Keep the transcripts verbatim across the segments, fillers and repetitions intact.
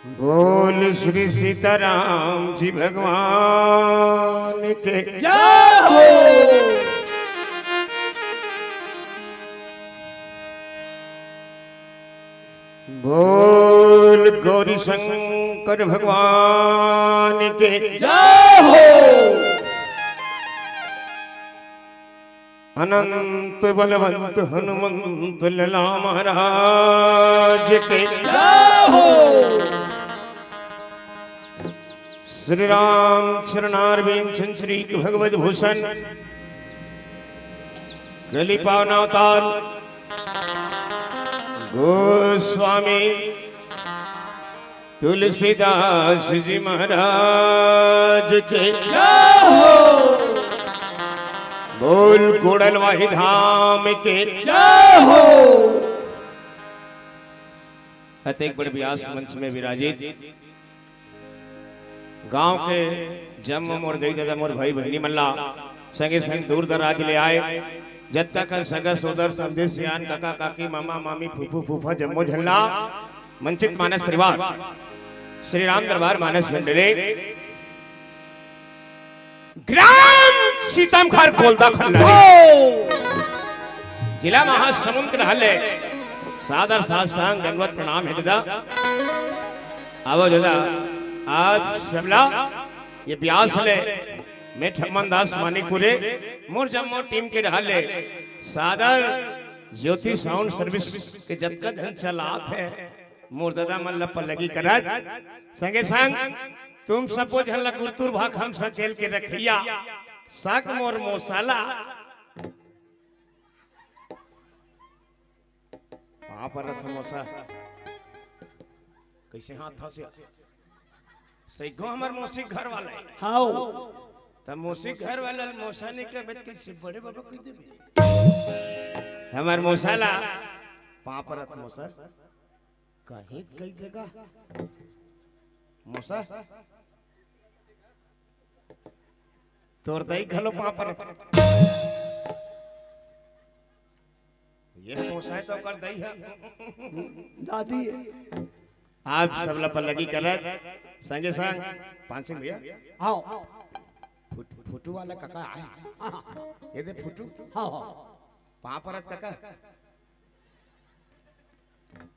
बोल श्री सीताराम जी भगवान के जय हो। बोल गौरी शंकर भगवान के जय हो। अनंत बलवंत हनुमंत लला महाराज के जय हो। श्री राम चरणारविंद चंद्रिक भगवत भूषण कली पावनावतार गोस्वामी तुलसीदास जी महाराज के जय हो। बोल कोडलवाही धाम के जय हो। अतेक बड़ व्यास मंच में विराजित गांव के जम्मो मोर दई ददा, मोर भाई बहिनी मन ला, संगे संग दूर दराज ले आए, जतका कन सगा सोदर, समधी सियान, काका काकी, मामा मामी, फूफू फूफा, जम्मो झन ला, मंचित मानस परिवार, श्री राम दरबार मानस मंडली, ग्राम सीतमखर कोलदा खल्ला, जिला महासमुंद के रहले, सादर साष्टांग दंडवत प्रणाम हे ददा। आवो ददा, आप सबला ये व्यास ले, मैं ठम्मन दास मानिकपुरे, मोर जम्मो टीम के रहले, सादर ज्योति साउंड सर्विस के जतका झन चलात हे, मोर ददा मन ल पल्लगी करत, संगे संग तुम सबो झन ल गुरतुर भाख हम सकेल के रखिया, सक मोर मोसा ला। पाँव परत हन मोसा। कइसे हाथ हंसे? सही गो हमर मौसी घर वाला हे। हाव। त मौसी घर वाला ल मोसा नइ कहबे त कइसे बड़े बाबा कहि देबे? हमर मोसा ला पाँव परत मोसा। कहीं कहि देगा। मोसा। तोर दई घलो पाँव परत। ये मोसा हे त ओकर दई हे। दादी हे। आप सबला पल्लगी करत, संगे संग पान सिंह भैया। हाव। फुट-, फुटू वाला काका आय। हाँ। ये दे फुटू। हाव, हाव। पाँव परत काका।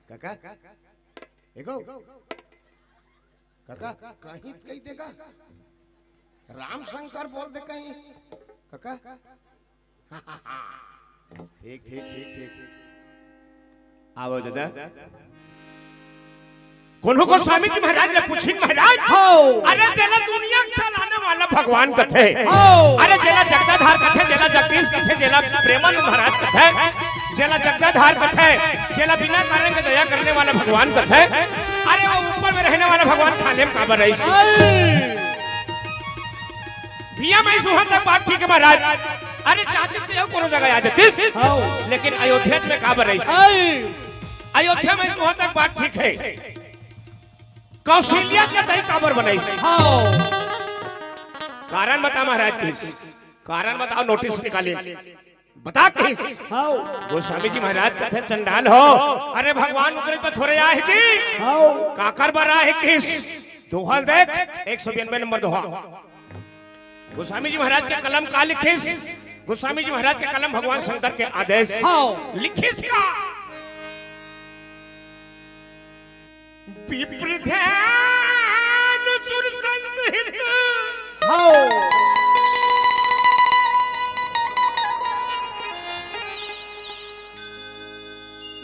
काका। एगो। काका, कहीं त कहि देगा। राम शंकर बोल दे कहीं। काका। ठीक, ठीक, ठीक, ठीक। आवो ददा। कोनो गोस्वामी जी महाराज ले पूछिन महाराज। हाव। अरे जेला दुनिया चलाने वाला भगवान कथे। हाव। अरे जेला जगदाधार कथे, जेला जगदीश कथे, जेला प्रेमानंद महाराज कथे, जेला जगदाधार कथे, जेला बिना कारण के दया करने वाला भगवान कथे। अरे वो ऊपर में रहने वाला भगवान खाल्हे म काबर रहिस? हाय। भैया, मैं सुहा तक बात ठीक हे महाराज। अरे, जातिस ते अउ कोनो जगह आ जातिस। हाव। लेकिन अयोध्या में काबर रहिस? हाय। अयोध्या में सुहा तक बात ठीक हे। कौशल्या के दई काबर बनाइस? हाव। कारण बता महाराज कहिस। कारण बताओ, नोटिस निकालिन। बता कहिस। हाव। गोस्वामी जी महाराज कथे, चंडाल हो, अरे भगवान उतरे तो थोरे आहे जी। हाव। काकर बर आहे कहिस। दोहा ल देख, एक सौ बयानबे नंबर दोहा। गोस्वामी जी महाराज के कलम का लिखिस? गोस्वामी जी महाराज के कलम भगवान शंकर के आदेश। हाव। लिखिस का? विप्र ध्यान सुर संत हित। हाव।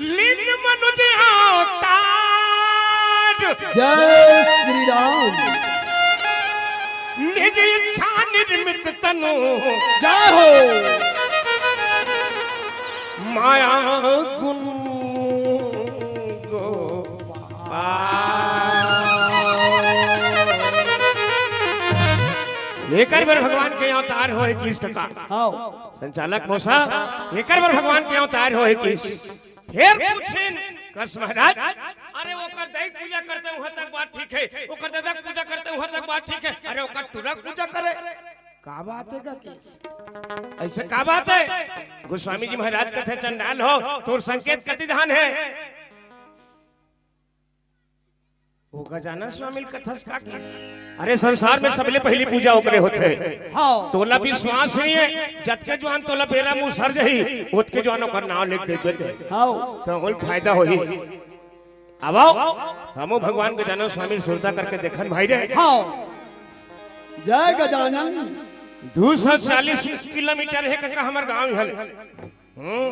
लीन मनुज अवतार। जय श्री राम। निज इच्छा निर्मित तनु। जय हो। माया गुण गोपाल। एकर बर भगवान के अवतार होय किस कका। हाव। संचालक मोसा, एकर बर भगवान के अवतार होय किस। फेर पूछिन कस महाराज, अरे ओकर दई पूजा करथे उहाँ तक बात ठीक हे, ओकर ददा पूजा करथे उहाँ तक बात ठीक हे, अरे ओकर टुरा पूजा करे, का बात हे का किस? अइसे का बात हे? गोस्वामी जी महाराज कथे, चंडाल हो, तोर संकेत कति धान हे? ओ गजानन स्वामी ल कथस का कि? अरे, संसार में सबले पहली पूजा ओकरे होथे। हाँ। तोला विश्वास नहीं है, जतके जुआन तोला बेरा मुँह सर जही, ओतके जुआन ओकर नाव लिख दे देते। हाँ। तो ओल फायदा होही। अब आओ, हमो भगवान गजानन स्वामी ल सुरता करके देखन भाई रे। हाँ। जय गजानन। दू सौ चालीस किलोमीटर हे कका हमर गांव हल। हम्म,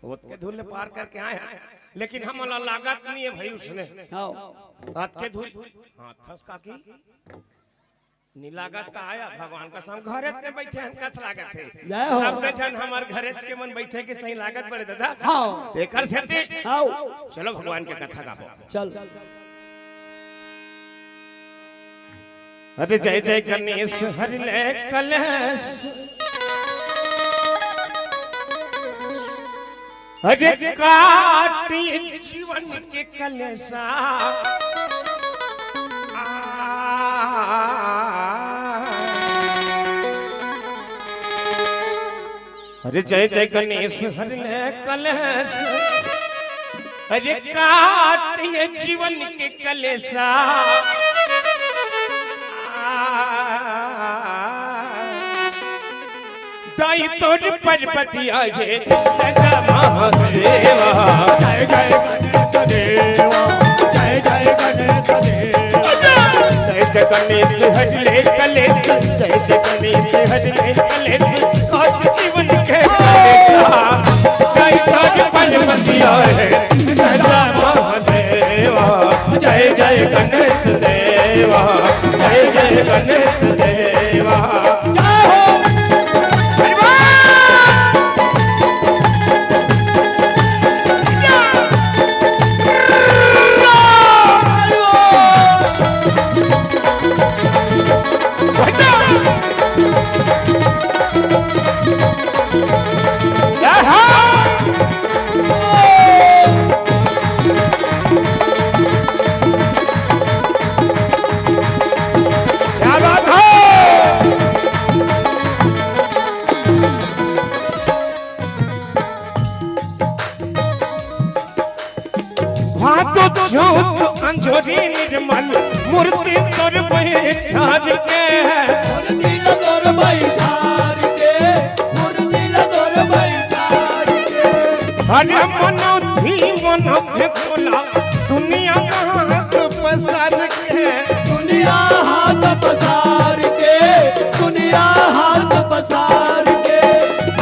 ओतके दूर ले पार करके आए हैं, लेकिन हमला लागत नहीं है भाई उसने। हाँ। अतके दूर, हाँ, थस का कि? नी लागत का आया, भगवान कसम, घरेच में बैठे हैं, कस लागत हे। जय हो। सबे झन हमर घरेच के मन बैठे के सही लागत बड़े दादा। हाँ। तेकर सेती हाँ। चलो भगवान के कथा गाबो। चल। अरे जय जय गणेश हरि ले कलेश। अरे काटी जीवन के कलेसा। अरे जय जय गणेश हरि ले कलेश। अरे काटी जीवन के कलेसा। दाई तोर परबतिया ये राजा महादेवा। जय जय गणेश देवा, जय जय गणेश देवा। जय जय गणेश हरि ले कलेश, जय जय गणेश हरि ले कलेश। काट जीवन के कलेसा। दाई तोर परबतिया ये राजा महादेवा। जय जय गणेश देवा, जय जय गणेश देवा। जय हो। क्या बात है? भादो चौथ अंजोरी निर्मल, मूर्ति तोर बैठार के। मूर्ति तोर बैठार के, मूर्ति तोर बैठार के। अरे मनो धीमन में तोला, दुनिया हाथ पसार के। दुनिया हाथ पसार के, दुनिया हाथ पसार के।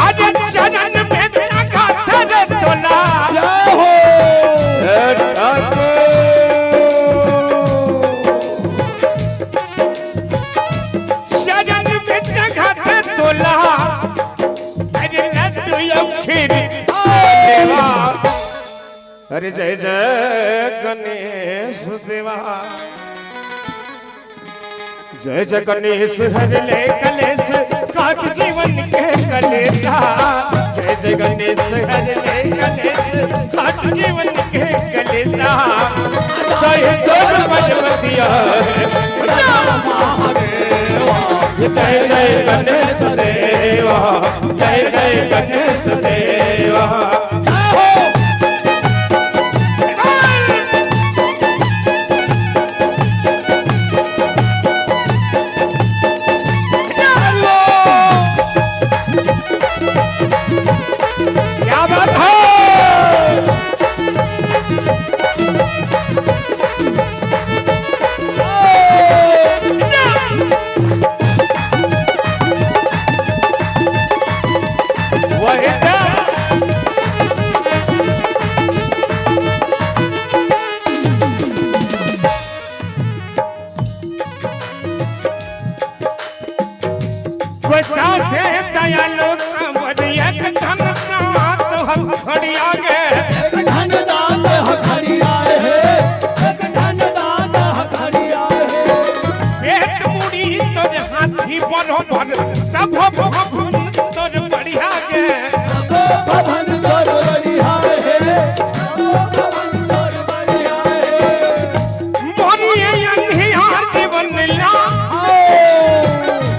अरे चरण में जगह धरे तोला। जय हो। हे ठाकुर। चरण में जगह धरे तोला। अरे लड्डू अउ खीर देवा। अरे जय जय गणेश देवा। जय जय गणेश हरि ले कलेश, काट जीवन के कलेसा। जय जय गणेश हरि ले कलेश, काट जीवन के कलेसा। जय तोर परबतिया। जय जय गणेश देवा, जय जय गणेश देवा। क्या बात है? वही तो। गोसाथे दयालु कांवर एक ठन दांत हथौड़िया गे। एक ठन दांत हथौड़िया हे, एक ठन दांत हथौड़िया हे। पेट मुड़ी तोर हाथी बरोबर, तभो भभुन तोर बढ़िया गे। तभो भभुन तोर बढ़िया हे, तभो भभुन तोर बढ़िया हे। मोर ये अंधियार जीवन ला।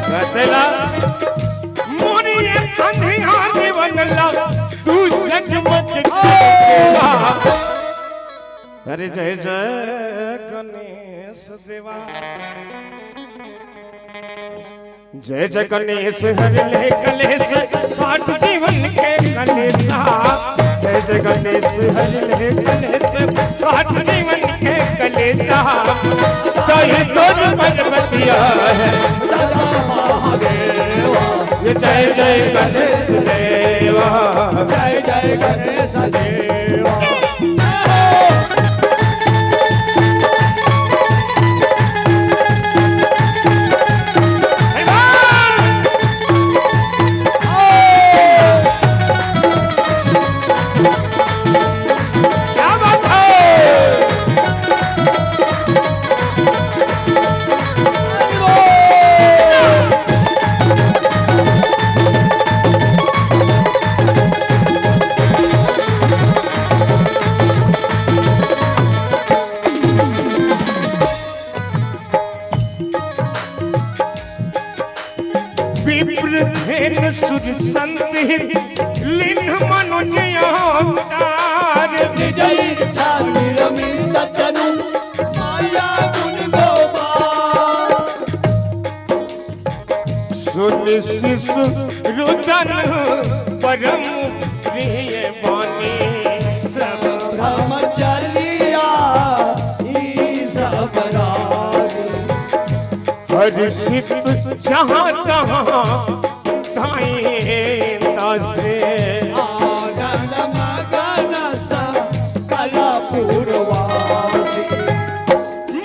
कतेला? मोर ये अंधियार जीवन ला, तू जगमग के देवा। अरे जय जय गणेश देवा। जय जय गणेश हरि ले कलेश, काट जीवन के कलेशा। जय जय गणेश हरि ले कलेश, काट जीवन के कलेशा। कई तोर पर्वतिया है। ये जय जय गणेश देवा। जय जय गणेश देवा। क्या बात है? विप्र धेनु सुर संत हित, लीन्ह मनुज अवतार। विजय छात्र रविंद्र तनु, माया गुण गोपाल। सुन शिशु रुदन परम प्रिय बानी। सब ब्रह्मचर्या ई सब रानी। हर्षित जहाँ तहाँ धाई तसे। आनंद मगन स कला पुरवासी।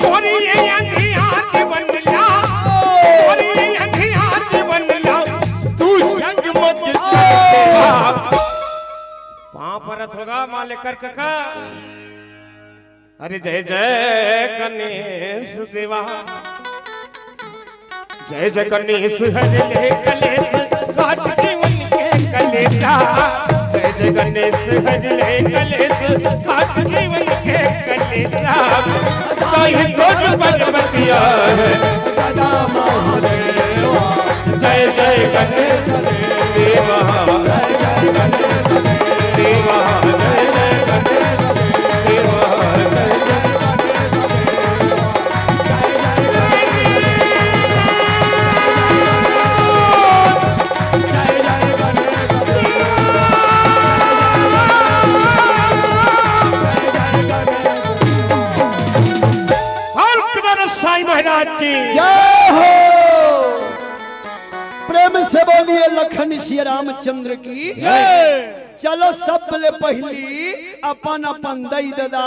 मोरी ये अंधियार जीवन ला, मोरी ये अंधियार जीवन ला, तू जगमग कर देवा। पाँव परत होगा माँ लेकर कका। अरे जय जय गणेश देवा। जय जय गणेश हरि ले कलेश, काट जीवन के कलेशा। जय जय गणेश हरि ले कलेश, काट जीवन के कलेशा। ताई तोर पर्वतिया है। जय जय गणेश देवा। जय जय गणेश देवा। जय जय गणेश देवा। जय जय साईं महाराज की जय हो। प्रेम से बोलिए लखन सिया रामचंद्र की जय। चलो, सब ले पहली अपन अपन दई ददा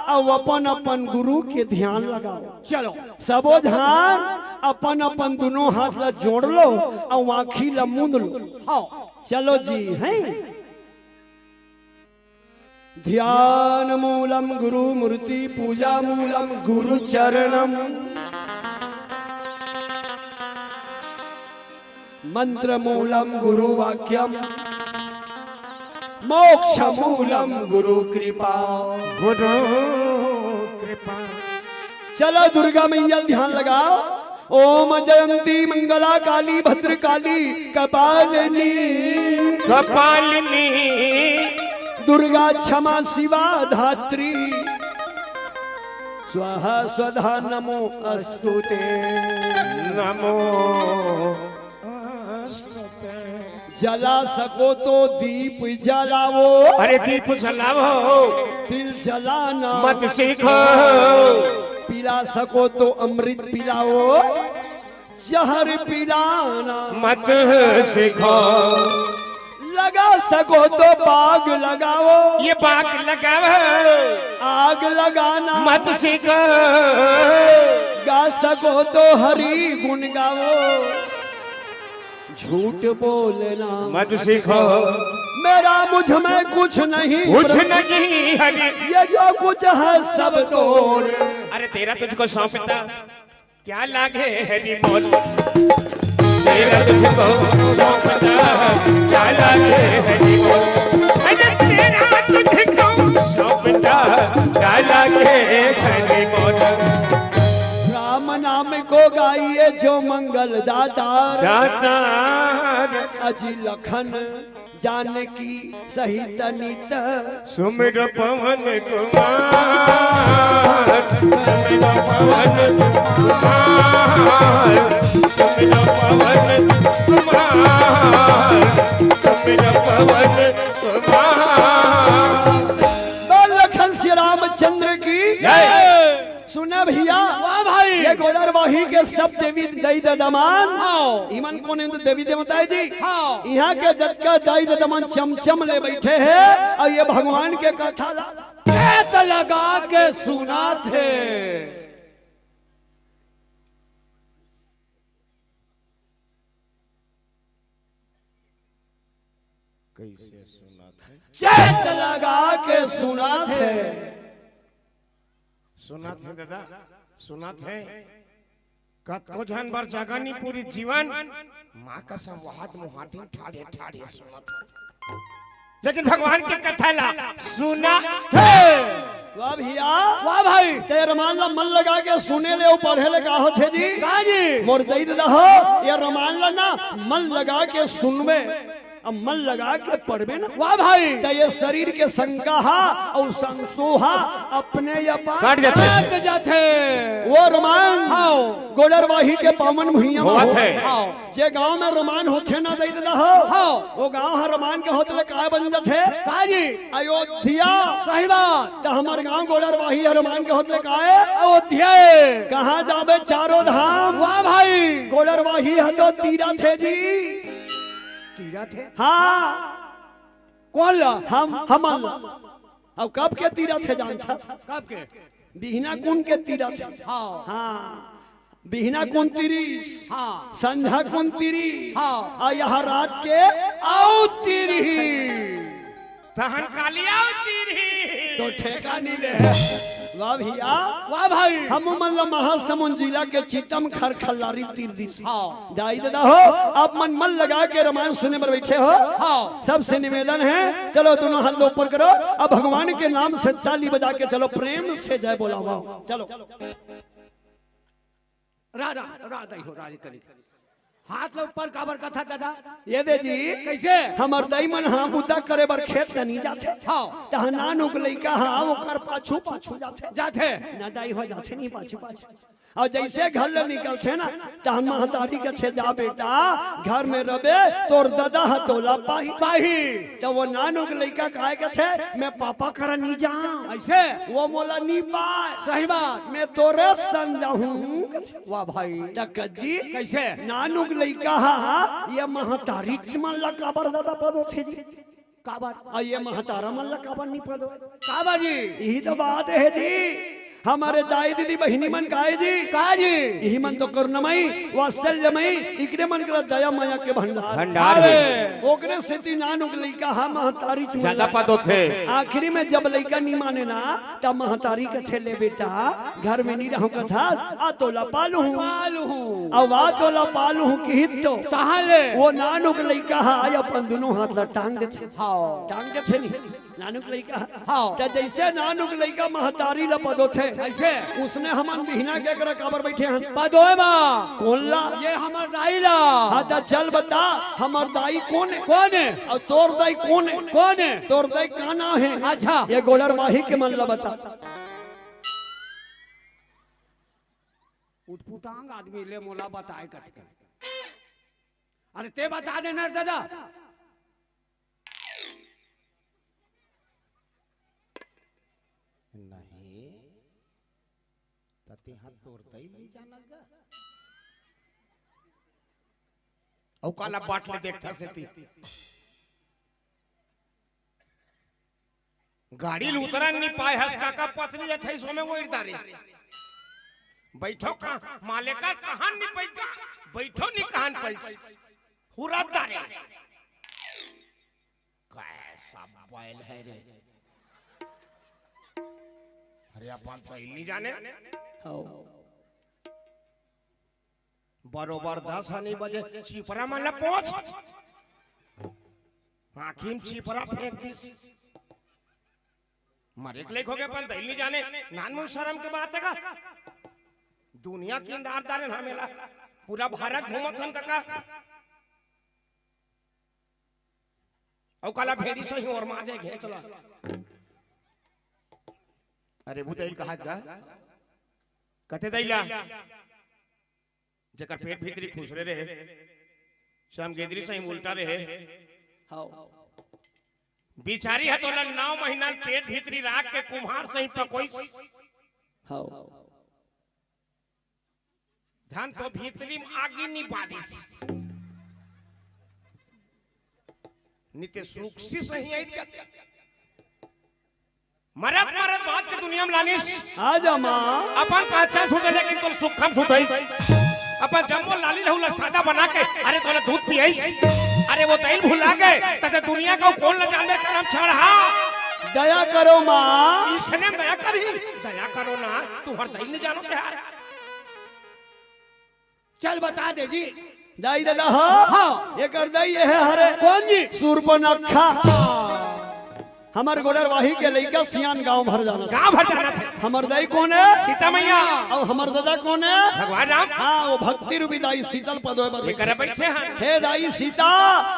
अउ अपन अपन गुरु के ध्यान लगाओ। चलो। सबो झन अपन अपन दुनों हाथ ला जोड़ लो अउ आँखी ला मूंद लो। हाँ। चलो जी, हैं? ध्यान मूलम गुरु मूर्ति, पूजा मूलम गुरु चरणम। मंत्र मूलम गुरु वाक्यम, मोक्ष मूलम गुरु कृपा। गुरु कृपा। चलो दुर्गा मैया ध्यान लगाओ। ओम जयंती मंगला काली भद्रकाली कपालिनी। कपालिनी। दुर्गा क्षमा शिवा धात्री। स्वाहा स्वधा नमो अस्तुते। नमो अस्तुते। जला सको तो दीप जलाओ। अरे दीप जलाओ। तिल जलाना मत सीखो। पिला सको तो अमृत पिलाओ। जहर पिलाना मत सीखो। लगा सको तो बाग लगाओ। ये बाग लगाओ। आग लगाना मत सीखो। गा सको तो हरि गुण गाओ। झूठ बोलना मत सीखो। मेरा मुझ में कुछ नहीं कुछ प्रभु। नहीं हरि। ये जो कुछ है सब तोर। अरे तेरा तुझको सौंपता क्या लागे हरि मोर। तेरा तुझको सौंपता क्या लागे हरि मोर। अरे तेरा तुझको सौंपता क्या लागे हरि मोर। राम नाम को गाइए जो मंगल दातार। दातार। अजी लखन जानकी सहित नित सुमिर पवन कुमार, सुमिर पवन कुमार, सुमिर पवन कुमार, सुमिर पवन कुमार। बोल लखन श्री रामचंद्र की जय। सुना भैया, वाह भाई। ये गोड़रवाही के सब देवी दई ददमान, हाँ। इमन कोन हे तो देवी देवता हे जी। हाँ। इहाँ के जतका दई ददमान चमचम ले बइठे हे अउ ये भगवान के कथा ला चेत लगा के सुनाथे। कइसे सुनाथे? चेत लगा के सुनाथे। सुनाथे दादा, सुनाथे। कतको झन बर जगह नी पूरी जीवन, माँ कसम वहत मुहाटिन ठाढ़े ठाढ़े सुनाथे। लेकिन भगवान के कथा ला सुनाथे। वाह भैया। वाह भाई। ते रमान ला मन लगा के सुने ले अउ पढ़े ले का होथे जी? का जी? मोर दई ददा हो, ये रमान ला ना मन लगा के सुनबे, अब मन लगा के पढ़बे ना। वाह भाई। त ये शरीर के शंका हा अउ संसोहा अपने अपन कट जाथे। कट जाथे। वो रमान हाँ। गोड़रवाही के पावन भुइयां में होवत हे। हाँ। जे गांव में रमान होथे ना दई ददा हो, हाँ। वो गांव ह रमान के होत ले काय बन जाथे? का जी? अयोध्या। सही बात। त हमर गांव गोड़रवाही ह रमान के होत ले काय? अयोध्या। कहाँ जाबे चारों धाम? वाह भाई। गोड़रवाही ह तो तीरथ हे जी। तीरथ हे? हाँ। कोन ला? हम, हमन ला। अब कब के तीरथ हे जानथस? कब के? बिहना कुन के तीरथ हे? हाँ। हाँ। बिहना कुन तीरिस? हाँ। संझा कुन तीरिस? हाँ। अउ यहाँ रात के अउ तीरही। तहन काली अउ तीरही। तो ठेका नी ले। वाह भैया। वाह भाई। हमू मन ला महासमुंद जिला के चितमखर खल्लारी तीर दिस। हाँ। दई ददा हो, आप मन मन लगा के रमान सुने बर बइठे हो। हाँ। सबसे निवेदन हे, चलो दोनों हाथ ऊपर करो, अब भगवान के नाम से ताली बजा के चलो प्रेम से जय बोलावा। चलो। रा, रा, रा दई हो, रा दई तनिक। हाथ ला ऊपर काबर कथा दादा? ये दे जी। कइसे? हमर दई मन हा बुता करे बर खेत तनी जाथे। हाँ। तहाँ नानुक लइका हा ओकर पाछू पाछू जाथे। जाथे। ना दई हो जाथे नी पाछू पाछू। अउ जइसे घर ले निकलथे ना, तहाँ महतारी कथे, "जा बेटा, घर में रबे, तोर ददा ह तोला पाही।" पाही। त वो नानुक लइका काय कथे, "मैं पापा करा नी जांव।" अइसे? वो मोला नी पाय। सही बात। "मैं तोरे संग जाहूं।" वाह भाई। त कज्जी, कइसे? नानुक लइका हा, ये महतारीच मन ला काबर जादा पद होथे जी? काबर? अउ ये महतारा मन ला काबर नी पद होय? काबर जी? इही तो बात हे जी। हमर दाई दीदी बहिनी मन काय जी? काय जी? इही मन तो करुणामयी, वात्सल्यमयी, इकरे मन करा दया मया के भंडार। भंडार हे। ओकरे सेती नानुक लइका हा महतारीच मन ला जादा पद होथे। आखिरी में जब लइका नी माने ना, तब महतारी कथे, "ले बेटा, घर में नी रहूं कथस, आ तोला पालूं।" पालूं। अउ आ तोला पालूं किहिस तो। तहाँ ले। वो नानुक लइका हा अपन दुनों हाथ ला टांग देथे। हाँ। टांग देथे नी। नानुक लइका। हाँ। त जइसे नानुक लइका महतारी ला पदोथे। अइसे। उसने हमन बिहना के करा काबर बइठे हन? पदोय मा। कोन ला? ये हमर दाई ला। हाँ, त चल बता, हमर दाई कोन हे? कोन हे? अउ तोर दाई कोन हे? कोन हे? तोर दाई का नाम हे? अच्छा। ये गोड़रवाही के मन ला बता। उटपुटांग आदमी ले मोला बताय कथे। अरे ते बता दे ना दादा। नहीं, त तेहा तोर दई नी जानस गा। अउ काला बाट ले देखथस एती। गाड़ी ल उतरन नी पाय हस काका, पथरी अठाईस में वो इरदा रे। बइठो का, मालेकर कहन नी पइस का, बइठो नी कहन पइस। हुरत डारे। कैसा बैल है रे? अरे अपन तो हिल नहीं जाने। हाँ। बरोबर दस हनी बजे चिपरा मन ला पोंछ। आँखी में चिपरा फेंक दिस। मरे के लइक हो गे, अपन दई ल नी जाने, नानमुन शरम के बात हे का? दुनिया के इंदार दारे ना मेला, पूरा भारत घूमत हन का? अउ काला भेड़ी सही ओरमा दे घेंच ला। अरे भूतैल कहा गा? कथे दई ला? जेकर पेट भीतरी खुसरे रहे, समगेदरी सही उल्टा रहे। हव। बिचारी ह तोला नौ महीना पेट भीतरी राख के कुम्हार सही पकोइस। हव। धन तो भीतरी म आगी नी बारिस। निते सुख से सही आइट जाते। मरत मरत बात के दुनिया म लानिस। आजा माँ। अपन पहचान सुधे लेकिन तोर सुखम सुधइस। अपन जम्मो लाली लहू ला सादा बना के, अरे तोला दूध पियाइस। अरे वो दई ल भुला गे, तते दुनिया का कोन ला जानबे करम छाड़हा। दया करो माँ। इसने दया करी, दया करो ना, तुहर दई नहीं जानो क्या है? चल बता दे जी। दाई ददा हो। हाँ। एकर दाई ये है हरे। कौन जी? सूरपनखा। हमर गोड़रवाही के लइका सियान गांव भर जाना। गांव भर जाना थे। हमर दाई कोन है? सीता मैया। अउ हमर ददा कोन है? भगवान राम। हाँ, वो भक्ति रूपी दाई सीतल पदोय बदे। एकर बैठे हैं। हे दाई सीता,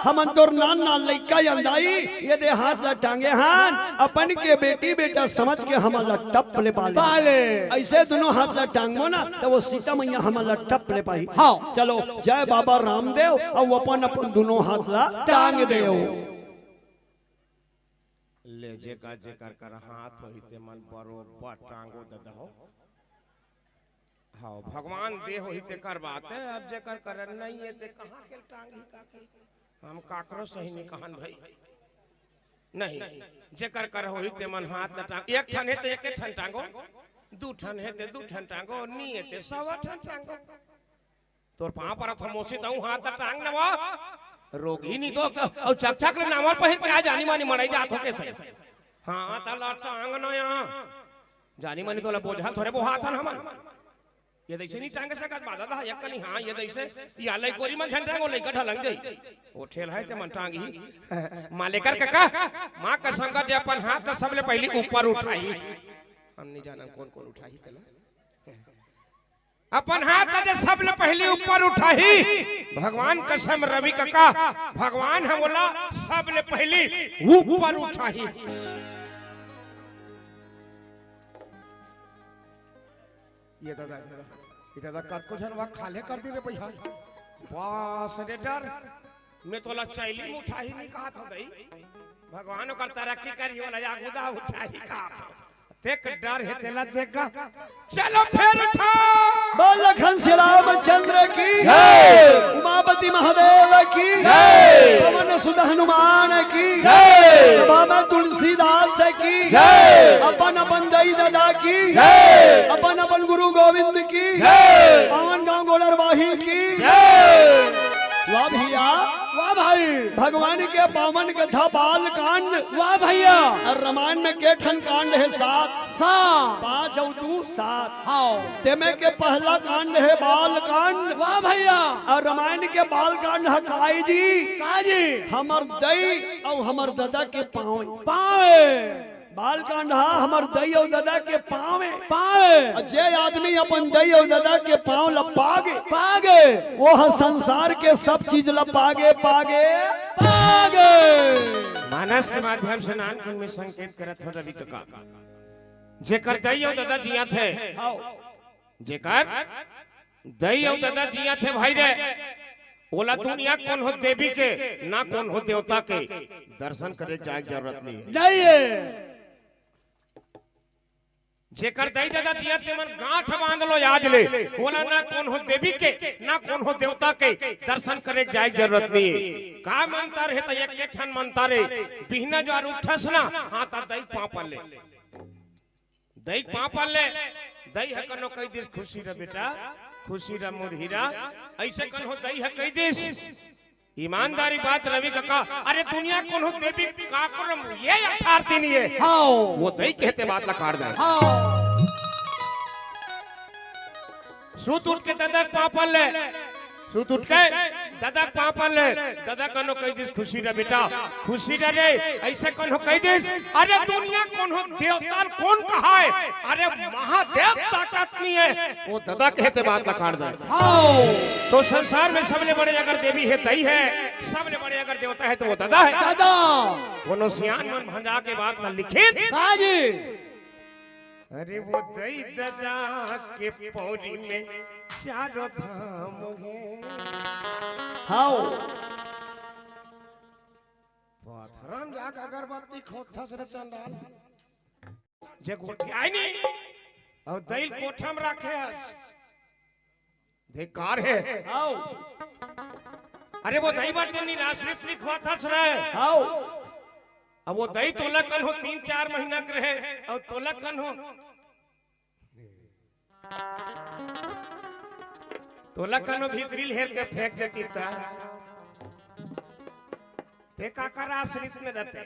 हमन तोर नान नान लइका यन दाई, ये दे हाथ ला टांगे हन, अपन के बेटी बेटा समझ के हमन ला टप ले पाले। पाले। ऐसे दोनों हाथ ला टांगबो ना, त वो सीता मैया हमन ला टप ले पाही। हाँ। चलो, जय बाबा रामदेव, अउ अपन अपन दोनों हाथ ला टांग देव। ले जेकर जेकर कर हाथ होही ते मन बरोबर टांगो ददा हो। हाँ, भगवान दे होही तेकर बात है, अब जेकर कर नहीं है ते कहाँ के टांगही काकी? हम काकरो सही नहीं कहन भाई। नहीं, जेकर कर होही ते मन हाथ न टांग, एक ठन है ते एक ठन टांगो, दू ठन है ते दू ठन टांगो, नी है ते सवा ठन टांगो। तोर पाँव परत हों मोसी तहूँ हाथ ला टांग नवा। रोगी नहीं तो, अउ चकचक ले नावर पहिर के आ जानी मानी मड़ई जात हो के सही। हाँ, तला टांग नया। जानी मानी तोला बोझल थोरे बोहाथन हमन। ये दइसे नहीं टांगे सकत बा ददा, एक कनी हाँ, ये दइसे, या लइकोरी मन झन टांगो, लइका ढलंग जाई। ओ ठेल है ते मन टांगही। मालेकर कका, माँ कसम का जे अपन हाथ ला सबले पहिली ऊपर उठाही। हम नहीं जानन कोन कोन उठाही तेला। अपन हाथ ला जे सबले पहिली ऊपर उठाही, भगवान कसम रवि कका, भगवान ह ओला सबले पहिली ऊपर उठाही। ये ददा, ये ददा, ये ददा कतको झन वा खाल्हे कर दे रे भैया। बास रे डर, मैं तोला चैली म उठाही नहीं कहत हों दई। भगवान ओकर तरक्की करी, ओला आगू दा उठाही कहत हों। तेक डर हे तेला देख गा। चलो फेर उठा। बोल लखन श्री रामचंद्र की जय। उमापति महादेव की जय। पवन सुत हनुमान की जय। सभा में तुलसीदास की जय। अपन अपन दई ददा की जय। अपन अपन गुरु गोविंद की जय। पावन गांव गोड़रवाही की जय। वाह भैया। वाह भाई। भगवान के पावन कथा बाल कांड। वाह भैया। अउ रामायण में के ठन कांड हे? सात। सात। पाँच अउ दू सात। हाँ। तेमे के पहला कांड हे बाल कांड। वाह भैया। अउ रामायण के बाल कांड हे काय जी? काय जी? हमर दई अउ हमर ददा के पाँव। पाँव। बाल कांड ह हमर दई अउ ददा के पाँव। पाँव। अउ जे आदमी अपन दई अउ ददा के पाँव ल पागे, पागे। वो ह संसार के सब चीज ल पागे, पागे। पागे। मानस के माध्यम से नानकुन में संकेत करत हों रवि कका। जेकर दई अउ ददा जियत हे, हव। जेकर दई अउ ददा जियत हे भाई रे, ओला दुनिया कोनो देवी के, ना कोनो देवता के दर्शन करे जाए के जरूरत नहीं हे। नहीं हे। जेकर दई ददा जियत हे, मन गांठ बांध लो आज ले, ओला ना कोनो देवी के, ना कोनो देवता के दर्शन करे जाए के जरूरत नहीं हे। का मंतर हे? त एक एक ठन मंतर हे, बिहना जुआर उठस ना, हाँ, त दई पाँव पल्ले। दई पाँव पल्ले, दई ह कनो कहि दिस, "खुशी रह बेटा, खुशी रह मोर हीरा।" अइसे कनो दई ह कहि दिस। ईमानदारी बात रवि कका, अरे दुनिया कोनो देवी काकरम ये यथार्थ नहीं हे। हाँ। वो दई कहे ते बात ला काट दे। हाँ। सुत उठ के ददा के पाँव पल्ले, सुत उठ के ददा के पाँव पर ले, ददा कन्हो कहि दिस, "खुशी रह बेटा, खुशी रह रे।" अइसे कन्हो कहि दिस, अरे दुनिया कोनो देवता ल कोन कहाय? अरे महादेव ताकत नइ हे, ओ ददा कहे ते बात ल काट दे। हाँ। तो संसार में सबले बड़े अगर देवी हे, दई हे, सबले बड़े अगर देवता हे, तो ओ ददा हे। ददा। कोनो सियान मन भंजा के बात ल लिखिन। हाँ जी। अरे ओ दई ददा के पौरी में चारों धाम हे। हाँ। पथरा म जाके अगरबत्ती खोदथस रे चंडाल। जे गोठियाय नहीं, अउ दई ल कोठा म राखे हस। धिक्कार हे। हाँ। अरे ओ दई बर ते निराश्रित लिखवाथस रे। हाँ। अब ओ दई तोला कन्हो तीन चार महीना के रहे, अउ तोला कन्हो, तोला कन्हो भीतरी ल हेर के फेंक देतिस त। ते काकर आश्रित में रहते?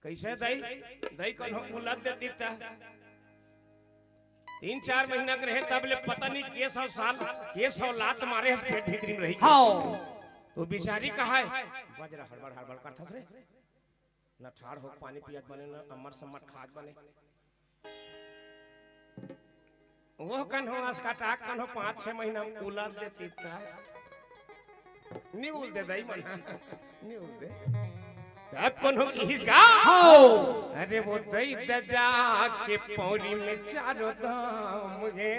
कइसे दई? दई कन्हो उलद देतिस त। तीन चार महीना के रहे तब ले पता नहीं के सौ साल, के सौ लात मारे हस पेट भीतरी में रही। हाँ। तो बिचारी कहाय, बजरा हड़बड़ हड़बड़ करथस रे। न ठाढ़ होके पानी पियत बने, न अम्मट सम्मट खात बने। ओ कन्हो असकटाक कन्हो पाँच छह महीना में उलद देतिस त। नी उलदे दई मन, नी उलदे। तब कन्हो किहिस गा? हाँ। अरे ओ दई ददा के पौरी में चारों धाम हे।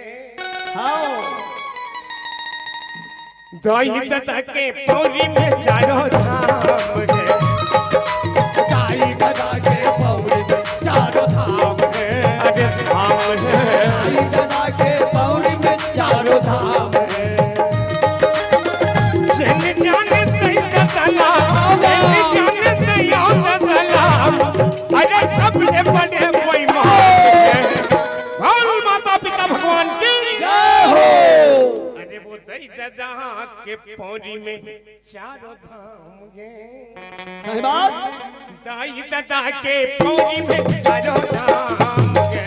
हाँ। दई ददा के पौरी में चारों धाम हे। दई ददा के पौरी में चारों धाम हे। अरे धाम हे। दई ददा के पौरी में चारों धाम हे। जन जाने दई ददा ला, जन जाने दई ददा ला। अरे सबले बड़े बेईमान हे। बोल माता पिता भगवान की जय हो। अरे ओ दई ददा के पौरी में चारों धाम हे। सही बात। दई ददा के पौरी में चारों धाम हे।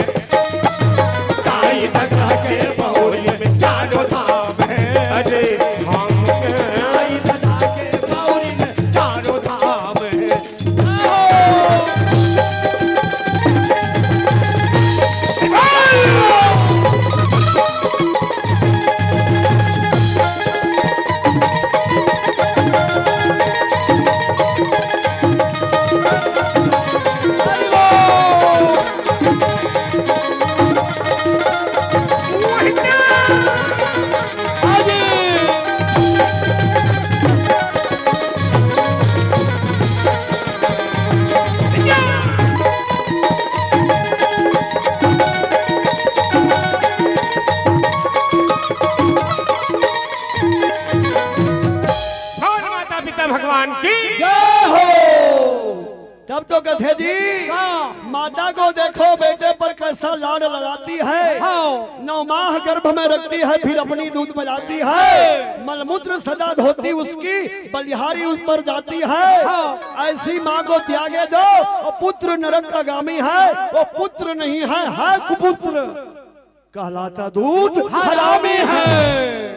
दई ददा के पौरी में चारों धाम हे। अरे धाम हे। दई ददा के पौरी में चारों धाम हे। बोल माता पिता भगवान की जय हो। तब तो कथे जी, हाँ। माता को देखो बेटे पर कैसा लाड़ लड़ाती है। हाँ। नौ माह गर्भ में रखती है, फिर अपनी दूध पिलाती है। हाँ। मलमूत्र सदा धोती उसकी बलिहारी ऊपर जाती है। हाँ। ऐसी माँ को त्यागे जो, वो पुत्र नरक का गामी है, वो पुत्र नहीं है, है कुपुत्र। कहलाता दूध हरामी है।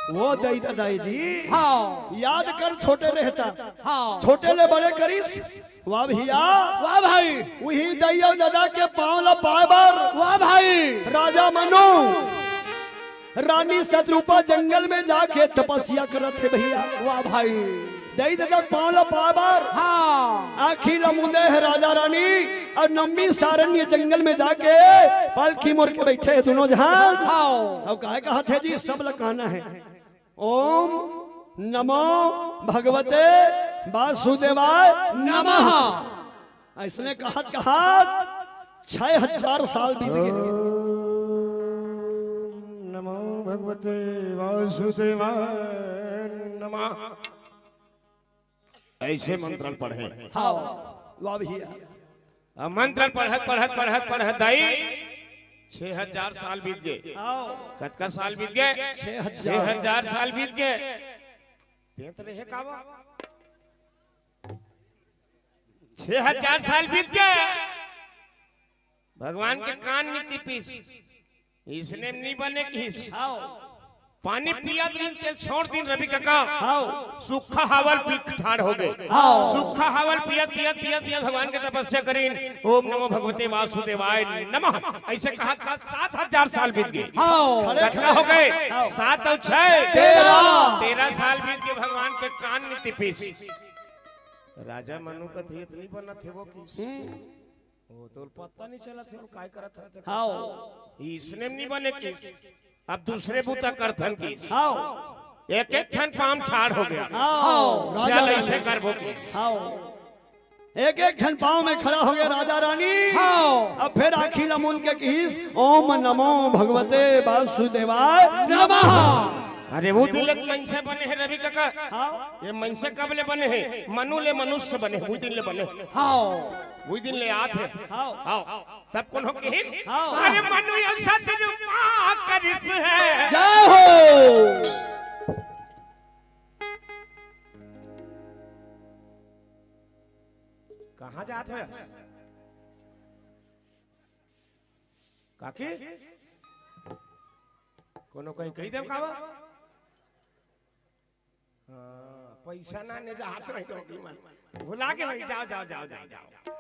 ओ दई ददा जी। हाँ। याद कर छोटे रहता। हाँ। छोटे ले बड़े करिस। वाह भैया। वाह भाई। उही दई अउ ददा के पाँव ला पाए बर। वाह भाई। राजा मनु, रानी शतरूपा जंगल में जाके तपस्या करत हे भैया। वाह भाई। दई ददा के पाँव ला पाए बर। हाँ। आँखी ला मुंदे हे राजा रानी अउ नम्मी सारण्य जंगल में जाके पालकी मोर के बइठे हे दुनों झन। हाँ। अउ काहे कहत हे जी, सब ला कहना हे, ओम नमो भगवते वासुदेवाय नमः। अइसने कहत कहत छह हजार साल बीत गे। ओम नमो भगवते वासुदेवाय नमः। अइसे मंत्र ल पढ़े। हाँ, वाह भैया। अब मंत्र ल पढ़त, पढ़त, पढ़त, पढ़त दाई, छह हजार साल बीत गे। हाँ। कतका साल बीत गे? छह हजार। छह हजार साल बीत गे। तें त रहे का वो? छह हजार साल बीत गे। भगवान के कान नी टिपिस। इसने नी बने किहिस। आओ। पानी पियत दिन तेला छोड़ दिन रवि कका। हाँ। सूखा हवल पी के ठाड़ हो गे। हाँ। सूखा हवल पियत, पियत, पियत, पियत भगवान के तपस्या करिन। ओम नमो भगवते वासुदेवाय नमः। अइसे कहत, कहत सात हजार साल बीत गे। हाँ। कतका हो गे? हाँ। सात अउ छह। तेरह। तेरह साल बीत गे, भगवान के कान नइ तिपिस। राजा मनु कथे, "अतनी बनत हे वो किस?" हम्म। ओ, तोला पता नइ चलत हे, काय करत हे? हाँ। इसने नइ बने किस? अब दूसरे बूता करथन किस? हाँ। एक एक ठन पाँव ठाड़ हो गे। हाँ। चल, अइसे करबो किस? हाँ। एक एक ठन पाँव में खड़ा हो गे राजा रानी। हाँ। अब फेर आँखी ल मूंद के किहिस, "ओम नमो भगवते वासुदेवाय नमः।" अरे, वो दिन ले मनसे बने हे रवि कका। हाँ। ये मनसे कब ले बने हे? मनु ले मनुष्य बने, वो दिन ले बने। हाँ। वो दिन ले आत हे। हाँ। हाँ। तब कोनो किहिन? हाँ। अरे मनु ये सतरूपा करिस हे। जय हो। कहाँ जात हे? काकी? कोनो कहीं कही देव का बा? हाँ, पैसा ना ने जात रही होगी मन। भुला के भाई, जाओ, जाओ, जाओ, जाओ, जाओ।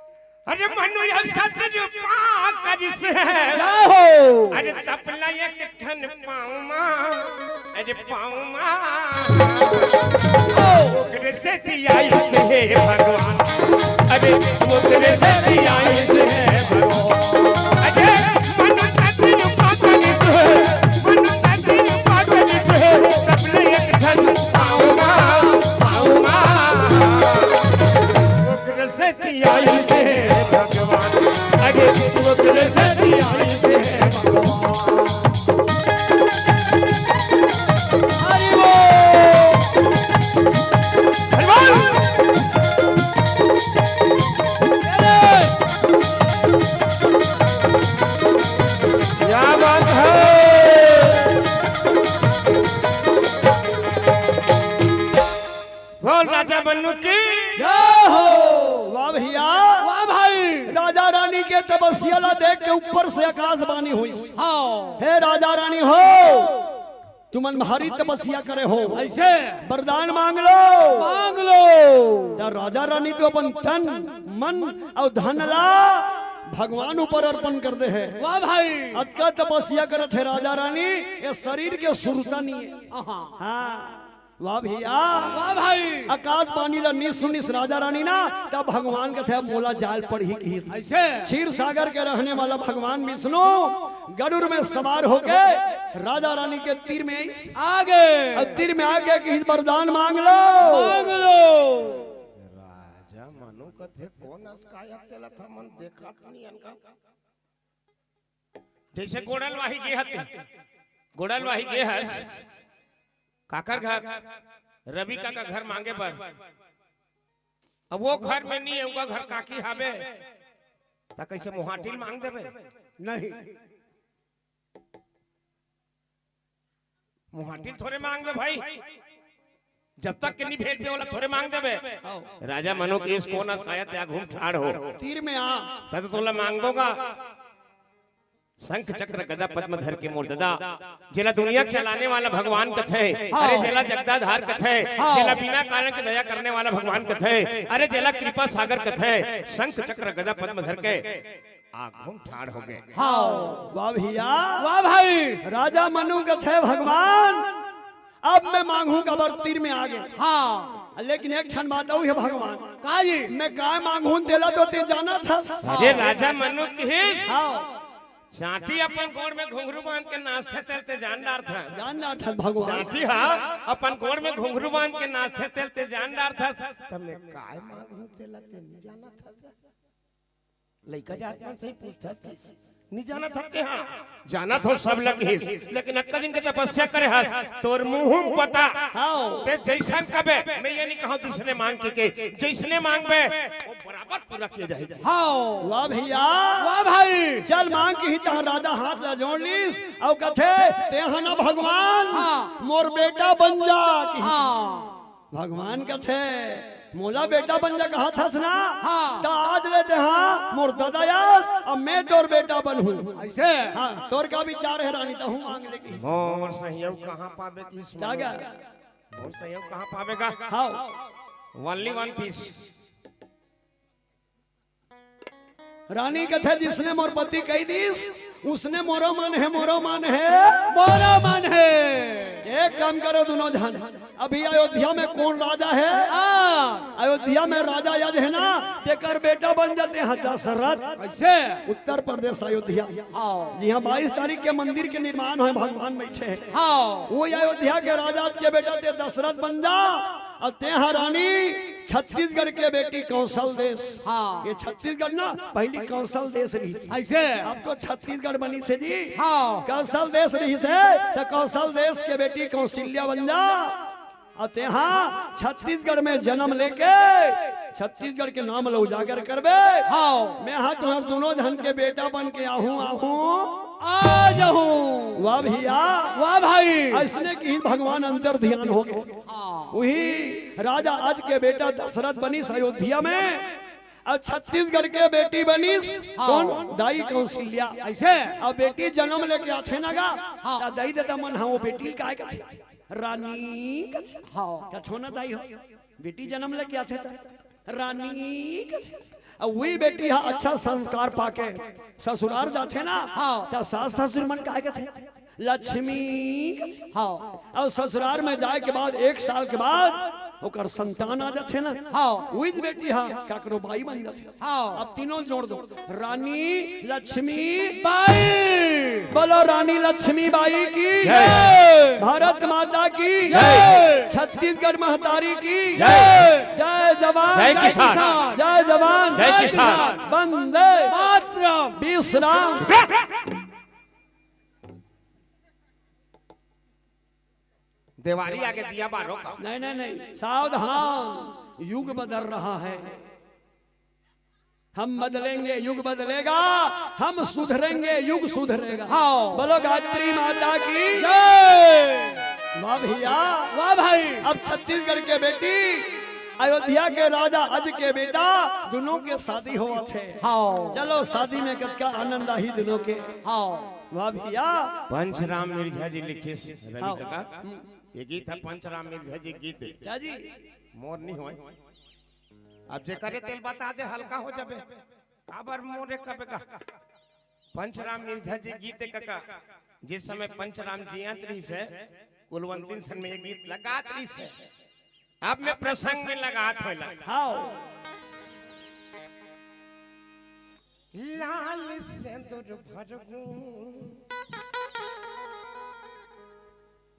अरे मनु ये सतरूपा करिस हे। जाओ। अरे तपला एक ठन पाँव मा। अरे पाँव मा। ओकरे सेती आइस हे भगवान। अरे ओकरे सेती आइस हे भगवान। अरे मनु सतरूपा करिस हे। मनु सतरूपा करिस हे। तपला एक ठन पाँव मा, पाँव मा। ओकरे सेती आइस हे भगवान। अरे ओकरे सेती आइस हे भगवान। हरि बोल। हरि बोल। क्या बात है? बोल राजा मनु की। जय हो। वाह भैया। वाह भाई। राजा रानी के तपस्या ला देख के ऊपर से आकाशवाणी होइस। हाँ। हे राजा रानी हो, तुमन भारी तपस्या करे हो। अइसे? वरदान मांग लो। मांग लो। त राजा रानी तो अपन तन, मन अउ धन ला भगवान ऊपर अर्पण कर दे हे। वाह भाई। अतका तपस्या करत हे राजा रानी, ये शरीर के सुरता नइ हे। हाँ। हाँ। वाह भैया। वाह भाई। आकाशवाणी ला निस सुनिस राजा रानी ना, तब भगवान कथे, "अब मोला जाय ल पड़ही," किहिस। अइसे? क्षीर सागर के रहने वाला भगवान विष्णु गरुड़ में सवार होके राजा रानी के तीर में आइस। आगे। अउ तीर में आके किहिस, "वरदान मांग लो।" मांग लो। राजा मनु कथे, "कोन अस काय तेला त हमन देखत नइ हन का?" जइसे गोड़लवाही गे हते, गोड़लवाही गे हस, काकर घर, रवि काका घर मांगे बर। अब वो घर में नइ हे, ओकर घर काकी हाबे, त कइसे मुहाटिल मांग देबे? नहीं। मुहाटिल थोरे मांगबे भाई, जब तक के नइ भेटबे ओला थोरे मांग देबे। हाँ। राजा मनु किहिस, "कोन अस काय ते आघू म ठाड़ हो।" तीर में आ। त तो तोला मांगबो गा। शंख चक्र गदा पद्म धर के मोर ददा, जेला दुनिया चलाने वाला भगवान कथे, हाँ। अरे जेला जगदाधार कथे, हाँ। जेला बिना कारण के दया करने वाला भगवान कथे, अरे जेला कृपा सागर कथे, शंख चक्र गदा पद्म धर के आघू म ठाड़ हो गे। हाँ। वाह भैया। वाह भाई। राजा मनु कथे, "भगवान, अब मैं मांगहूं काबर तीर में आगे।" हाँ। लेकिन एक ठन बात अउ हे भगवान। का जी? मैं काय मांगहूं तेला तो तें जानत हस। अरे राजा मनु किहिस। हाँ। चांटी अपन गोड़ में घुंघरू बांध के नाचथे तेला तें जान डारथस। जान डारथस भगवान। चांटी हा अपन गोड़ में घुंघरू बांध के नाचथे तेला तें जान डारथस। त मैं काय मांगहूं तेला तें नइ जानत हस। लइका जात मन से ही पूछथस किहिस। नइ जानत हस तें हा? जानत हों सब ल किहिस, लेकिन अतका दिन के तपस्या करे हस, तोर मुंह म पता। हाँ। तें जइसन कबे, मैं ये नइ कहंव तइसने मांग के, के, जइसने मांगबे, वो बराबर पूरा किया जाही। हाँ। वाह भैया। वाह भाई। चल मांग किहिस, तहां राजा हाथ ला जोड़ लिस, अउ कथे, "तें हा ना भगवान, हाँ। मोर बेटा बन जा," किहिस। हाँ। भगवान कथे, मोला बेटा बन जा कहत हस ना? हाँ। त आज ले तेहा मोर ददा अस, अब मैं तोर बेटा बनहूँ। अइसे? हाँ, तोर का विचार हे रानी, तहूँ मांग ले कहिस। मोर सही अउ कहाँ पाबे कहिस। का गा? मोर सही अउ कहाँ पाबे गा? हाँ। Only one piece। रानी कथे, जिसने मोर पति कहि दिस, उसने मोरो मन हे, मोरो मन हे। मोरो मन हे। एक काम करो दुनों झन, अभी अयोध्या में कोन राजा हे? हाँ। अयोध्या में राजा आज हे ना, तेकर बेटा बन जा तेहा दशरथ। अइसे? उत्तर प्रदेश अयोध्या। हाँ। जिहाँ बाईस तारीख के मंदिर के निर्माण होय, भगवान बइठे हे। हाँ। वो अयोध्या के राजा के बेटा ते दशरथ बन जा। अउ तेहा रानी छत्तीसगढ़ के बेटी कौशल देश। हाँ। ये छत्तीसगढ़ ना पहिली कौशल देश रहिस हे। अइसे? अब तो छत्तीसगढ़ बनिस हे जी। हाँ। कौशल देश रहिस हे, त कौशल देश के बेटी कौशल्या बन जा। अउ तेहा छत्तीसगढ़ में जन्म लेके छत्तीसगढ़ के नाम ल उजागर करबे। हाँ। मैं हा तुँहर दुनों झन के बेटा बन के आहूँ, आहूँ। आ जाहूँ। वाह भइया। वाह भाई। अइसने कहिस भगवान अंतर ध्यान होगे। हाँ। उही राजा अज के बेटा दशरथ बनिस अयोध्या में, अउ छत्तीसगढ़ के बेटी बनिस हाँ। कोन? दाई कौशल्या। अइसे? अउ बेटी जन्म लेके आथे ना गा, हाँ। त दाई ददा मन हा वो बेटी ल काय कथे? रानी कथे। हाँ। कथो ना दाई हो, बेटी जन्म लेके आथे त रानी कथे। अउ उही बेटी हा अच्छा संस्कार पाके ससुरार जाथे ना, हाँ। त सास ससुर मन काय कथे? लक्ष्मी कथे। हाँ। अउ ससुरार में जाय के बाद एक साल के बाद ओकर संतान आ जाथे ना, हाँ। उहीच बेटी हा काकरो बाई बन जाथे। हाँ। अब तीनों जोड़ दो, रानी लक्ष्मी बाई। बोलो रानी लक्ष्मी बाई की जय। भारत माता की जय। छत्तीसगढ़ महतारी की जय। जय जवान जय किसान। जय जवान जय किसान। वंदे मातरम। विश्राम। देवारी आगे दिया बारो का। नहीं, नहीं, नहीं, सावधान, युग बदल रहा है। हम बदलेंगे, युग बदलेगा, हम सुधरेंगे, युग सुधरेगा। हाँ। बोलो गायत्री माता की जय। वाह भइया। वाह भाई। अब छत्तीसगढ़ के बेटी, अयोध्या के राजा अज के बेटा, दुनों के शादी होवत हे। हाँ। चलो, शादी में कतका आनंद आही दुनों के। हाँ। वाह भइया। पंचराम मिर्झा जी लिखिस रवि हाँ। कका। हम्म। ये गीत हे पंचराम मिर्झा जी गीत हे। का जी? मोर नहीं होय। अब जेकर हे तेला बता दे, हल्का हो जाबे। काबर मोरे कबे का? पंचराम मिर्झा जी गीत हे कका। जिस समय पंचराम जियत रहिस हे, कुलवंती सन में ये गीत लगात रहिस हे। अब मैं प्रसंग में लगात होय ला। हाँ। लाल सेंदुर भरबू,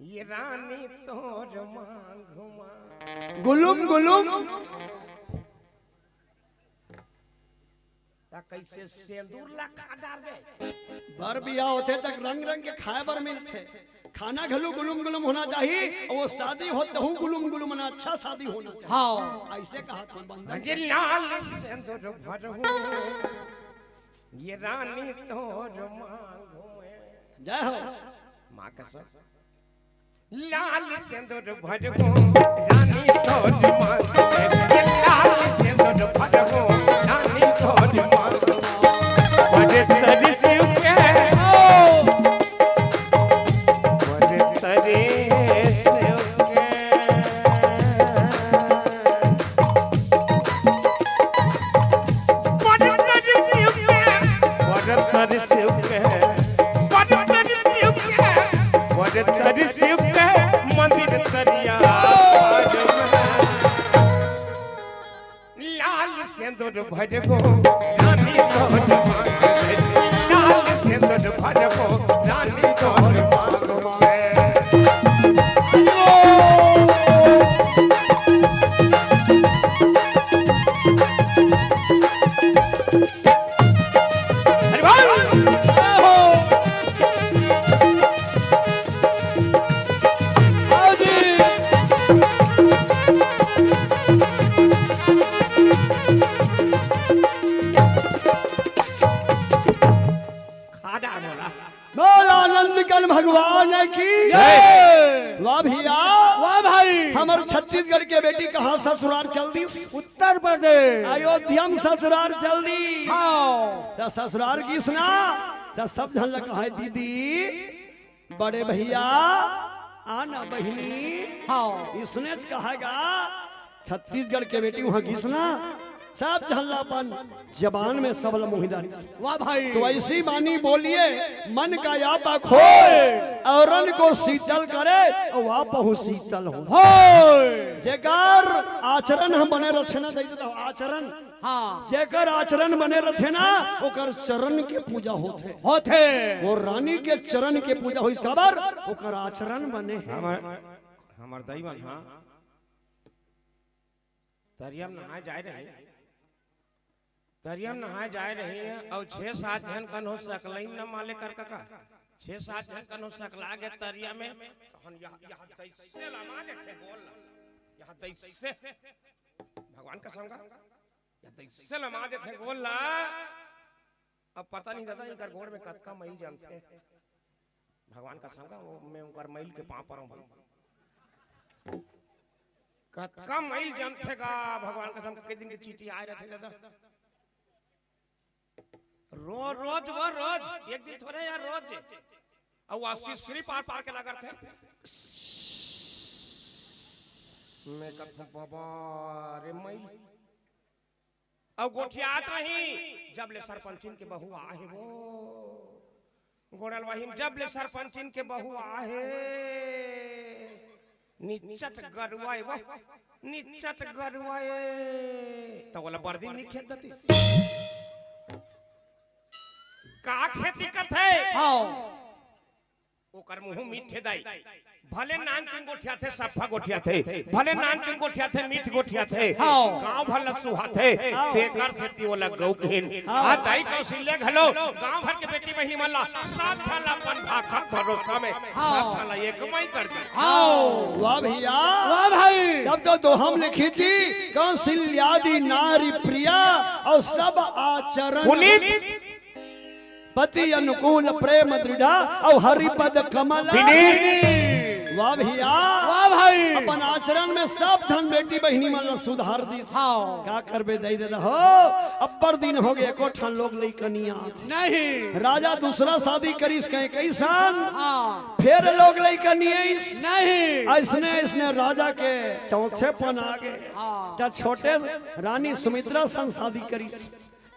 ये रानी तोर मांग मा। गुलुम गुलुम। त कइसे सेंदुर ला खा डारबे? बर बियाह होथे त रंग रंग के खाय बर मिलथे। खाना घलो गुलुम गुलुम होना चाही, अउ वो शादी हो तहू गुलुम गुलुम होना, अच्छा शादी होना चाही। हाँ। अइसे कहा था बंधन। अरे लाल सेंदुर भरहूँ, ये रानी तोर मांग में। जय हो। माँ कसम। लाल सेंदुर भरहूँ, रानी तोर मांग में। ये लाल सेंदुर भरहूँ, रानी तोर मांग में। बड़े तरी शिव के, बड़े तरी शिव के। बड़े तरी शिव के, बड़े तरी शिव के, बड़े तरी शिव के, बड़े तरी शिव के मंदिर तरिया। लाल सेंदुर भरबो, रानी तोर मांग में। लाल सेंदुर भरबो, रानी तोर मांग में। हरि बोल। खा डार बोला। बोल आनंद कंद भगवान की जय। वाह भैया। वाह भाई। हमर छत्तीसगढ़ के बेटी कहाँ ससुरार चल दिस? उत्तर प्रदेश। अयोध्या में ससुरार चल दिस। हाँ। त ससुरार गिस ना, त सब झन ल कहे, "दीदी, बड़े भैया, आना बहिनी।" हाँ। इसने च कहेगा, छत्तीसगढ़ के बेटी वहाँ गिस ना, सब झन ल अपन जबान में सब ल मोहि डारिस। वाह भाई। तो ऐसी बानी बोलिए, मन का आपा खोए, औरन को शीतल करे, और आपहु शीतल हो। होए। जेकर आचरण हम बने रखे ना, दई दे तो आचरण। हाँ। जेकर आचरण बने रखे ना, ओकर चरण के पूजा होथे। होथे। वो रानी के चरण के पूजा होइस, काबर? ओकर आचरण बने हे। हमर, हमर दई मन, हाँ। तरिया में नहाए जाए रही, तरिया में नहाए जाए रही है, और छह सात झन कन हो सकलई न माले कर कका, छह सात झन कन हो सकला गे तरिया में, तो हम यहाँ, यहाँ दैसे लमा देथे गोल ला, यहाँ दैसे, भगवान कसम का, यहाँ दैसे लमा देथे गोल ला। अब पता नहीं दादा, इनकर गोड़ में कतका मइल जमथे। भगवान कसम का, वो मैं उनकर मइल के पाँव परौं भाई। कतका मइल जमथे गा, भगवान कसम, के दिन के चींटी आए रहिथे दादा। रो-, रोज वो रोज, एक दिन थोरे यार, रोज। अउ वो सिसरी पार पार के लगथे। मैं कथों, "बाबा रे मइल।" अउ गोठियात रही, जब ले सरपंचिन के बहू आहे वो। गोड़लवाही में जब ले सरपंचिन के बहू आहे, निचट गरुआए वो, निचट गरुआए। त ओला बरदी निखेत देती। काक से दिक्कत है। हाँ। ओकर मुंह मीठे दाई, भले नानचुन गोठियाथे, सफा गोठियाथे, भले नानचुन गोठियाथे, मीठ गोठियाथे, हाँ। गांव भर ल सुहाथे, हाँ। तेकर सेती ओला गऊ कहिन। हाँ। आ दाई कौशल्या घलो गांव भर के बेटी बहिनी मन ला सब झन ला अपन भाखा भरोसा में हाँ। सब झन ला एक मई कर दे। हाँ। वाह भैया। वाह भाई। तब तो दोहा में लिखिस जी, कौशल्यादि नारी प्रिया और सब आचरण पुनीत। पति अनुकूल प्रेम दृढ़ा, अउ हरि पद कमल। विनीत। वाह भैया। वाह भाई। अपन आचरण में सब झन बेटी बहिनी मन ला सुधार दिस। हाँ। का करबे दई ददा हो, अब्बड़ दिन होगे एको ठन लोग लइका नइ आत। नहीं। राजा दूसरा शादी करिस कहे कइसन। हाँ। फेर लोग लइका नइ आइस। नहीं। अइसने, अइसने राजा के चौंचेपन आगे। हाँ। त छोटे रानी सुमित्रा सन शादी करिस।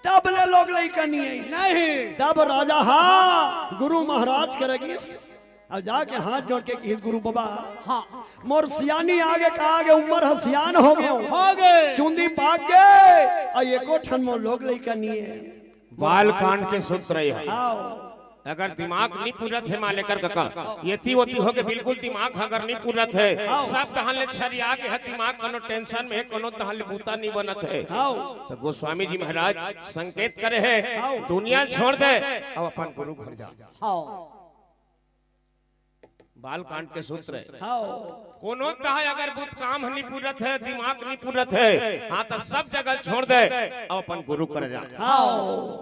तब ले लोग लइका नइ आइस। नहीं। तब राजा हा गुरु महाराज करा गिस। अब जाके हाथ जोड़ के किहिस, "गुरु बाबा, हाँ। मोर सियानी आगे का आगे, उम्र ह सियान होगे। होगे। चुंदी पाक गे, अउ एको ठन मोर लोग लइका नइ आए।" बाल कांड के सूत्र ये हे। हाँ। अगर दिमाग नइ पूरत हे, मालेकर कका, एती ओती होके बिल्कुल दिमाग ह अगर नइ पूरत हे, हाँ। सब तहन ले छरिया गे हे दिमाग, कोनो tension में हे, कोनो तहन ले बूता नइ बनत हे। हाँ। त गोस्वामी जी महाराज संकेत करे हे, हाँ। दुनिया ल छोड़ दे, अउ अपन गुरु घर जा। हाँ। बाल कांड के सूत्र हे। हाँ। कोनो तह अगर बूता काम ह नइ पूरत हे, दिमाग नइ पूरत हे, हाँ, त सब जगह ल छोड़ दे, अउ अपन गुरु कर जा। हाँ।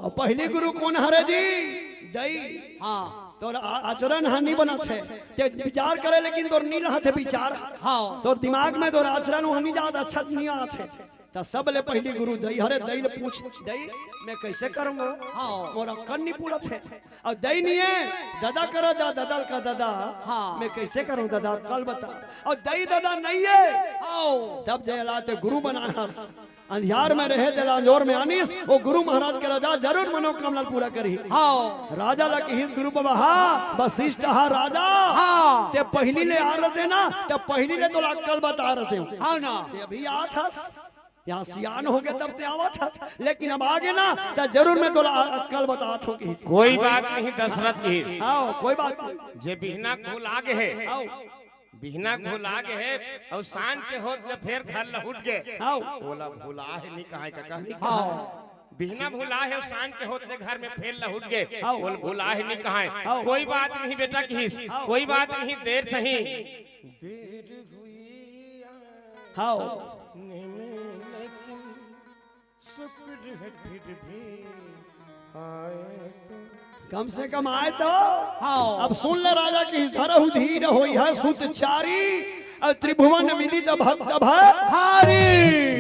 अउ पहिली गुरु कोन हरे जी? दई। हाँ। तोर आ-, आचरण ह नइ बनत हे। ते विचार करे, लेकिन तोर नइ रहत हे विचार। हाँ। तोर दिमाग में तोर आचरण ह नइ जात, अच्छा नइ आत हे। त सबले पहिली गुरु दई हरे, दई ले पूछ, "दई, मैं कइसे करंव? हाँ। मोर अक्कल नइ पूरत हे।" अउ दई नइ हे, ददा करा जा, ददा ल कहा, "ददा, हाँ। मैं कइसे करंव ददा, अक्कल बता।" अउ दई ददा नइ हे। हाँ। तब जेला ते गुरु बनाहस, अंधियार में रहे तेला अंजोर में आनिस, ओ गुरु महाराज करा जा, जरूर मनोकामना ल पूरा करही। हाँ। राजा ल किहिस गुरु बाबा, हाँ, वशिष्ठ हा राजा, हाँ। ते पहिली ले आ रहिते ना, ते पहिली ले तोला अक्कल बता रहितेंव। हाँ ना। ते अभी आत हस, यहाँ सियान होगे तब ते आवत हस, लेकिन अब आगे ना, त जरूर मैं तोला अक्कल बतात हंव किहिस। कोई बात नहीं दशरथ जी। हाँ, कोई बात नहीं। जे बिहना के भुला गे हे, हाँ। बिहना के भुला गे हे, अउ सांझ के होत ले फेर घर लहुट गे। हाँ। ओला भुलाहे नइ कहाय कका। हाँ। बिहना भुलाहे अउ सांझ के होत ले घर में फेर लहुट गे। हाँ। ओला भुलाहे नइ कहाय। हाँ। कोई बात नहीं बेटा किहिस, हाँ। कोई बात नहीं, देर सही। देर हुई हाँ। आने में लेकिन शुक्र है फिर भी आए तो। कम से कम आए तो। हाँ। अब सुन ले राजा कि धरहु धीर होइहै सुत चारी, अउ त्रिभुवन विदित भक्त भारी।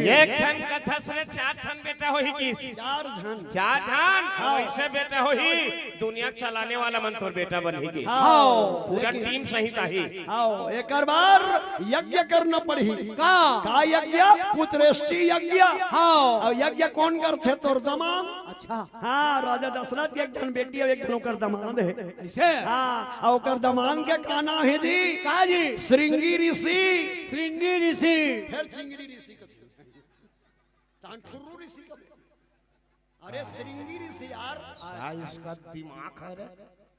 एक ठन कथस रे, चार ठन बेटा होही किस? चार झन। चार झन? हाँ। वइसे बेटा होही, दुनिया के चलाने वाला मन तोर बेटा बनही किस। हाँ, पूरा लेकिन टीम सहित आही। हाँ, एकर बर यज्ञ करना पड़ही। का? का यज्ञ? पुत्रेष्टि यज्ञ। हाँ। अउ यज्ञ कोन करथे? तोर दमांद। अच्छा। हाँ, राजा दशरथ के एक झन बेटी अउ एक झन ओकर दमांद हे। अइसे? हाँ, अउ ओकर दमांद के का नाम हे जी? का जी? श्रृंगी ऋषि। श्रृंगी ऋषि। फेर चिंगरी ऋषि कथे। तहन ठुर्रू ऋषि कथे। अरे श्रृंगी ऋषि यार। सा इसका दिमाग है रे।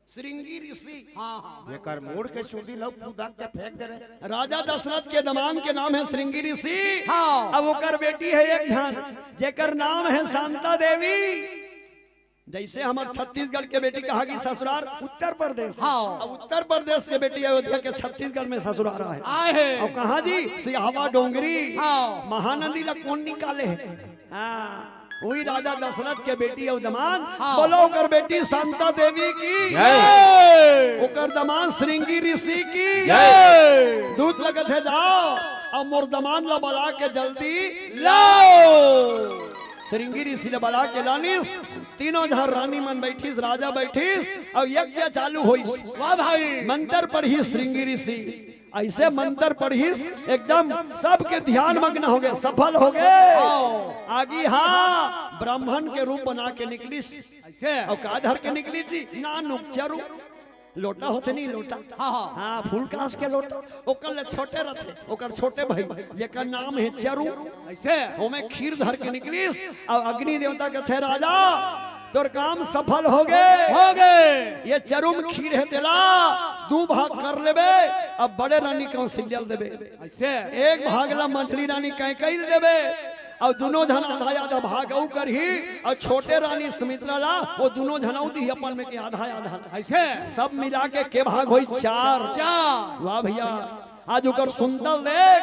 श्रृंगी ऋषि। हाँ, हाँ। एकर मूड़ के चूंदी ला कुदार के फेंक दे रे। राजा दशरथ के दमांद के नाम हे श्रृंगी ऋषि। हाँ। अब ओकर बेटी हे एक झन, जेकर नाम हे शांता देवी। जइसे हमर छत्तीसगढ़ के बेटी कहा गिस ससुरार उत्तर प्रदेश। हाँ। अब उत्तर प्रदेश के बेटी अयोध्या के छत्तीसगढ़ में ससुरार आए। आए हे। अउ कहाँ जी? सिहावा डोंगरी। हाँ। महानदी ला कोन निकाले हे? हाँ, वही राजा दशरथ के बेटी अउ दमांद। हाँ। बोलो ओकर बेटी शांता देवी की। जय। ओकर दमांद श्रृंगी ऋषि की। जय। दूत लगत हे जाव, अउ मोर दमांद ला बला के जल्दी लाव। श्रृंगी ऋषि ला बला के लानिस। तीनों झन रानी मन बैठिस, राजा बैठिस, अउ यज्ञ चालू होइस। वाह भाई। मंत्र पढ़िस श्रृंगी ऋषि। अइसे मंत्र पढ़िस, एकदम सबके ध्यान मग्न होगे, सफल होगे। हाँ। आगी हा ब्राह्मण के रूप बना के निकलिस। अइसे? अउ का धर के निकलिस जी? नानुक चरु। लोटा होथे नहीं, लोटा। हाँ, हाँ। हाँ, फूल कांस के लोटा। ओकर ले छोटे रथे, ओकर छोटे भाई, जेकर नाम हे चरु। अइसे? ओमे खीर धर के निकलिस, अउ अग्नि देवता कथे, राजा, तोर काम सफल होगे। होगे। ये चरु म खीर हे, तेला दू भाग कर लेबे, अउ बड़े रानी कौशल्या ल देबे। अइसे? एक भाग ला मंझली रानी कैकेयी ल देबे, अउ दूनों झन आधा आधा भाग अउ करही, अउ छोटे रानी सुमित्रा ला ओ दूनों झन अउ दिही अपन में के आधा आधा। अइसे? सब मिला के के भाग होइस? चार। चार। वाह भइया, आज ओकर सुंदर देख,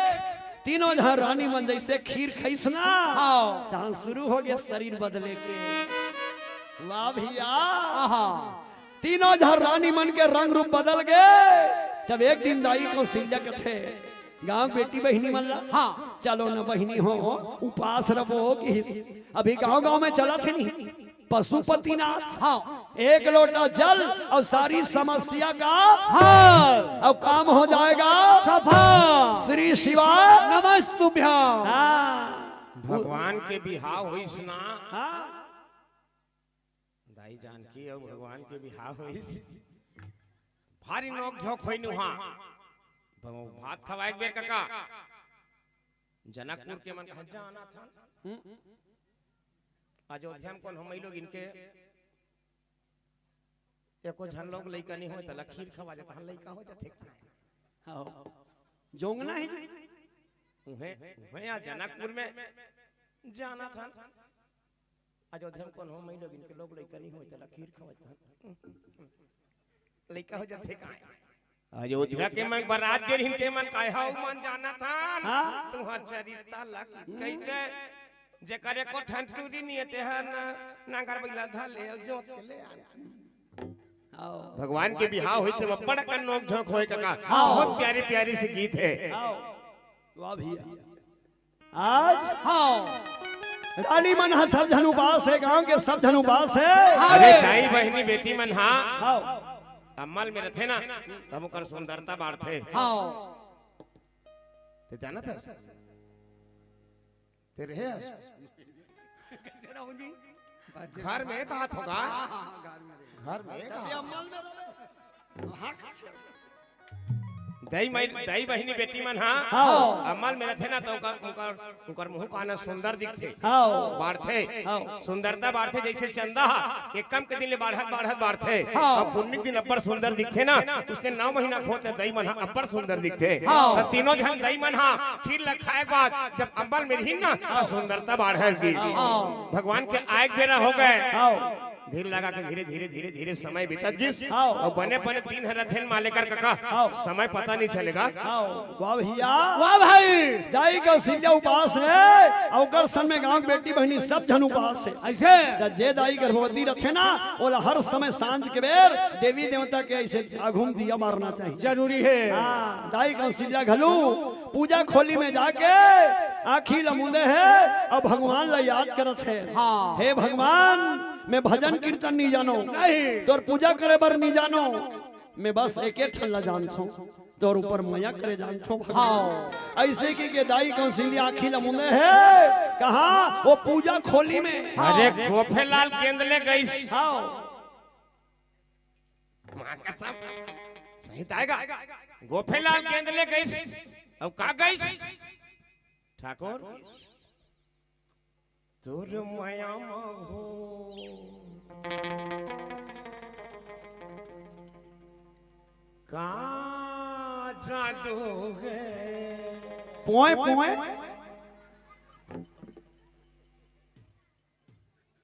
तीनों झन रानी मन जइसे खीर खइस ना, हाँ। तहां सुरू होगे शरीर बदले के। वाह भइया। आहा। तीनों झन रानी मन के रंग रूप बदल गे। तब एक दिन दाई कौशल्या कथे, गांव बेटी बहिनी मन ला, हाँ। चलो न बहिनी हो, उपास रबो किहिस। अभी गांव गांव में चलत हे नहीं, पशुपतिनाथ। हाँ। एक लोटा जल अउ सारी समस्या का हल। अउ काम हो जाएगा सफल। श्री शिवाय नमस्तुभ्यं। हाँ। भगवान के बिहाव होइस ना। हाँ। दाई जानकी अउ भगवान के बिहाव होइस। भारी नोक झोंक होइस उहां। भात खवाए के बेर कका। जनकपुर के मन कहा जाना था। अयोध्या म कोन हमई लोग इनके एको झन लोग लइका नहीं होय, तला खीर खवा जाता, लइका हो जाथे। हाँ। जोंगना हे जी। उहे, उहे या जनकपुर में जाना था। अयोध्या म कोन हमई लोग इनके लोग लइका नहीं होय, तला खीर खवा जाता। लइका हो जाथे काय? अयोध्या के मन बरात गे रहिन, ते मन काय हव मन जाना था। हाँ। तुहर चरित्र ला कइसे, जेकर एको ठन टूरी नहीं हे, ते हर न-, नांगर बइला धर ले अउ जोत के ले आन। आओ। भगवान के बिहाव होइस ते अब्बड़ अकन नोक झोंक होय कका। हाँ। बहुत प्यारी प्यारी सी गीत हे। आओ। वाह भइया। आज हाँ। रानी मन हा सब झन उपास हे, गांव के सब झन उपास हे। हाँ। अरे दाई बहिनी बेटी मन हा हाँ। अमल में रथे ना, तब ओकर सुंदरता बाढ़थे। हाँ। ते जानत हस? ते रहे हस? कैसे रहूं जी? घर में कहा थोगा? हाँ, हाँ, घर में रहे। घर में कहा? अमल में रहे। हाँ, दई माई, दई बहिनी बेटी मन हा हाँ। अमल में रथे ना, त ओकर, ओकर, ओकर मुंह काना सुंदर दिखथे। हाँ। बाढ़थे। हाँ। सुंदरता बाढ़थे, जइसे चंदा हा एकम के दिन ले बाढ़त, बाढ़त बाढ़थे। हाँ। अउ पुन्नी के दिन अब्बड़ सुंदर दिखथे ना, उसने नौ महीना के होत ले दई मन हा अब्बड़ सुंदर दिखथे। हाँ। त तीनों झन दई मन हा खीर ल खाए के बाद जब अमल में रहिन ना, त सुंदरता बाढ़त गिस। हाँ। भगवान के आए के बेरा होगे। हाँ। धीर लगा के धीरे, धीरे, धीरे, धीरे समय बीतत गिस। हाँ। अउ बने, बने दिन हर रथे न मालेकर कका। हाँ। समय पता नहीं चलेगा। हाँ, वाह भैया। वाह भाई। दाई कौशल्या उपास हे, अउ ओकर संग में गांव के बेटी बहिनी सब झन उपास हे। अइसे? त जे दाई गर्भवती रथे ना, ओला हर समय सांझ के बेर देवी देवता के अइसे आघू म दिया बारना चाहिए। जरूरी हे। हाँ, दाई कौशल्या घलो पूजा खोली में जाके आँखी ल मूंदे हे अउ भगवान ल याद करत हे। हाँ। हे भगवान, मैं भजन कीर्तन नहीं जानों, नहीं। तोर पूजा करे बर नहीं जानों, मैं बस एके ठन ला जानथों, तोर ऊपर मया करे जानथों भगवान। हाँ। अइसे कहिके दाई कौशल्या आँखी ल मूंदे हे, कहाँ? वो पूजा खोली में। अरे हाँ। गोफेलाल गेंद ले गइस। हाँ। माँ कसम, सही त आएगा। गोफेलाल गेंद ले गइस। अब का गइस? ठाकुर, तोर मया म हो का जादू हे? पोए, पोए।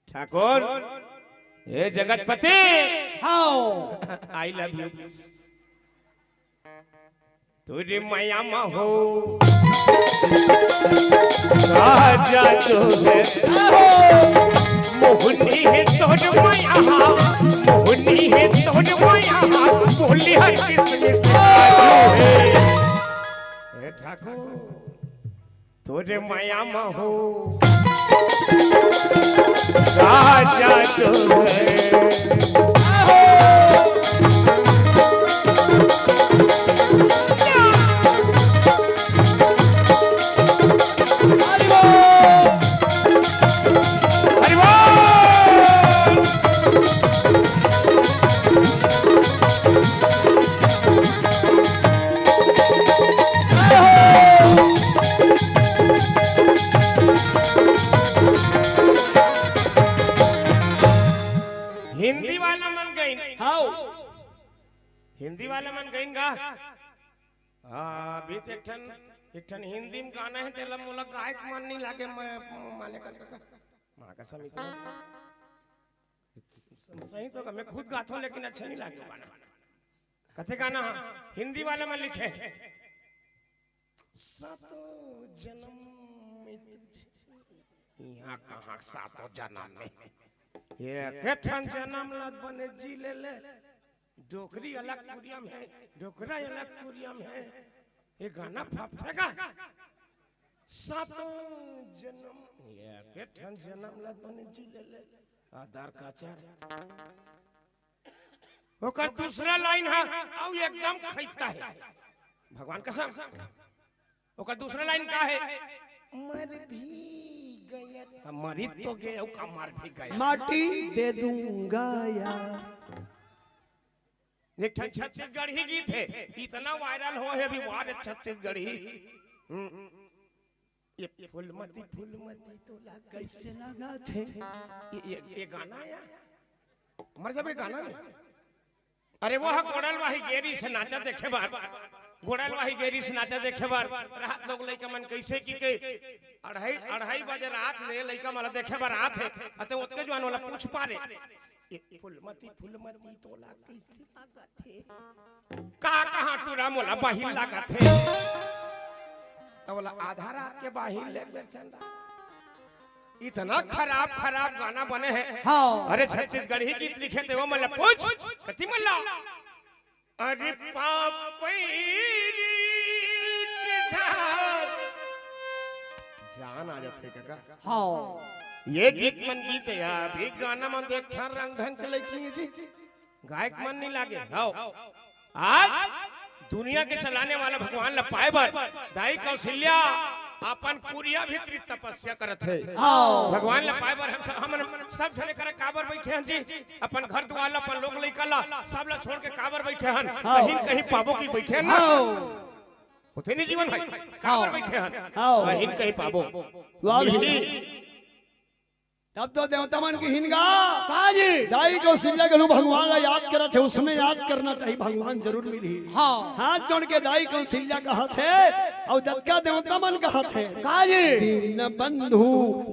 ठाकुर, ए जगतपति। हाँ। I love you। तोर मया म हो राजा जो हे, मोहनी हे तोर मया, मोहनी हे तोर मया, बोली हर किसमिस काजू हे। ए ठाकुर, तोर मया म हो राजा जो हे। हरि बोल। हिंदी वाला मन गइन। हाव। हिंदी वाला मन गइन गा। हाँ, अभी तो एक ठन, एक ठन हिंदी में गाना हे, तेला मोला गायक मन नहीं लागे, मैं माले कर, कर, कर। माँ कसम इतना। सही तो मैं खुद गाता हूँ, लेकिन अच्छा नहीं लागे गाना। कथे गाना, हिंदी वाला मन लिखे। सातों जन्म में तुझे। यहाँ कहाँ सातों जन्म में? ये के ठन जन्म ला बने जी ले ले। डोकरी अलग कुरिया में हे, डोकरा अलग कुरिया में हे। ये गाना फपथे का? सातों जन्म, ये के ठन जन्म ला बने जी ले ले। आधार का चार। ओकर दूसरा लाइन हे, अउ एकदम खैता हे। भगवान कसम। ओकर दूसरा लाइन का हे? मर भी गया। त मरी तो गे, अउ का मर भी गया। माटी दे दूंगा यार। एक ठन छत्तीसगढ़ी गीत हे, इतना वायरल हो हे अभी, वाह रे छत्तीसगढ़ी। हम्म। ये फूलमती, फूलमती तोला कैसे लगा थे? ये, ये, ये गाना हे यार। मर जाबे गाना में। अरे वो ह गोड़ल वाही गेरी से नाचा देखे बर, गोड़ल वाही गेरी से नाचा देखे बर। रात लोग लइका मन कैसे कि के अढ़ाई, अढ़ाई बजे रात ले लइका मन ला देखे बर आत हे। अते ओतके जुआन वाला पूछ पारे, ये फूलमती, फूलमती तोला कैसे लागत हे? कहाँ, कहाँ टूरा मोला बाहिर लागत हे? त बोला आधा रात के बाहिर ले बेचन। इतना खराब, खराब गाना बने हे। हाँ। अरे छत्तीसगढ़ी गीत लिखे ते वो मन ला पूछ, कति मन ला? अरे पापैरी के घर। जान आ जाथे कका। हाँ। ये गीत मन गीत हे, अभी गाना मन देख रंग ढंग के लइकी जी। गायक मन नहीं लागे। हव। आज दुनिया के चलाने वाला भगवान ला पाए बर दाई कौशल्या अपन कुरिया भीतरी तपस्या करत हे। हव। भगवान ला पाए बर हम सब, हमन सब झने करा काबर बइठे हन जी? अपन घर दुआर ला, अपन लोग लइका ला, सब ला छोड़ के काबर बइठे हन? हव। कहीं न कहीं पाबो कि बइठे हन ना? हव। होथे नहीं जीवन भाई, काबर हव। बइठे हन? हव। कहीं न कहीं पाबो। वाह भैया। मिलही। अब तो देवता मन के हिनगा। का जी? दाई कौशल्या घलो भगवान ला याद करत हे, उसने याद करना चाहिए, भगवान जरूर मिलही। हाँ। हाथ जोड़ के दाई कौशल्या कहत हे, अउ दतका देवता मन कहत हे। का जी? दीन बंधु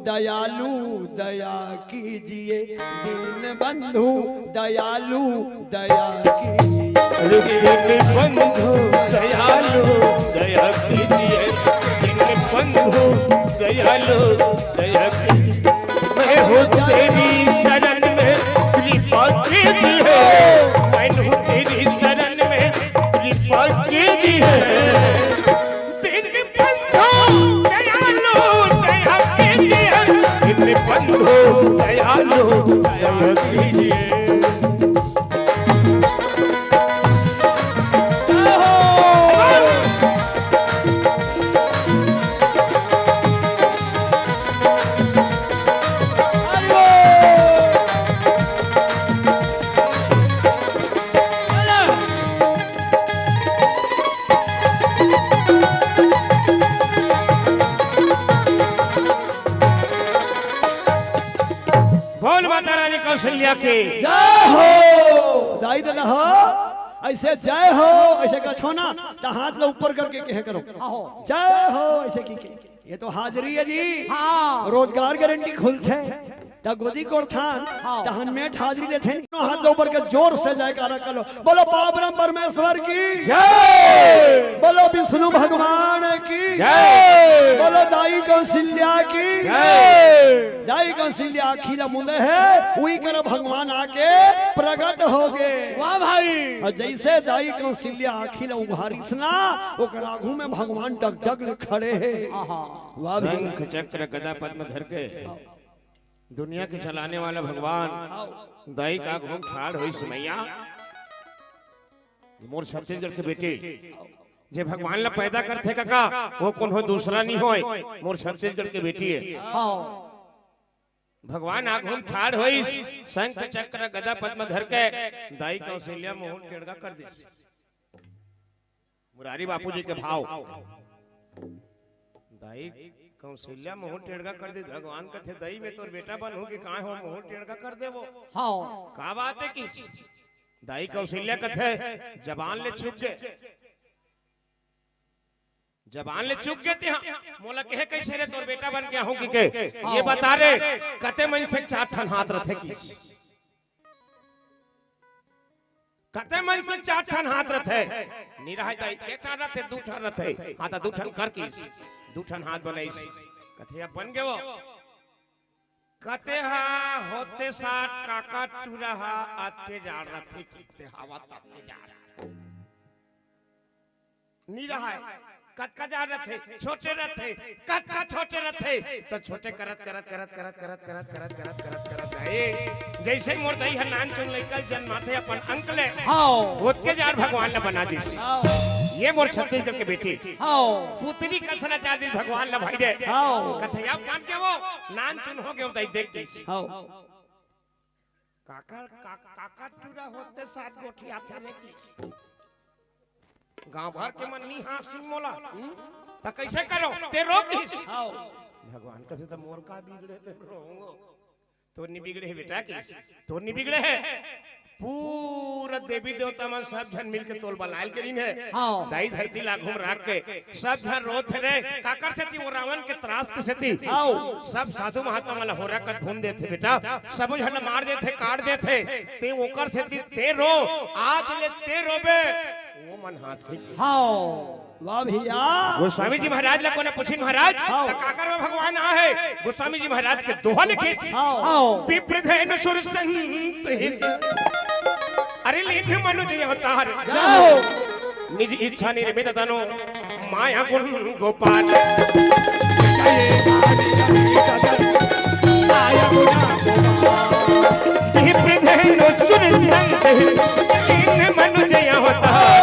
दयालु दया कीजिए, दीन बंधु दयालु दया कीजिए। अरे दीन बंधु दयालु दया कीजिए, दीन बंधु दयालु दया कीजिए। मैं हूँ तेरी शरण में, कृपा कीजिए। मैं हूँ तेरी शरण में, कृपा कीजिए। दीन बंधु दयालु दया कीजिए, दीन बंधु दयालु दया कीजिए। बोल माता रानी कौशल्या के। जय हो। दाई ददा हो, ऐसे जय हो, ऐसे कछो ना, त हाथ ला ऊपर करके कहे करो। आहो। जय हो, ऐसे की के। ये तो हाजरी है जी। हाँ। रोजगार गारंटी खुलथे। त गोदी कोड़थन, हाँ। त हनमेट हाजरी लेथे। हाथ ला ऊपर के जोर से जयकारा कर लो। बोलो पावरम परमेश्वर की जय। बोलो विष्णु भगवान की जय। बोलो दाई कौशल्या की जय। दाई कौशल्या आँखी ला मुंदे हे, उही करा भगवान आके प्रगट होगे। वाह भाई। अउ जइसे दाई कौशल्या आँखी ला उघारिस ना, ओकर आगू में भगवान डगडग ले खड़े हे। आहा। वाह भाई। शंख चक्र गदा पद्म धर के दुनिया के चलाने वाला भगवान दाई के आगू म ठाढ़ होइस मइया। मोर छत्तीसगढ़ के बेटी, जे भगवान ला पैदा करथे कका, वो कोनो दूसरा नइ होय, मोर छत्तीसगढ़ के बेटी हे। हाँ। भगवान आगू म ठाढ़ होइस, शंख चक्र गदा पद्म धर के, दाई कौशल्या मुहूं टेड़गा कर दिस। मुरारी बापू जी के भाव। दाई कौशल्या मुहूं टेड़गा कर दिस, भगवान कथे, "दाई, मैं तोर बेटा बनहूं कि काय हो, मुहूं टेड़गा कर देबो?" हाँ। का बात हे कि दाई कौशल्या कथे, "जबान ले चूक गे, जबान ले चूक गे तेंहा, मोला कहे कइसे रे तोर बेटा बन के आहूं कि के? ये बता रे, कते मनसे के चार ठन हाथ रथे कि?" कते मनसे के चार ठन हाथ रथे? नइ रहय दाई, एक ठन रथे, दू ठन रथे। हाँ, त दू ठन कर किस, दू ठन हाथ बनइस। कथे, "अब बन गे वो।" कते हा होते साठ काका टूरा हा अत्ते जाड़ रथे, किते हवा तत्ते जाड़। नइ रहय। कतका जाड़ रथे, छोटे रथे, कतका छोटे रथे, त छोटे करत, करत, करत, करत, करत, करत, करत, करत, करत, करत, ए, जइसे मोर दाई ह नानचुन लइका जनमाथे अपन अंक ले, हाँ। ओतके जाड़ भगवान ल बना दिस। हाँ। ये मोर छत्तीसगढ़ के बेटी। हाँ। पुतरी कस नचा दिस भगवान ल भाई रे। हाँ। कथे, "अब मान के वो नानचुन हो गे, दाई देख दिस।" हाँ। काकर, का-, काकर टूरा होते साठ गोठियाथे रे किस। गांव भर के मन नइ हाँसिन मोला। हम्म? त कइसे करो? तें रो किस। हाँ। भगवान कथे, "त मोर का बिगड़े, तें रोवो।" तोर नइ बिगड़े हे बेटा किस, तोर नइ बिगड़े हे। पूरा देवी देवता मन सब झन मिलके तोल बलायल करिन हे। हाँ। दाई धरती ला घूम राख के सब झन रोत हे रे। काकर सेती? वो रावण के त्रास के सेती। हाँ। सब साधु महात्मा मन ला होरा कस भून देथे बेटा, सबो झन ला मार देथे, काट देथे। तें ओकर सेती तें रो, आज ले तें रोबे, वो मन हाँसही। हाँ। वाह भैया। गोस्वामी जी महाराज ला कोनो पूछिन महाराज, हाँ। त काकर म भगवान आहे? गोस्वामी जी महाराज के दोहा लिखे। हाँ। हाँ। विप्र धेनु सुर संत हित। अरे लीन्ह मनुज अवतार। जाओ। निज इच्छा निर्मित तनु माया गुण गोपाल। विप्र धेनु सुर संत हित। लीन्ह मनुज अवतार।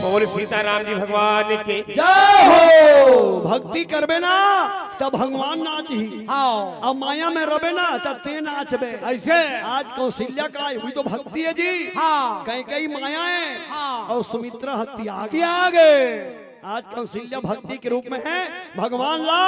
बोल सीताराम। जी भगवान की जय हो। भक्ति करबे ना, त भगवान नाचही। हाँ। अब माया में रबे ना, त तें नाचबे। अइसे? आज कौशल्या का हे, वही तो भक्ति हे जी। हाँ। कैकेयी माया हे। हाँ। अउ सुमित्रा ह त्याग। त्याग हे। आज कौशल्या भक्ति के रूप में हे। भगवान ला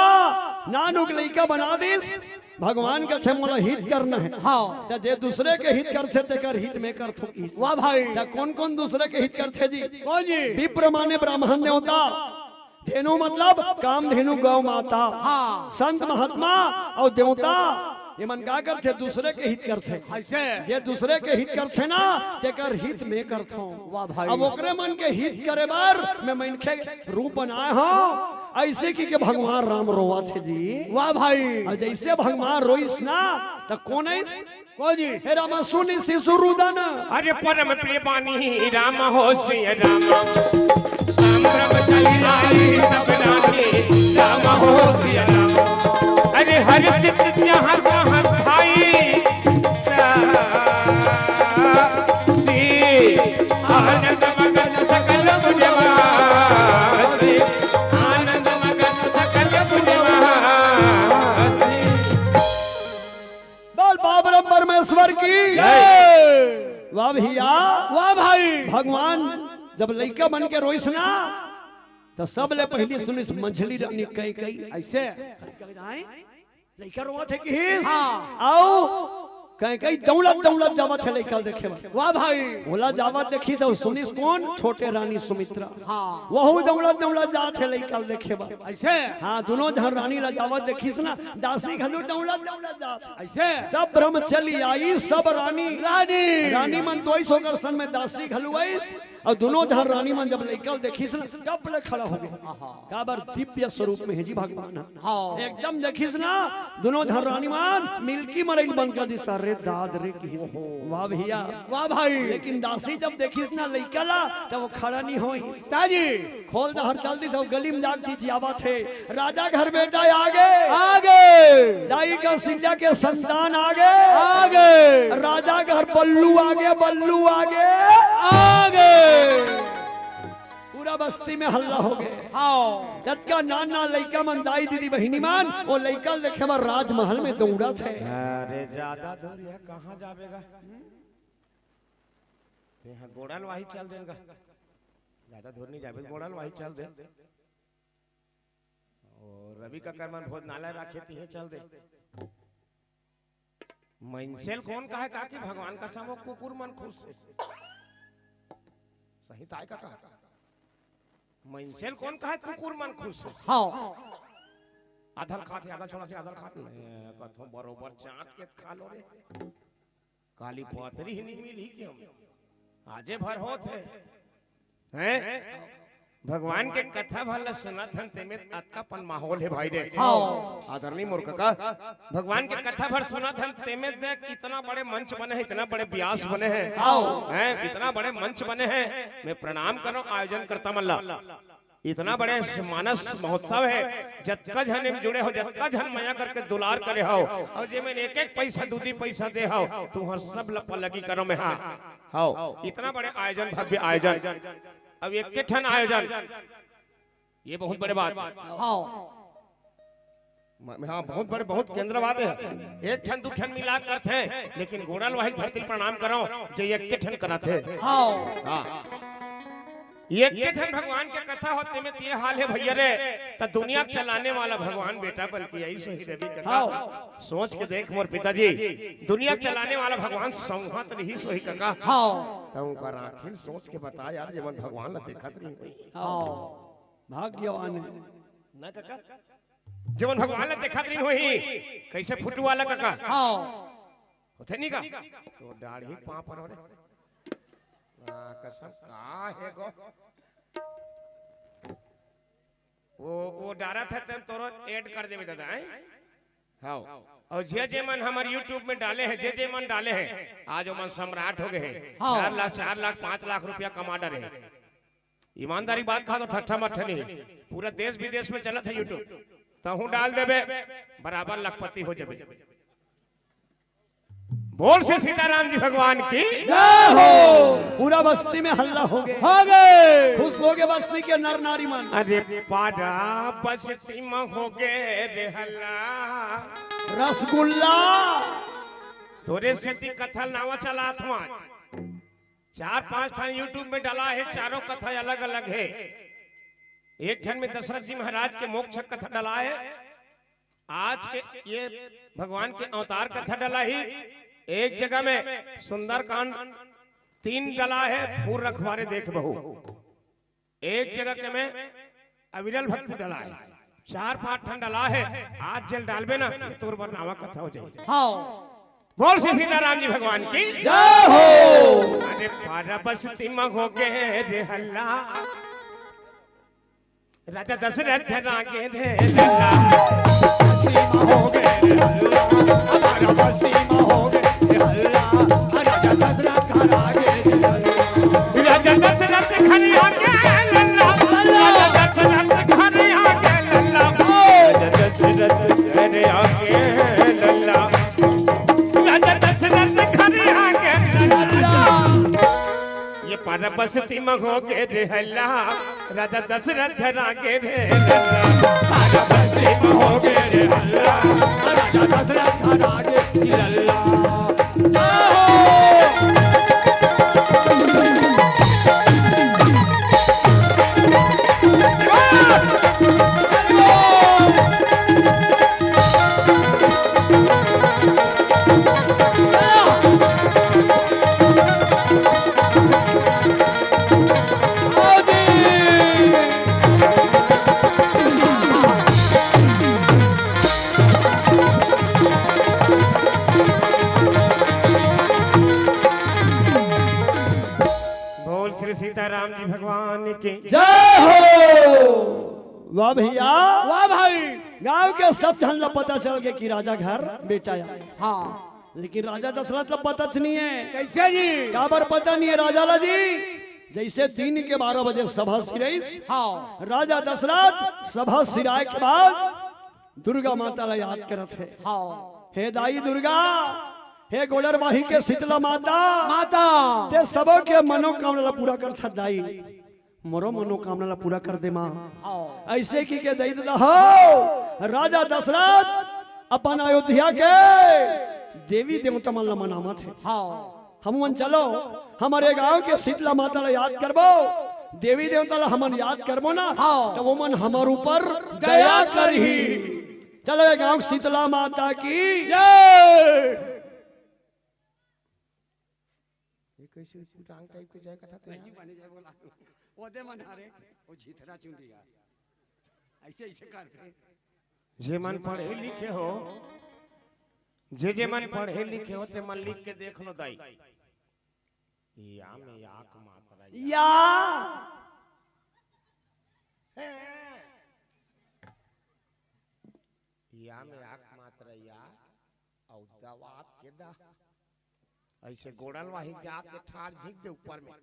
नानू के लइका बना दिस। भगवान कथे मोला हित करना हे। हाँ। त जे दूसरे के हित करथे, तेकर हित में करथों। वाह भाई। त कोन कोन दूसरे के हित करथे जी? कोन जी? विप्र माने ब्राह्मण देवता, धेनु मतलब कामधेनु गौ माता। हाँ। संत महात्मा अउ देवता, ये मन का करथे? दूसरे के हित करथे। अइसे? जे दूसरे के हित करथे ना, तेकर हित में करथों। वाह भाई। अब ओकरे मन के हित करे बर मैं मनखे रूप बनाए हों। अइसे कहिके भगवान राम रोवत हे जी। वाह भाई। अउ जइसे भगवान रोइस ना, त कोन आइस? कोन जी? हे राम सुनि शिशु रुदन। अरे परम प्रिय बानी राम हो सिय राम। संभ्रम चली आई सब रानी राम हो सिय राम। अरे हर्षित जहाँ तहाँ भाई आनंद मगन सकल गुणवासी। आनंद मगन सकल गुणवासी। बोल बाबरम परमेश्वर की जय। वाह भैया। वाह भाई। भगवान जब लइका बन के रोइस ना, त सबले पहिली सुनिस मंझली रानी कैकेयी। अइसे? लइका रोवत हे किहिस। हाँ। अउ कैकेयी दौड़त दौड़त जावत हे लइका ल देखे बर। वाह भाई। ओला जावत देखिस अउ सुनिस कोन? छोटे रानी सुमित्रा। हाँ। वहू दौड़त दौड़त जात हे लइका ल देखे बर। अइसे? हाँ, दूनों झन रानी ला जावत देखिस ना, दासी घलो दौड़त दौड़त जात हे। अइसे? सब ब्रह्म चली आई, सब रानी। रानी। रानी मन तो आइस ओकर संग में दासी घलो आइस। अउ दूनों झन रानी मन जब लइका ल देखिस ना, टप ले खड़ा हो गे। आहा। काबर दिव्य स्वरूप में हे जी भगवान ह। हाँ। एकदम देखिस ना, दूनों झन रानी मन मिलकी मरइल बंद कर दिस। अरे दाद रे किहिस। वाह भैया। वाह भाई। लेकिन दासी जब देखिस ना लइका ला, त वो खड़ा नइ होइस। ताजी। खोल डहर चल दिस अउ गली में जाके चिचियावत हे, राजा घर बेटा आगे। आगे। दाई कौशल्या के संतान आगे। आगे। राजा घर बल्लू आगे, बल्लू आगे। आगे। पूरा बस्ती में हल्ला हो गे। हाँ। जतका नान नान लइका मन, दाई दीदी बहिनी मन, वो लइका ल देखे बर राजमहल में दौड़त हे। अरे जादा दूर हे, कहाँ जाबे गा? तेहा गोड़ल वाही चल देन गा। जादा दूर नइ जाबे, गोड़ल वाही चल दे। अउ रवि कक्कर मन भोजनालय राखे तिहें चल दे। मइनसे ल कोन कहे का कि भगवान कसम वो कुकुर मन खुस हे। सही ताय कका। मइनसे ल कोन कहे कुकुर मन खुस हे। हाँ। आधा ल खाथे, आधा ल छोड़ाथे, आधा ल खाथे। ए, कथों बरोबर चाट के खा लो रे। काली पतरी ही नइ मिलही कि हम आजे भर होत हे। हैं? भगवान के कथा भर ल सुनत हन, तेमे अतका पन माहौल हे भाई रे। हाँ। आदरणीय मोर कका, भगवान के कथा भर सुनत हन, तेमे देख इतना बड़े मंच बने हे, इतना बड़े व्यास बने हे। हाँ। हैं? इतना बड़े मंच बने हे। मैं प्रणाम करों आयोजन करता मन ला। इतना बड़े मानस महोत्सव हे, जतका झन एम जुड़े हो, जतका झन मया करके दुलार करे हो, अउ जेमन एक एक पैसा, दू दू पैसा दे हो, तुहर सब ल पल्लगी करों मैं हा। हाँ, इतना बड़े आयोजन, भव्य आयोजन, अब एक के ठन आयोजन, ये बहुत बड़े बात। हाँ। म-, हाँ, बहुत बड़े, बहुत केंद्र बात हे। एक ठन, दू ठन मिला करथे, लेकिन गोड़ल वाही धरती प्रणाम करों, जे एक के ठन करत हे। हाँ। हाँ। एक के ठन भगवान के कथा होत, तेमे त ये हाल हे भैया रे, त दुनिया के चलाने वाला भगवान बेटा बन के आइस होही रवि कका। हाँ। सोच के देख मोर पिताजी, दुनिया के चलाने वाला भगवान संघत रहिस होही कका। हाँ। त ओकर आँखी ल सोच के बता यार, जेमन भगवान ला देखत रहिन होही। हाँ। भाग्यवान हे। ना कका? जेमन भगवान ला देखत रहिन होही, कइसे फोटो वाला कका? हाँ। होथे नहीं का? तो दाढ़ी पाँव पर हो रे। हाँ, कसम का हे गो? वो, वो डारत हे तेन तोरो add कर देबे दादा, हैं? हाँ। अउ जे जे मन हमर YouTube में डाले हे, जे जे मन डाले हे, आज ओमन सम्राट हो गे हे। हाँ। चार लाख, चार लाख, पाँच लाख रुपया कमा डरे हे। ईमानदारी बात कहा तो ठट्ठा मट्ठा नहीं। पूरा देश विदेश में चलत हे YouTube। तहूँ डाल देबे, बराबर लखपति हो जाबे। बोल श्री सीताराम जी भगवान की। जय हो। पूरा बस्ती में हल्ला हो गए। हो गए। खुश हो गए बस्ती के नर नारी मन। अरे पारा बस्ती में हो गए रे हल्ला। रसगुल्ला। तोरे सेती कथा नावा चलात हूँ। चार पांच ठन YouTube में डला है, चारों कथा अलग अलग है। एक ठन में दशरथ जी महाराज के मोक्ष कथा डला है, आज के ये भगवान के अवतार कथा डला ही। एक जगह में सुंदरकांड तीन डला है, पूर्ण रखवारे देख बहू। एक जगह के में अविरल भक्ति डला है, चार पांच ठन डला है। आज जेल डालबे ना, ये तोर बर नावा कथा हो जाए। हाँ। बोल श्री सीताराम जी भगवान की। जय हो। अरे पारा बस्ती में हो गए रे हल्ला। राजा दशरथ रागे रे लल्ला। बस्ती में हो गए रे हल्ला। हमारा बस्ती में हो गए रे हल्ला। राजा दशरथ रागे रे लल्ला। राजा दशरथ घर आगे लल्ला। राजा दशरथ घर आगे लल्ला। राजा दशरथ घर आगे लल्ला। राजा दशरथ घर आगे लल्ला। ये पारा बस्ती में हो गए रे हल्ला। राजा दशरथ रागे रे लल्ला। पारा बस्ती में हो गए रे हल्ला। राजा दशरथ रागे लल्ला। बोल श्री सीताराम जी भगवान की। जय हो। वाह भैया। वाह भाई। गांव के सब झन ला पता चल गया कि राजा घर बेटा आय। हाँ। लेकिन राजा दशरथ ला पता च नहीं है। कैसे जी? काबर पता नहीं है राजा ला जी? जैसे दिन के बारह बजे सभा सिराइस। हाँ। राजा दशरथ सभा सिराय के बाद दुर्गा माता ला याद करत हे। हाँ। हे दाई दुर्गा, हे गोड़रबाही के शीतला माता, माता। ते सबो के मनोकामना ला पूरा कर छत दाई। मोरो मनोकामना ला पूरा कर दे माँ। हाँ। ऐसे कहिके दई ददा हो, राजा दशरथ अपन अयोध्या के देवी देवता मन ला मनावत हे। हाँ। हम मन चलो, हमरे गांव के शीतला माता ला याद करबो, देवी देवता ला हमन याद करबो ना, हाँ। तो वो मन हमर ऊपर दया करही। चलो, ये गांव शीतला माता की जय। ये कैसे उटपुटांग टाइप के जाय कथा ते? नहीं जी, बने जाय बोला। वो दे मन हरे, वो झिथरा चुंदिया। ऐसे, ऐसे करते। जे मन पढ़े लिखे हो, जे जे मन पढ़े लिखे हो, ते मन लिख के देख लो दाई। या में याक मात्रा या। या। हैं। या में याक मात्रा या, अउ दवात के दा। ऐसे गोड़ल वाही जाके ठाड़ झींक दे ऊपर में।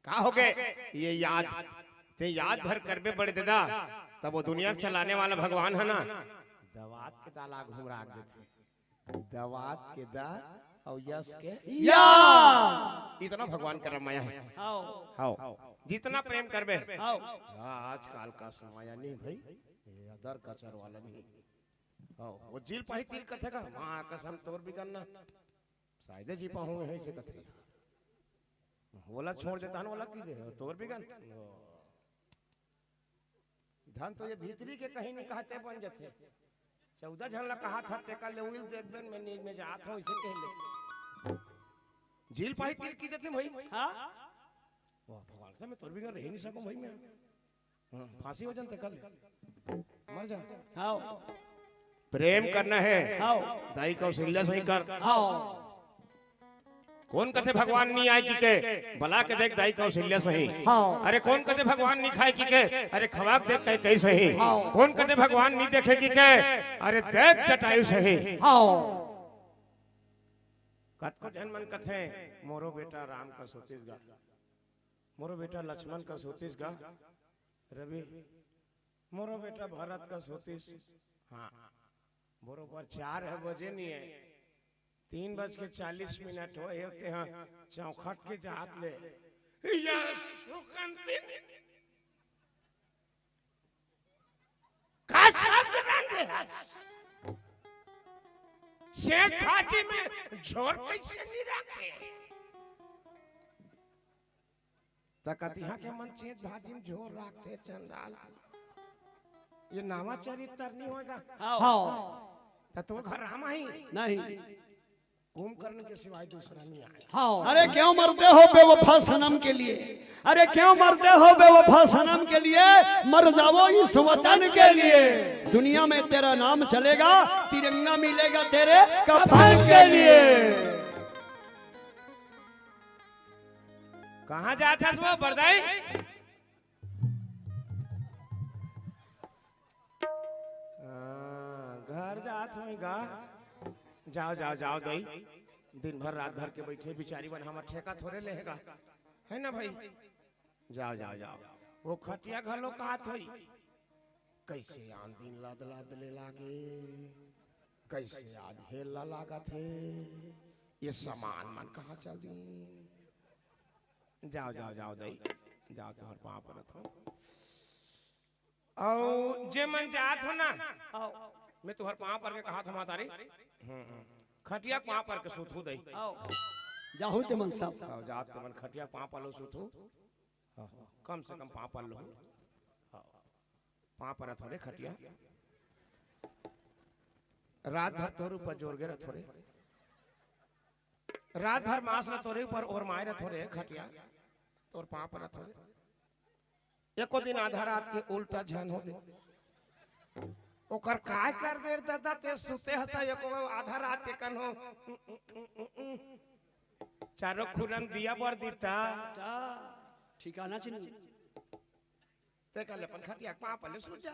का हो गए? ये याद, ते याद भर करबे बड़े ददा, तब वो दुनिया के चलाने वाला भगवान है ना, दवात के दाला घुमरा देथे। दवात के दा अउ यस के या। इतना भगवान कर मया है। हाओ। हाओ। जितना प्रेम करबे। हाओ। आजकल का समय नहीं भाई, ये अदर कचर वाला नहीं। हाओ, वो जिल पाही तिल कथे का, माँ कसम तोर बिगन ना। शायदे जी पाहूँ है इसे कथे। ओला छोड़ देता हन, ओला की दे, तोर बिगन। धन तो ये भीतरी के कहीं नहीं कहते बन जथे। चौदह झन ला कहा था, तेका ले उइल देखबेन, मैं नींद में जात हूँ, इसे कह ले। जिल पाही तिल की देते भाई। हाँ? वाह, भगवान से मैं तोर बिगन रह नहीं सकूं भाई मैं। हाँ, फांसी हो जान तेका ले। मर जा। हाओ। प्रेम करना है। हाओ। दाई कौशल्या सही कर। हाओ। कोन कथे भगवान नी आय कि के, बला के देख दाई कौशल्या सही। हाओ। अरे कोन कथे भगवान नी खाय कि के, अरे खवा के देख कैकई सही। हाओ। कोन कथे भगवान नी देखे कि के, अरे देख जटायु सही। हाओ। कतको झन मन कथे, मोरो बेटा राम कस होतिस गा, मोरो बेटा लक्ष्मण कस होतिस गा, रवि, मोरो बेटा भरत कस होतिस। हाँ, बरोबर चार है बजे नहीं है। तीन बज के चालीस मिनट होए हे, तेहा चौखट के जात ले या सुकंतिन का साग रांधे हस? सेठ भाजी में झोर कइसे नइ राखे? त कतिहा के मन सेठ भाजी में झोर राखथे चंडाल। ये नवा चरित्र नइ होय गा? हाँ। त तोर घर राम आही? नहीं। कुंभकर्ण के सिवाय दूसरा नइ आय। हाँ। अरे क्यों मरते हो बेवफा सनम के लिए, अरे क्यों मरते हो बेवफा सनम के लिए, मर जाओ इस वतन के लिए। दुनिया में तेरा नाम चलेगा, तिरंगा मिलेगा तेरे कफन के लिए। कहाँ जात हस वो बरदाई? हाँ, घर जात होही गा। जाव, जाव, जाव दई। दिन भर रात भर के बइठे बिचारी मन हमर ठेका थोरे लेहे गा, हे ना भई? जाव, जाव, जाव। वो खटिया घलो काहत होही, कइसे आन दिन लद लद ले लागे, कइसे आज हेल ला लागत हे, ये समान मन कहाँ चल दिन? जाव, जाव, जाव दई, जाव, तुँहर पाँव परत हों। अउ जे मन जात हो ना, आओ। मैं तुँहर पाँव पर के कहत हों महतारी, हम्म, हम्म। खटिया के पाँव पर के सुतहू दई। आओ। जाहू ते मन सब। आओ, जात ते मन खटिया के पाँव पर लो सुतहू। हाँ, हाँ। कम से कम पाँव पर लो। हाँ। पाँव परत हों रे खटिया। रात भर तोर ऊपर जोर गे रथों रे। रात भर मास ल तोरे ऊपर ओरमाए रथों रे खटिया, तोर पाँव परत हों रे। एको दिन आधा रात के उल्टा झन हो दे। ओकर काय करबे रे ददा, ते सुते हस त एको आधा रात के कन हो। चारों खुरन दिया बर दिता। का ठिकाना चिन्ह। ते कहले अपन खटिया के पाँव पर ले सुत जा।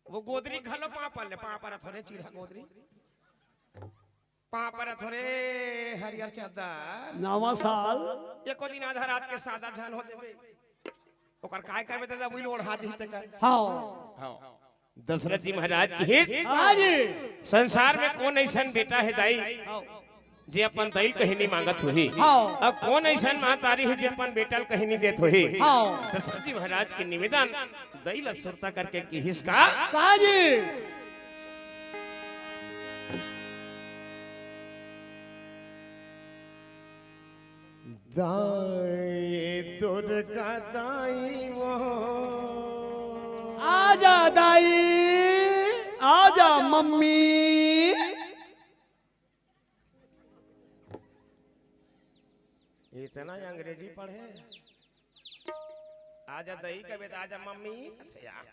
वो गोदरी घलो पाँव पर ले, पाँव परत हों रे चिरहा गोदरी। पाँव परत हों रे हरियर चद्दर। नवा साल। एको दिन आधा रात के सादा झन हो देबे। ओकर काय करबे ददा, उही ल ओढ़ा दिही ते का। हाँ। हाँ। दशरथ जी महाराज की हित। हाँ जी। संसार में कोन अइसन बेटा हे दाई, हाँ। जे अपन दई ल कहीं नइ मांगत होही। हाँ। अउ कोन अइसन महतारी हे जे अपन बेटा ल कहीं नइ देत होही। हाँ। दशरथ जी महाराज के निवेदन दई ल सुरता करके किहिस का? का जी? दाई दुर्गा दाई वो। आजा दाई, आजा मम्मी। इतना अंग्रेजी पढ़े, आजा दई कबे त आजा मम्मी। अच्छा यार,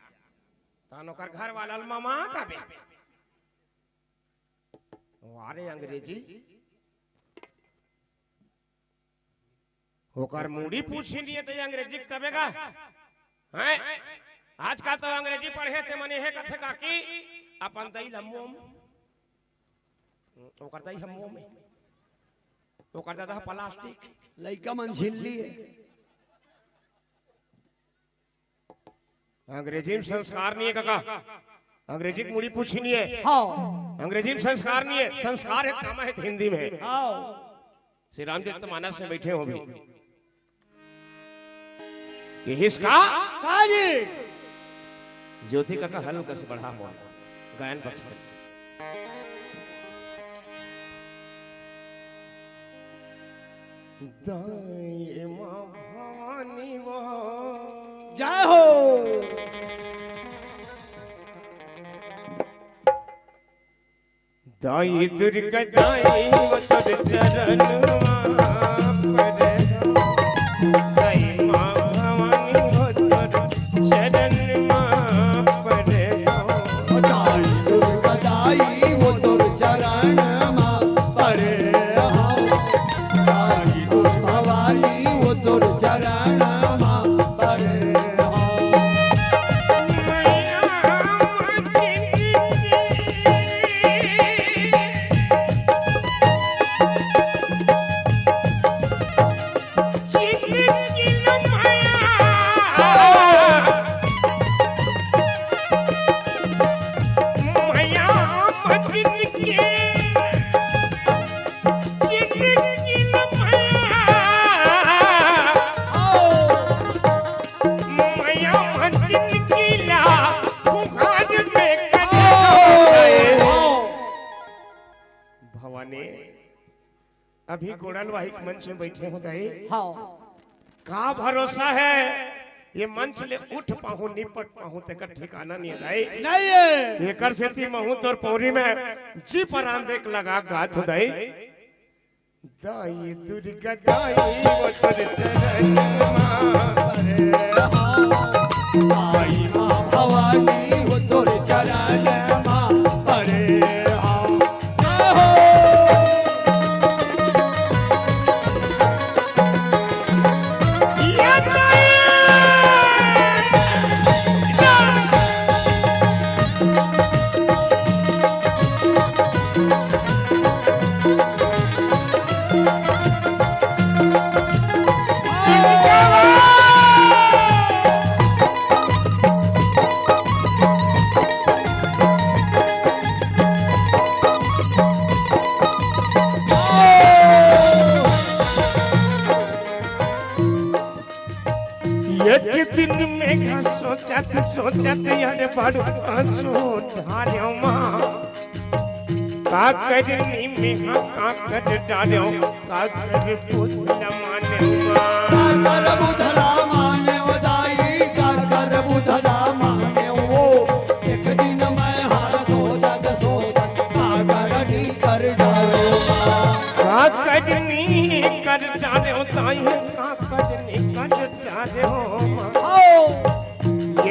तहन ओकर घर वाला ल ममा कबे। वाह रे अंग्रेजी। ओकर मुड़ी पूछी नइ हे त अंग्रेजी कबे गा? हैं? आजकल तो अंग्रेजी पढ़े ते मन एहे कथे का कि अपन दई ल मोम। ओकर दई ह मोम हे। ओकर ददा ह प्लास्टिक। लइका मन झिल्ली हे। अंग्रेजी में संस्कार नइ हे कका। अंग्रेजी के मुड़ी पूछी नइ हे। हाँ। अंग्रेजी में संस्कार नइ हे, संस्कार हे, कामा हे त हिंदी में हे। हाँ। श्री रामचरित मानस में बइठे हों अभी। किहिस का? का जी? ज्योति कका हल्का से बढ़ा मोर गायन पक्ष में। दाई माँ भवानी वो। जय हो। दाई दुर्गा दाई वो तोर चरण मा परे। दाई माँ भवानी वो तोर चरण मा परे। दाई दुर्गा दाई वो तोर चरण मा परे हो। दाई दुर्गा भवानी वो तोर चरण मा परे हो। ने अभी गोड़ल वाहिक मंच में बैठे हो दाई। हाँ। का भरोसा है ये मंच ले उठ पाहूं, निपट पाहूं, तेकर ठिकाना नहीं है दाई। नहीं है। एकर सेती महूं तोर पौरी में जी परान देख लगा गात हो दाई। दाई दुर्गा दाई वो तोर चरण मा। अरे हाँ। आई माँ भवानी वो तोर चरण मा। अरे हाँ। एक दिन में सोचत सोचत यार बड़ आंसू धार्यो माँ। का करनी में हाँ का कर डार्यो, का कर पूछ न माने माँ। का कर बुधला माने वो दाई, का कर बुधला माने वो। एक दिन मैं हाँ सोचत सोचत का करनी कर डार्यो माँ। का करनी कर डार्यो दाई, का करनी कर डार्यो माँ।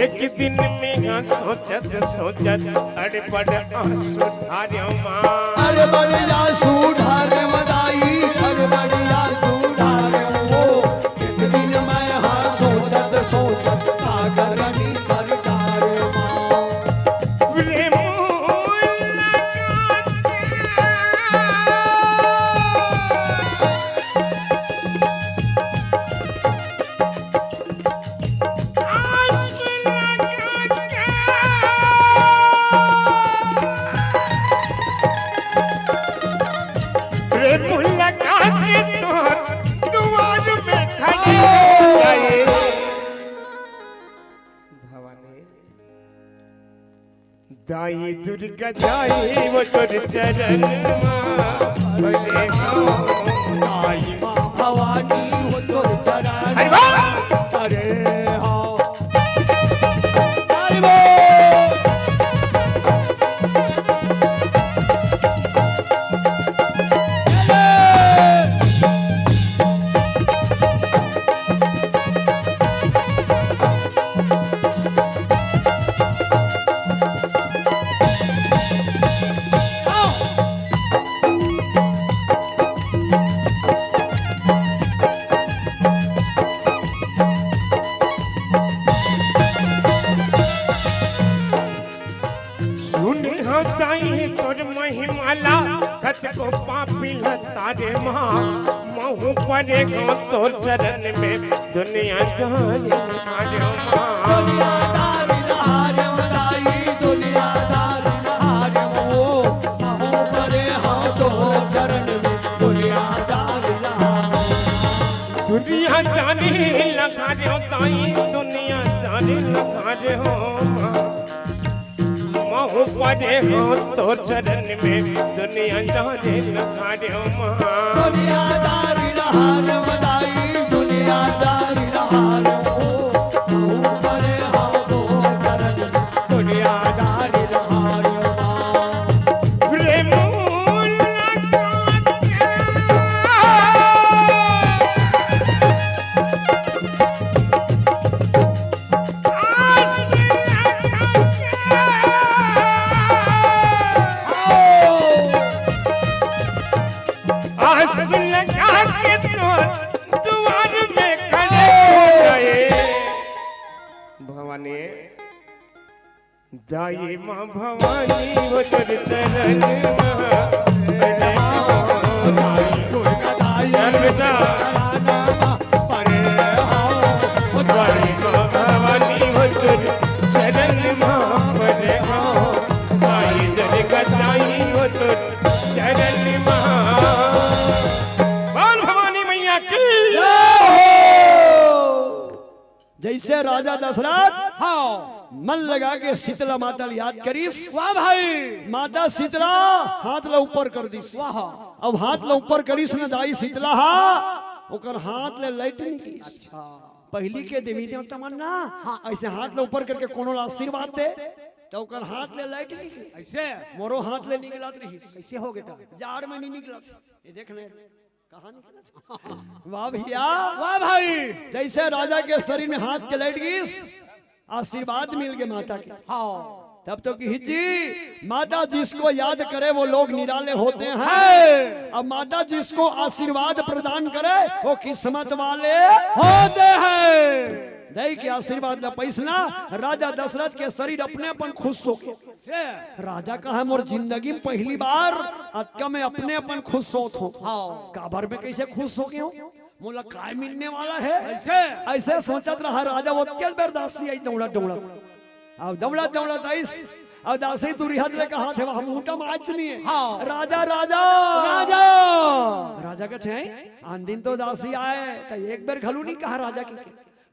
एक दिन में हाँ सोचत सोचत अड़बड़ आंसू धार्यो माँ। अड़बड़ आंसू धार्यो दाई, अड़बड़ आंसू धार्यो। एक दिन मैं हाँ सोचत सोचत का करनी कर डार्यो माँ। प्रेम लगा के आस लगा के। प्रेम लगा के तोर दुआर में खड़े हो गए। भवानी। दाई दुर्गा दाई वो तोर चरण मा। अरे हाँ। दाई माँ भवानी वो तोर चरण। अरे वाह। अरे हाँ। अरे वाह। सुने हो दाई तोर महिमा ला, कतको पापी ला तारे माँ। महूँ परे हो तोर चरण में, दुनिया दारी हारे माँ। दुनिया दारी हारे दाई, दुनिया दारी हारे वो। महूँ परे हो तोर चरण में, दुनिया दारी हारे। दुनिया दारी लगा दे दाई, दुनिया दारी लगा दे हो माँ। महूँ परे हो तोर चरण में, दुनिया दारी लगा दे हो माँ। दुनिया दारी लहार मदाई, दुनिया दारी लहार हो। महूँ परे हो तोर चरण में, दुनिया दारी लहार माँ। प्रेम लगा के। आस लगा के तोर दुआर में खड़े हो गए। भवानी। दाई माँ भवानी वो तोर चरण मा। अरे हाँ, दाई दुर्गा दाई। चल बेटा। अरे हाँ, दाई माँ भवानी वो तोर चरण मा परे हो। दाई दुर्गा दाई वो तोर चरण मा। बोल भवानी मैया की। जय हो। जैसे राजा दशरथ हाँ। मन लगा के शीतला माता ल याद करिस। वाह भाई। माता शीतला हाथ ला ऊपर कर दिस। वाह। अब हाथ ला ऊपर करिस न दाई शीतला हा, ओकर हाथ ले लाइट निकलिस। अच्छा। पहिली के देवी देवता मन ना, हाँ। ऐसे हाथ ला ऊपर करके कोनो ला आशीर्वाद दे, त ओकर हाथ ले लाइट निकले। ऐसे? मोरो हाथ ले निकलत रहिस। कैसे हो गे त? जाड़ में नहीं निकलत। ये देख ने, कहाँ निकलत? वाह भैया। वाह भाई। जैसे राजा के शरीर में हाथ के लाइट गिस, आशीर्वाद मिल गे माता के। हाँ। तब तो कहिस जी, माता जिसको याद करे वो लोग निराले होते हैं। है। अब माता जिसको आशीर्वाद प्रदान करे वो किस्मत वाले होते हैं। दाई के आशीर्वाद ला पाइस ना, राजा दशरथ के शरीर अपने अपन खुश हो गे। से? राजा कहा, मोर जिंदगी में पहली बार अतका मैं अपने अपन खुश होत हों। हाँ। काबर में कैसे खुश हो गे हों? मोला काय मिलने वाला है? ऐसे? ऐसे सोचत रहा राजा, ओतके बेर दासी आई दौड़त दौड़त। अब दौड़त दौड़त आइस, अब दासी दूरिहा ले कहा थे, हम ऊटा माच नहीं है। हाँ। राजा, राजा। राजा। राजा कहते हैं, आन दिन तो दासी आए, त एक बेर घलू नहीं कहा राजा के।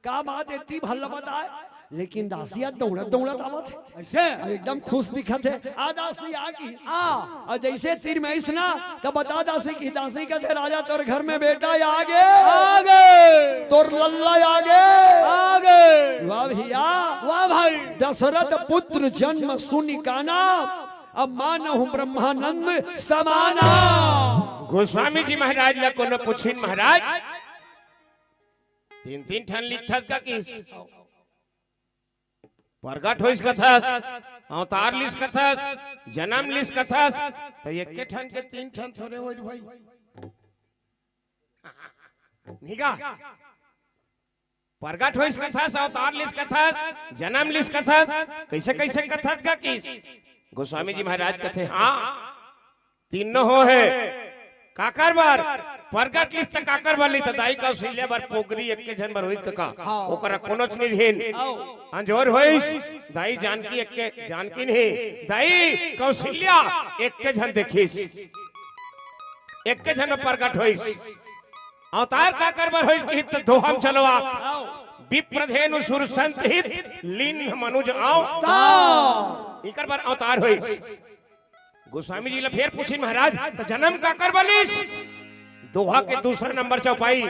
का बात है, इतनी भल्ला बताए, लेकिन दासी आज दौड़त दौड़त आवत है। ऐसे? और एकदम खुश दिखत है। आ दासी आ गिस। हाँ। और जैसे तीर में आइस ना, तब बता दासी की, दासी कहते, राजा तोर घर में बेटा आ गे। आ गे। तोर लल्ला आ गे। आ गे। वाह भैया। वाह भाई। दशरथ पुत्र जन्म सुनि काना, अब मानहु ब्रह्मानंद समाना। गोस्वामी जी महाराज ला कोनो पूछिन महाराज, तीन तीन ठन लिखथस का किस? प्रगट होइस कथस, अवतार लिस कथस, जन्म लिस कथस, त एके ठन के तीन ठन थोरे होइस भाई। निगा। प्रगट होइस कथस, अवतार लिस कथस, जन्म लिस कथस, कैसे कैसे कथस का किस? गोस्वामी जी महाराज कथे, हाँ, तीनों हो हे। काकर बर? प्रगट लिस त काकर बर लिस? त दाई कौशल्या बर पोगरी एक्के झन बर होइस कका। हाँ। ओकरा कोनोच नइ रिहिन। आओ। अंजोर होइस, दाई जानकी एक्के, जानकी नहीं। दाई कौशल्या एक्के झन देखिस। एक्के झन प्रगट होइस। अवतार काकर बर होइस किहिस त दोहा म चलो आप। आओ। विप्रधेनु सुर संत हित, लीन्ह मनुज अवतार। इकर बर अवतार होइस। गोस्वामी जी ला फेर पूछिन महाराज, त जन्म काकर बर लिस? दोहा के दूसरा नंबर चौपाई,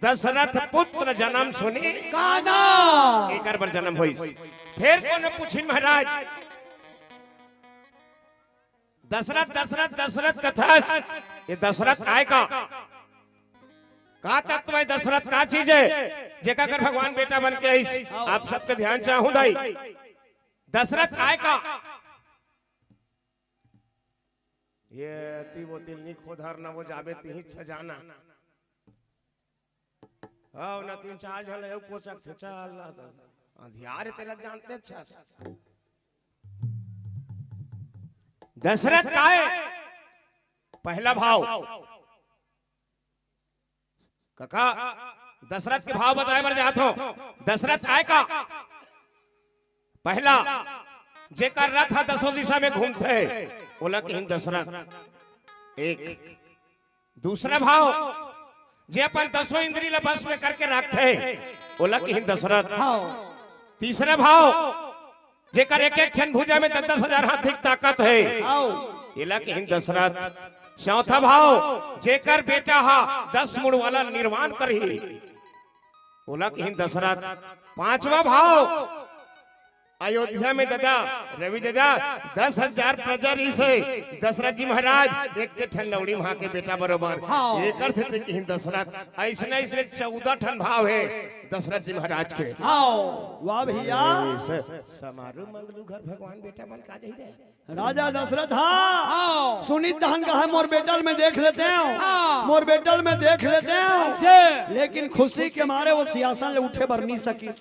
दशरथ पुत्र जन्म सुनि काना। एकर बर जन्म होइस। फेर कोनो पूछिन महाराज, दशरथ, दशरथ, दशरथ कथस, ये दशरथ आय का? का तत्व है दशरथ, का चीज है, जेकर कर भगवान बेटा बन के आइस? आप सबके ध्यान चाहूं दाई। दशरथ आय का? ये ती वो तिल नी खोधर न वो जाबे तिही छ जाना। आओ ना तीन चार झन ले कोचक थे चल ना तो। अंधियार ते लग जानते अच्छा। दशरथ काय? पहला भाव। कका, दशरथ के भाव बताए बर जात हो। दशरथ आय का? पहला, जेकर रथ ह दसों दिशा में घूमथे, ओला किहिन दशरथ। एक। दूसरा भाव, जे अपन दसों इंद्री ला बस में करके रखथे, ओला किहिन दशरथ। हाँ। तीसरा भाव, जेकर एक एक ठन भुजा में दस दस हजार हाथी के ताकत हे, आओ। एला किहिन दशरथ। चौथा भाव, जेकर बेटा हा दस मुड़ वाला निर्वाण करही, ओला किहिन दशरथ। पांचवा भाव, अयोध्या में ददा, रवि ददा, दस हजार प्रजा रहिस हे, दशरथ जी महाराज, एक के ठन लौड़ी मां के बेटा बरोबर। हाँ। एकर सेती किहिन दशरथ। अइसने, अइसने चौदह ठन भाव हे दशरथ जी महाराज के। हाँ। वाह भैया। ऐसे समारोह मंगलू घर भगवान बेटा बन का जाही रे। राजा दशरथ हा। हाँ। सुनिस तहन कहा, मोर बेटा ल मैं देख लेतेंव। हाँ। मोर बेटा ल मैं देख लेतेंव। अच्छा। लेकिन खुशी के मारे वो सिंहासन ले उठे बर नहीं सकिस।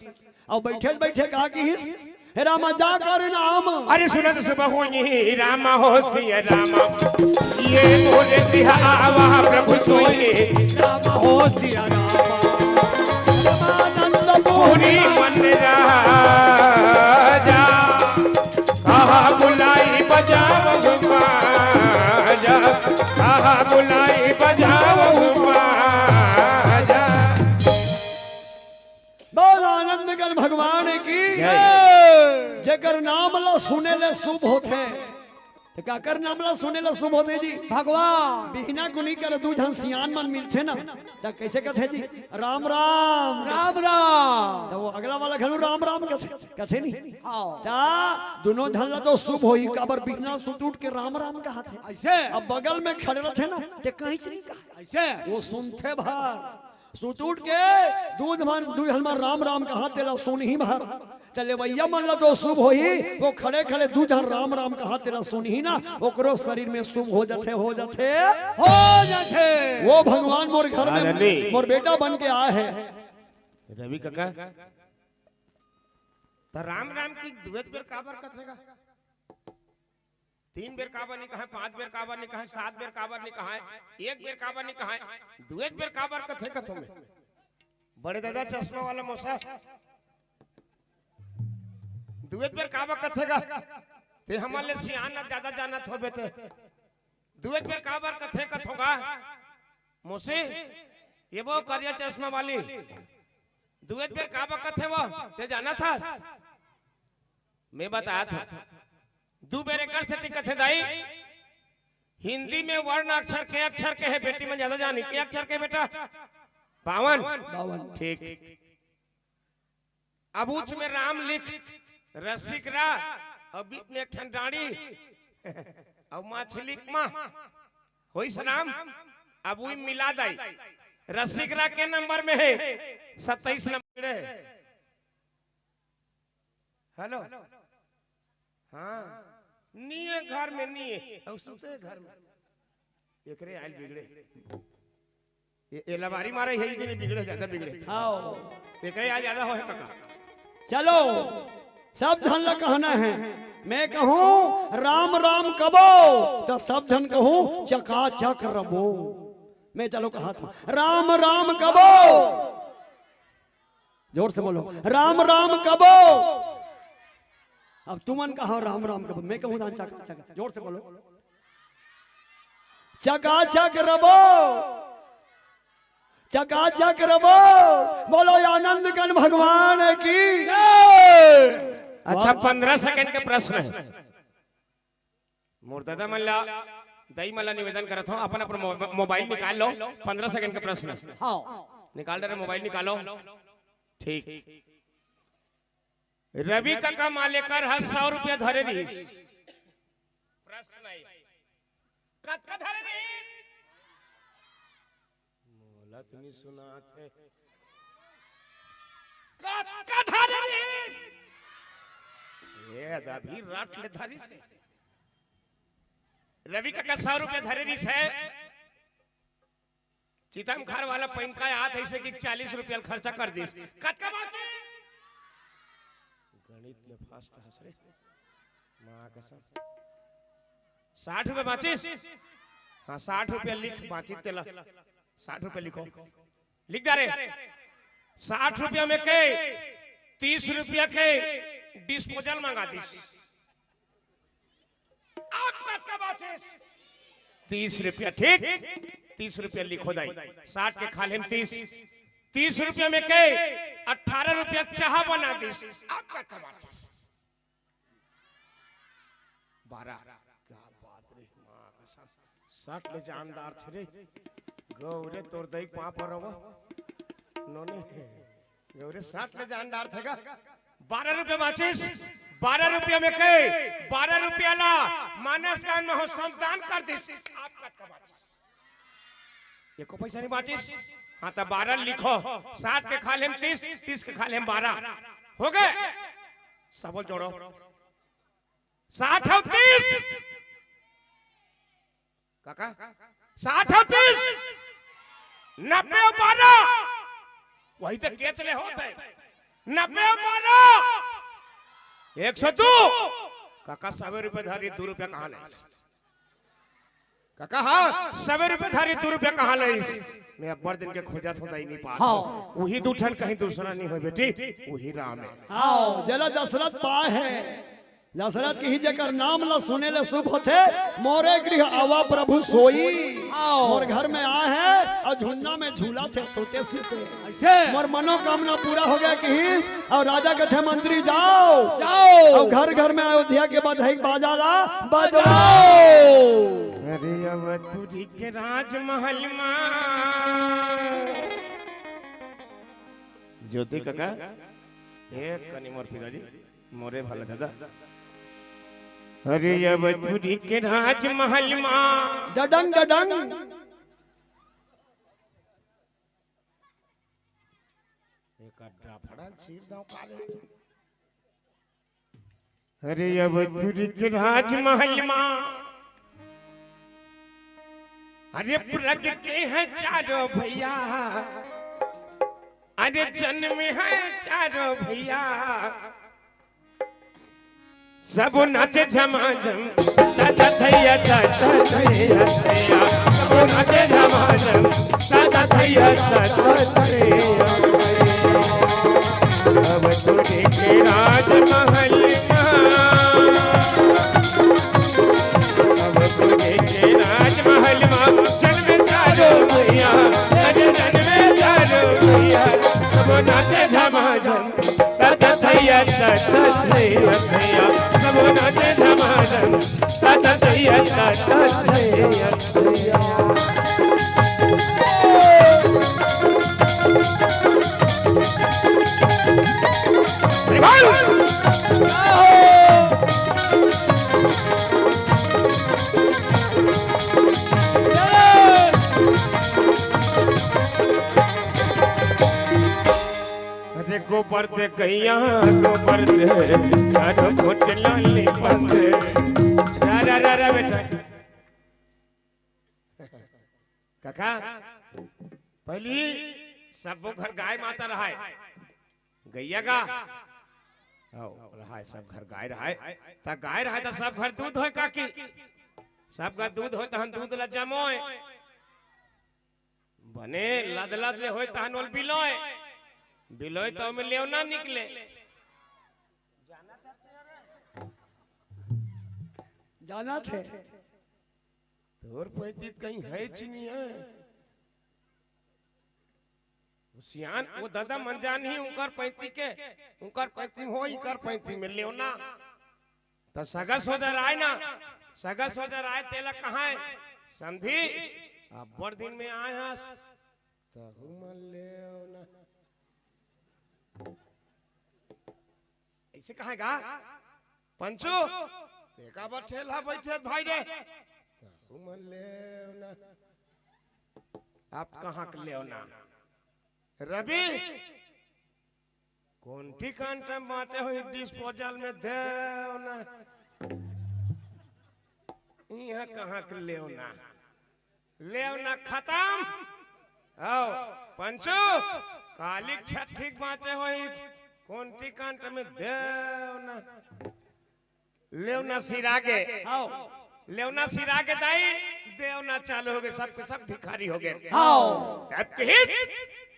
अउ बइठे बइठे का किहिस, हे रामा जाकर नाम। अरे सुनत सुबह होई राम हो सिया राम, ये बोले बिहावा प्रभु सोई। राम हो सिया राम। आनंद पूरी मन राजा, कहा बुलाई बजावहु बाजा, कहा बुलाई बजावहु बाजा। बोल आनंद गण भगवान की जय। त काकर नाम ला सुने ला शुभ होथे जी? भगवान। बिहना कुनी कर दू झन सियान मन मिलथे ना, त कइसे कथे जी? राम राम। राम राम। त वो अगला वाला घलो राम राम कथे, कथे नहीं? हाँ। त दुनों झन ला तो शुभ होही, काबर बिहना सुत उठ के राम राम कहाथे। अइसे? अब बगल में खड़े रथे ना, ते कहीं नहीं कहा। अइसे? वो सुनथे भर। सुत उठ के दू झन, दू झन मन राम राम कहा, तेला सुनही भर। त लेवइया मन ला तो शुभ होही, वो खड़े खड़े दू झन राम राम कहा, तेला सुनही ना, ओकरो शरीर में शुभ हो जाथे, हो जाथे। हो जाथे। वो भगवान मोर घर में मोर बेटा बन के आए हे। रवि कका, त राम राम के दुए बेर काबर कथे गा? तीन बेर काबर नहीं कहे, पांच बेर काबर नहीं कहे, सात बेर काबर नहीं कहे, एक बेर काबर नहीं कहे, दुए बेर काबर कथे कथों में? बड़े दादा चश्मा वाला मौसा, दुए बेर काबर कथे गा? ते हमर ले सियान ना, ज्यादा जानत होबे ते। दुए बेर काबर कथे कथों गा? मौसी, ये वो करिया चश्मा वाली, दुए बेर काबर कथे वो, ते जानत हस? मैं बताथों। दू बेर एकर सेती कथे दाई, हिंदी में वर्ण अक्षर के अक्षर के हे, बेटी मन ज्यादा जानी, के अक्षर के बेटा? बावन। बावन। ठीक। अब उच में राम लिख, रसिक रा, अउ बीच में एक ठन डांड़ी, अउ माछ लिख मा, होइस राम। अब उही मिला दाई, रसिक रा के नंबर में हे? सत्ताईस नंबर में हे। हेलो। हाँ, निये घर में निये, अउ सुते घर में। एकरे आइल बिगड़े। ये, ये लबारी मारे हे, इतने बिगड़े, ज्यादा बिगड़े। हाँ। एकरे आइल ज्यादा होहे कका। चलो, सब झन ला कहना हे। मैं कहूँ राम राम कबो, त सब झन कहूँ चकाचक रबो। मैं चलो कहाथों, राम राम कबो। जोर से बोलो, राम राम कबो। अब तुमन कहो राम राम कबो, मैं कहूँ दान चका चका। जोर से बोलो, चकाचक रबो, चकाचक रबो। बोलो आनंद कंद भगवान की। अच्छा, पंद्रह सेकंड के प्रश्न हे। मोर दादा मन ला, दाई मन ला निवेदन करत हों, अपन अपन मो-, मोबाइल निकाल लो। पंद्रह सेकंड के प्रश्न हे। हाँ। निकाल डरे, मोबाइल निकालो। ठीक। रवि कका मालेकर ह सौ रुपया धरे रहिस। प्रश्न हे, कतका धरे रहिस? मोला तो नहीं सुनात हे। कतका धरे रहिस? ये अभी रट ले धरिस हे। रवि कका सौ रुपया धरे रहिस हे। चितमखार वाला पइनका आत हे, अइसे कि चालीस रुपया खर्चा कर दिस। कतका बाँचिस? गणित में फर्स्ट हस रे। माँ कसम। साठ रुपया बाँचिस? हाँ, साठ रुपया लिख, बाँचिस तेला। साठ रुपया लिखो। लिख जा रे। साठ रुपया में के तीस रुपया के डिस्पोजल मंगा दिस। अब कतका बाँचिस? तीस रुपया, ठीक? तीस रुपया लिखो दाई। साठ के खा लेम तीस। तीस रुपया में के अठारह रुपया चाहा बना दिस। अब कतका बाँचिस? बारह। क्या बात रे, माँ कसम। सट ले जानदार थे रे। गौरे तोर दई पाँव पर रहो। नोने। गौरे सट ले जानदार थे गा। बारह रुपया बाँचिस, बारह रुपया में के, बारह रुपया ला मानस गान में हो समदान कर दिस। अब कतका बाँचिस? एको पैसा नहीं बाँचिस। हाँ, त बारह लिखो, साठ के खा लेम तीस, तीस के खा लेम बारह। हो गे? सबो जोड़ो। साठ अउ तीस। काका? साठ अउ तीस। नब्बे अउ बारह। वही तो केच ले होत हे। नब्बे अउ बारह। एक सौ दू। काका, सवे रुपया धरी, दू रुपया कहाँ ले? काका, हाँ, सवे रुपया धरी, दू रुपया कहाँ ले? मैं अब्बड़ दिन के खोजत हों, दाई नहीं पात। हाँ। वही दू ठन, कहीं दूसरा नहीं होय बेटी, वही राम हे। हाँ, जेला दशरथ पाय हे। दशरथ कही, "जेकर नाम ला सुने ले शुभ होथे, मोरे गृह आवा प्रभु सोई।" आओ। मोर घर में आए हे अउ झुन्ना में झूलत हे सोते सोते। अइसे? मोर मनोकामना पूरा हो गया कहिस। अउ राजा कथे, "मंत्री जाव, जाव। अउ घर घर में अयोध्या के बधाई बाजा ला बजवाव।" अरे अवधपुरी के राजमहल मा। ज्योति कका, ए कनी मोर पिताजी, मोरे भला दादा। अरे अवधपुरी के राजमहल मा। डडंग, डडंग। एक अड्डा फड़ल चीर दो काले। अरे अवधपुरी के राजमहल मा। अरे प्रगटे हे चारों भैया। अरे जन्मे हे चारों भैया। सब नाचे झमाझम, ताता थैया, ताता थैया, थैया। सब नाचे झमाझम, ताता थैया, ताता थैया, थैया। अवधपुरी के राजमहल मा, अवधपुरी के राजमहल मा, जन्मे चारों भैया, अरे जन्मे चारों भैया, सब नाचे झमाझम। ताता थैया, ताता थैया, थैया, सब नाचे धमाधम। ताता थैया, ताता थैया, थैया। अरे गोबर दे गैया, गोबर दे, चारों कोट लाली बंद। रा, रा, रा, रा, बेटा। काका, पहली सबो घर गाय माता रहाय। गैया का? आओ, रहाय, सब घर गाय रहाय। त गाय रहाय त सब घर दूध होय काकी। सब घर दूध होय त हम दूध ला जमोय। बने लद लद ले होय तहन ओल बिलोय। बिलोय त ओमे लेवना निकले। जानत हे। तोर पैंती त कहीं हे चिनिया। सियान, वो दादा मन जान ही उनकर पैंती के, उनकर पैंती हो, इनकर पैंती में लेवना। त सगा सोजा राय ना, सगा सोजा राय तेला कहाय, समधी, अब्बड़ दिन में आय हस, त हुमन लेवना। अइसे कहाय गा, पंचू, तेका बर ठेला बैठे भाई रे, त हुमन लेवना। आप कहाँ के लेवना? रवि, कोंटी कांटा बांचे होही डिस्पोजल में देवना। इहाँ कहाँ के लेवना? लेवना खतम। आओ, पंचू, काली छठी के बांचे होही कोंटी कांटा में देवना। लेवना सिरा गे। आओ। लेवना सिरा गे दाई, देवना चालू हो गे, सब के सब भिखारी हो गे। आओ। तब कही,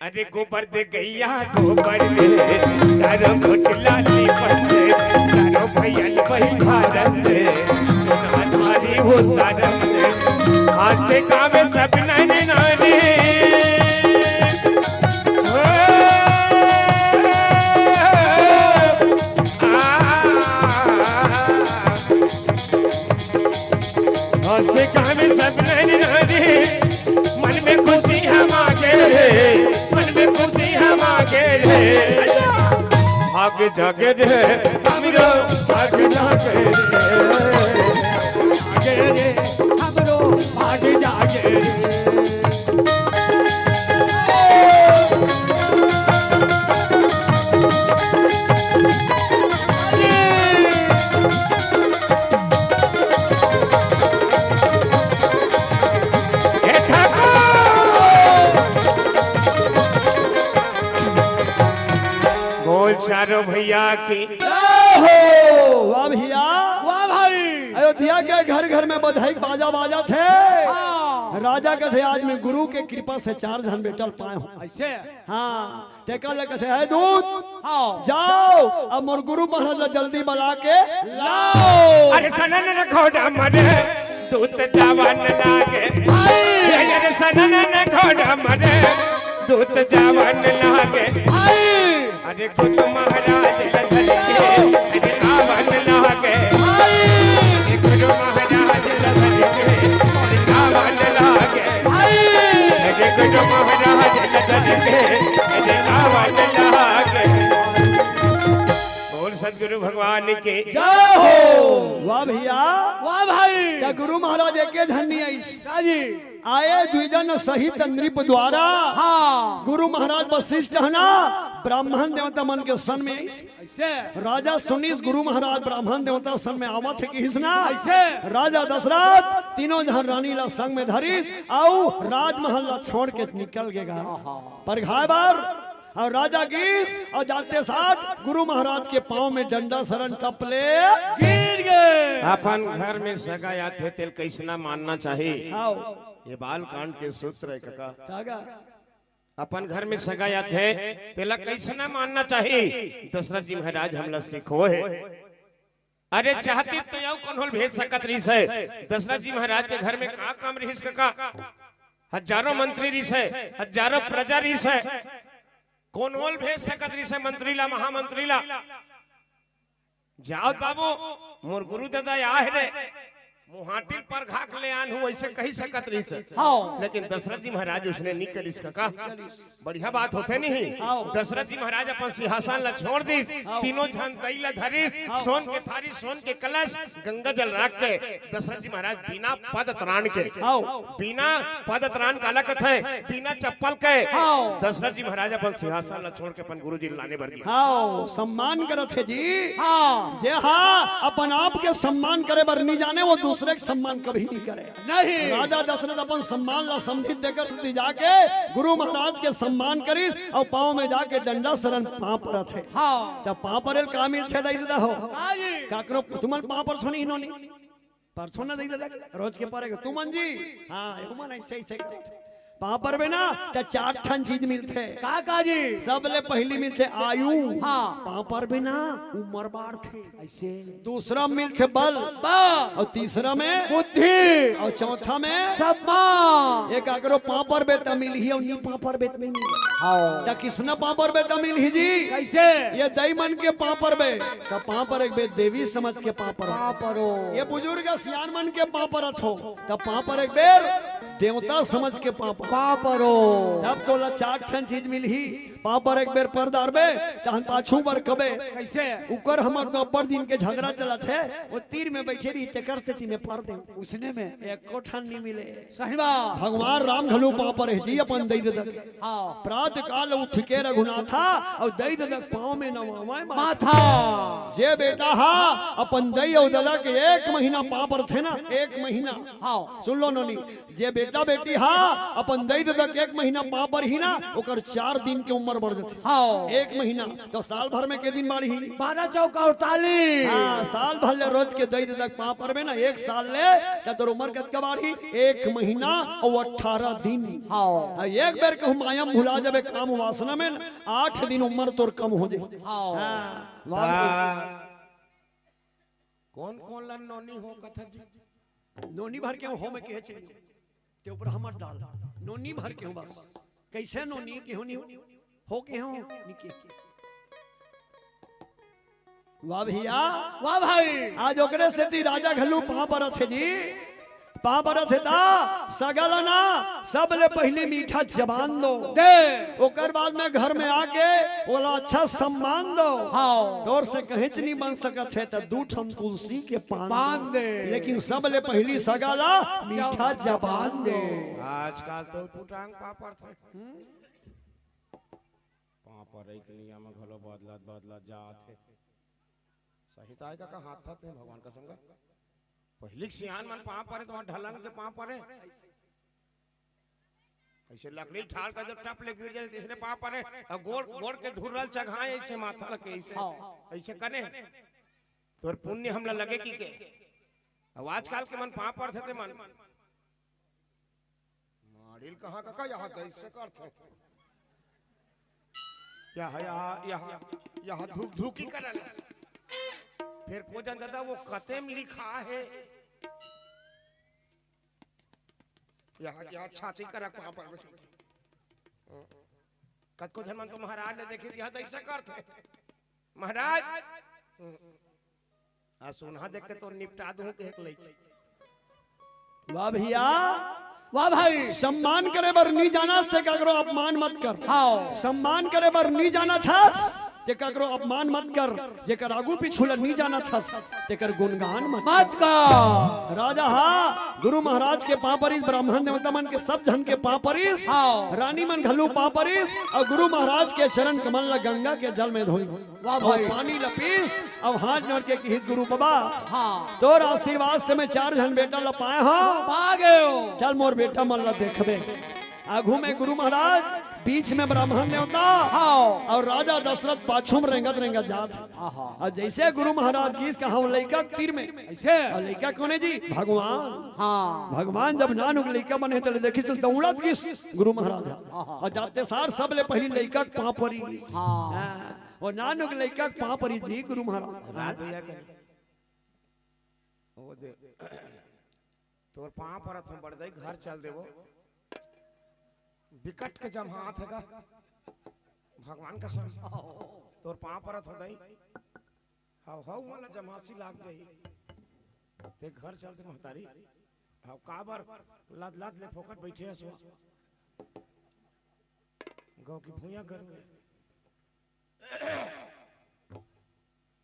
अरे गोबर दे गैया, गोबर दे, चारों कोट लाली बंद, चारों भैया वही भारत, सोना धारी वो तारक, आज से काम सब नर नारी। ओ, आ, आज से काम सब नर नारी, मन में खुशी हम आ गे रे, मन में खुशी हम आ गे रे। भाग जागे रे हमरो, भाग जागे रे। जागे रे हमरो, भाग जागे रे। हे ठाकुर। बोल चारों भैया की। जय हो। वाह भैया। वाह भाई। अयोध्या के घर घर में बधाई के बाजा बाजत हे। हाँ। राजा कथे, आज मैं गुरु के कृपा से चार झन बेटा ल पाए हूँ। अइसे? हाँ, तेकर ले कथे, हे दूत, हाँ। जाओ, अब मोर गुरु महाराज ला जल्दी बला के लाओ। अरे सनन न घोड़ा मरे, दूत जावन लागे। हाय। अरे सनन न घोड़ा मरे, दूत जावन लागे। हाय। अरे गुरु महाराज ल धर के, अरे आवन लागे। हाय। अरे गुरु महाराज ल धर के, अरे आवन लागे। हाय। अरे गुरु महाराज ल धर के, अरे आवन लागे। बोल सतगुरु भगवान के। जय हो। वाह भैया। वाह भाई। का गुरु महाराज एके झन नइ आइस? हाँ जी। आए द्विजन सहित नृप द्वारा। हाँ। गुरु महाराज वशिष्ठ हे ना, ब्राह्मण देवता मन के सन में आइस। अइसे? राजा सुनिस गुरु महाराज ब्राह्मण देवता सन में आवत हे किहिस ना। अइसे? राजा दशरथ तीनों झन रानी ला संग में धरिस अउ राजमहल ला छोड़ के निकल गे गा। आहा। परघाय बर अउ राजा गिस अउ जाते साथ गुरु महाराज के पाँव में डंडा सरन टपले गिर गे। अपन घर में सगा आथे तेला कइसना मानना चाही। आओ। ये बाल कांड के सूत्र हे कका। कागा? अपन घर में सगा आथे तेला कइसना मानना चाही। दशरथ जी महाराज हमला सिखोय हे। अरे चाहतिस त अउ कोनो ल भेज सकत रहिस हे। दशरथ जी महाराज के घर में का काम रहिस कका? हजारों मंत्री रहिस हे, हजारों प्रजा रहिस हे। कोनो ल भेज सकत रहिस हे मंत्री ला, महामंत्री ला। जावत बाबू, मोर गुरु ददा आए हे रे, मुहाटिल परघा के ले आन हूँ, अइसे कहि सकत रहिस हे। हाँ। लेकिन दशरथ जी महाराज अइसने नइ करिस कका। बढ़िया बात होथे नहीं। हाँ। दशरथ जी महाराज अपन सिंहासन ला छोड़ दिस, हाँ। तीनों झन दई ला धरिस, हाँ। सोन के थारी, सोन के कलश, गंगा जल राख के दशरथ जी महाराज बिना पद त्राण के, हाँ। बिना पद त्राण काला कथे, बिना चप्पल के, हाँ। दशरथ जी महाराज अपन सिंहासन ला छोड़ के अपन गुरु जी ला लाने बर गिस। हाँ, सम्मान करत हे जी। हाँ। जे हा अपन आप के सम्मान करे बर नइ जाने, वो दूसरे के सम्मान कभी नइ करे। नहीं। राजा दशरथ अपन सम्मान ला समझिस, तेकर सेती जाके गुरु महाराज के सम्मान करिस अउ पाँव में जाके डंडा सरन पाँव परत हे। हाँ। त पाँव परे ल का मिलथे दई ददा हो? का जी? काकरो तुमन पाँव परथो नहीं नोनी? परथो ना दई ददा, रोज के परे के तुमन जी। हाँ, एहू मन अइसे अइसे करत हे। पाँव परबे ना, त चार ठन चीज मिलथे। का का जी? सबले पहिली मिलथे आयु। हाँ। पाँव परबे ना, उमर बाढ़थे। अइसे? दूसरा मिलथे बल। बल। अउ तीसरा में? बुद्धि। अउ चौथा में? सम्मान। ए काकरो पाँव परबे त मिलही अउ नी पाँव परबे त नइ मिलही। हाँ। त कइसना पाँव परबे त मिलही जी? कइसे? ए दई मन के पाँव परबे, त पाँव परे के बेर देवी समझ के पाँव परबे। पाँव परो। ए बुजुर्ग सियान मन के पाँव परत हो, त पाँव परे के बेर देवता समझ के पाँव परो। पाँव परो। तब तोला चार ठन चीज मिलही। पाँव परे के बेर पर डारबे, तहन पाछू बर कबे। कइसे? उकर हमर तो अब्बड़ दिन के झगड़ा चलत हे, वो तीर में बइठे रही, तेकर सेती में पर देंव। अइसने में। एको ठन नइ मिले। सही बात। भगवान राम घलो पाँव परे हे जी अपन दई ददा के। हाँ। प्रात काल उठ के रघुनाथा अउ दई ददा के पाँव में नवावय माथा। माथा। जे बेटा हा अपन दई अउ ददा के एक महीना पाँव परथे ना, एक महीना। हाँ। सुन लो नोनी, जे बेटा बेटी हा अपन दई ददा के एक महीना पाँव परही ना, ओकर चार दिन के उमर बढ़ जाथे। हाँ। एक महीना, त साल भर में के दिन बाढ़ही? बारह चौका अड़तालीस। हाँ, साल भर ले रोज के दई ददा के पाँव परबे ना, एक साल ले, त तोर उमर कतका बाढ़ही? एक महीना अउ अट्ठारह दिन। हाँ। हाँ, एक बेर कहूँ माया म भुला जाबे काम वासना में ना, आठ दिन उमर तोर कम हो जाही। हाँ। हाँ, वाह। हाँ। कोन कोन ला नोनी हो कथा जी? नोनी भर के हो, मैं कहे चलियो। ते ऊपर हमर डाल। नोनी भर के हो बस। कइसे नोनी के हो, नइ हो? हो के हो, नइ के। वाह भैया। वाह भाई। आज ओकरे सेती राजा घलो पाँव परत हे जी। पाँव परत हे त सगा ला ना, सबले पहिली मीठा जबान दो। दे। ओकर बाद में घर में आके ओला अच्छा सम्मान दो। हाँ। तोर से कहेच नइ बन सकत हे त दू ठन तुलसी के पान दो। पान दे। लेकिन सबले पहिली सगा ला मीठा जबान दो। आजकल तो पुटांग पाँव परथे। पाँव परे के नियम घलो बदलत बदलत जात हे। सही ताय का, का हाथ था ते भगवान का संग। पहिली के सियान मन पाँव परे, त ढलंग के पाँव परे। अइसे लकड़ी ठाल के जब टप ले गिर जाय, त अइसने पाँव परे, अउ गोड़, गोड़ के धुर्रा ल चघाय, अइसे माथा ल के, अइसे, हाँ। अइसे कने। तोर पुण्य हमला लगे कि के? अब आजकल के मन पाँव परथे ते मन। माड़िल कहाँ कका, यहाँ तो ऐसे करथे। यहाँ, यहाँ, यहाँ, यहाँ धुक धुकी करन। फिर को जन दादा वो कते म लिखा हे। यहाँ, यहाँ छाती करा पाँव पर। कतको झन मन तो महाराज ने देखी, यहाँ तो ऐसे करथे। महाराज, आ सुनहा देख के तो निपटा दूं के एक लइकी। वाह भैया, वाह भाई। सम्मान करे बर नी जानस ते ककरो अपमान मत कर। हाँ। सम्मान करे बर नी जानत हस ते ककरो अपमान मत कर। जेकर आगू पीछू ल नी जानत हस तेकर गुणगान मत मत कर। राजा हा गुरु महाराज के पाँव परिस, ब्राह्मण देवता मन के सब झन के पाँव परिस। हाँ। रानी मन घलो पाँव परिस अउ गुरु महाराज के चरण कमल ल गंगा के जल में धोई। वाह अउ भाई। पानी ल पीस, अउ हाथ जोड़ के किहिस, "गुरु बाबा, हाँ। तोर आशीर्वाद से मैं चार झन बेटा ल पाए हंव। पा गेंव। चल मोर बेटा मन ल देखबे।" आगू में गुरु महाराज, बीच में ब्राह्मण देवता, हाँ। अउ राजा दशरथ पाछू में रेंगत रेंगत जात हे। आहा। अउ जइसे गुरु महाराज गिस कहाँ, लइका तीर में। अइसे? अउ लइका कोन हे जी? भगवान। हाँ। भगवान जब नानुक लइका बने त देखिस त दउड़त गिस गुरु महाराज। आहा। अउ जाते सार सबले पहिली लइका के पाँव परिस। हाँ। हाँ। अउ नानुक लइका के पाँव परिस जी गुरु महाराज। राज भैया के ओ दे, तोर पाँव परत हंव बड़दई, घर चल देबो। बिकट के जम्हात हे गा, भगवान कसम। तोर पाँव परत हंव दई। हव, हव, मोला जम्हासी लाग जाही। ते घर चल दे महतारी। हव, काबर लद लद ले फोकट बइठे हस वो। गौ की भुइयां गरू।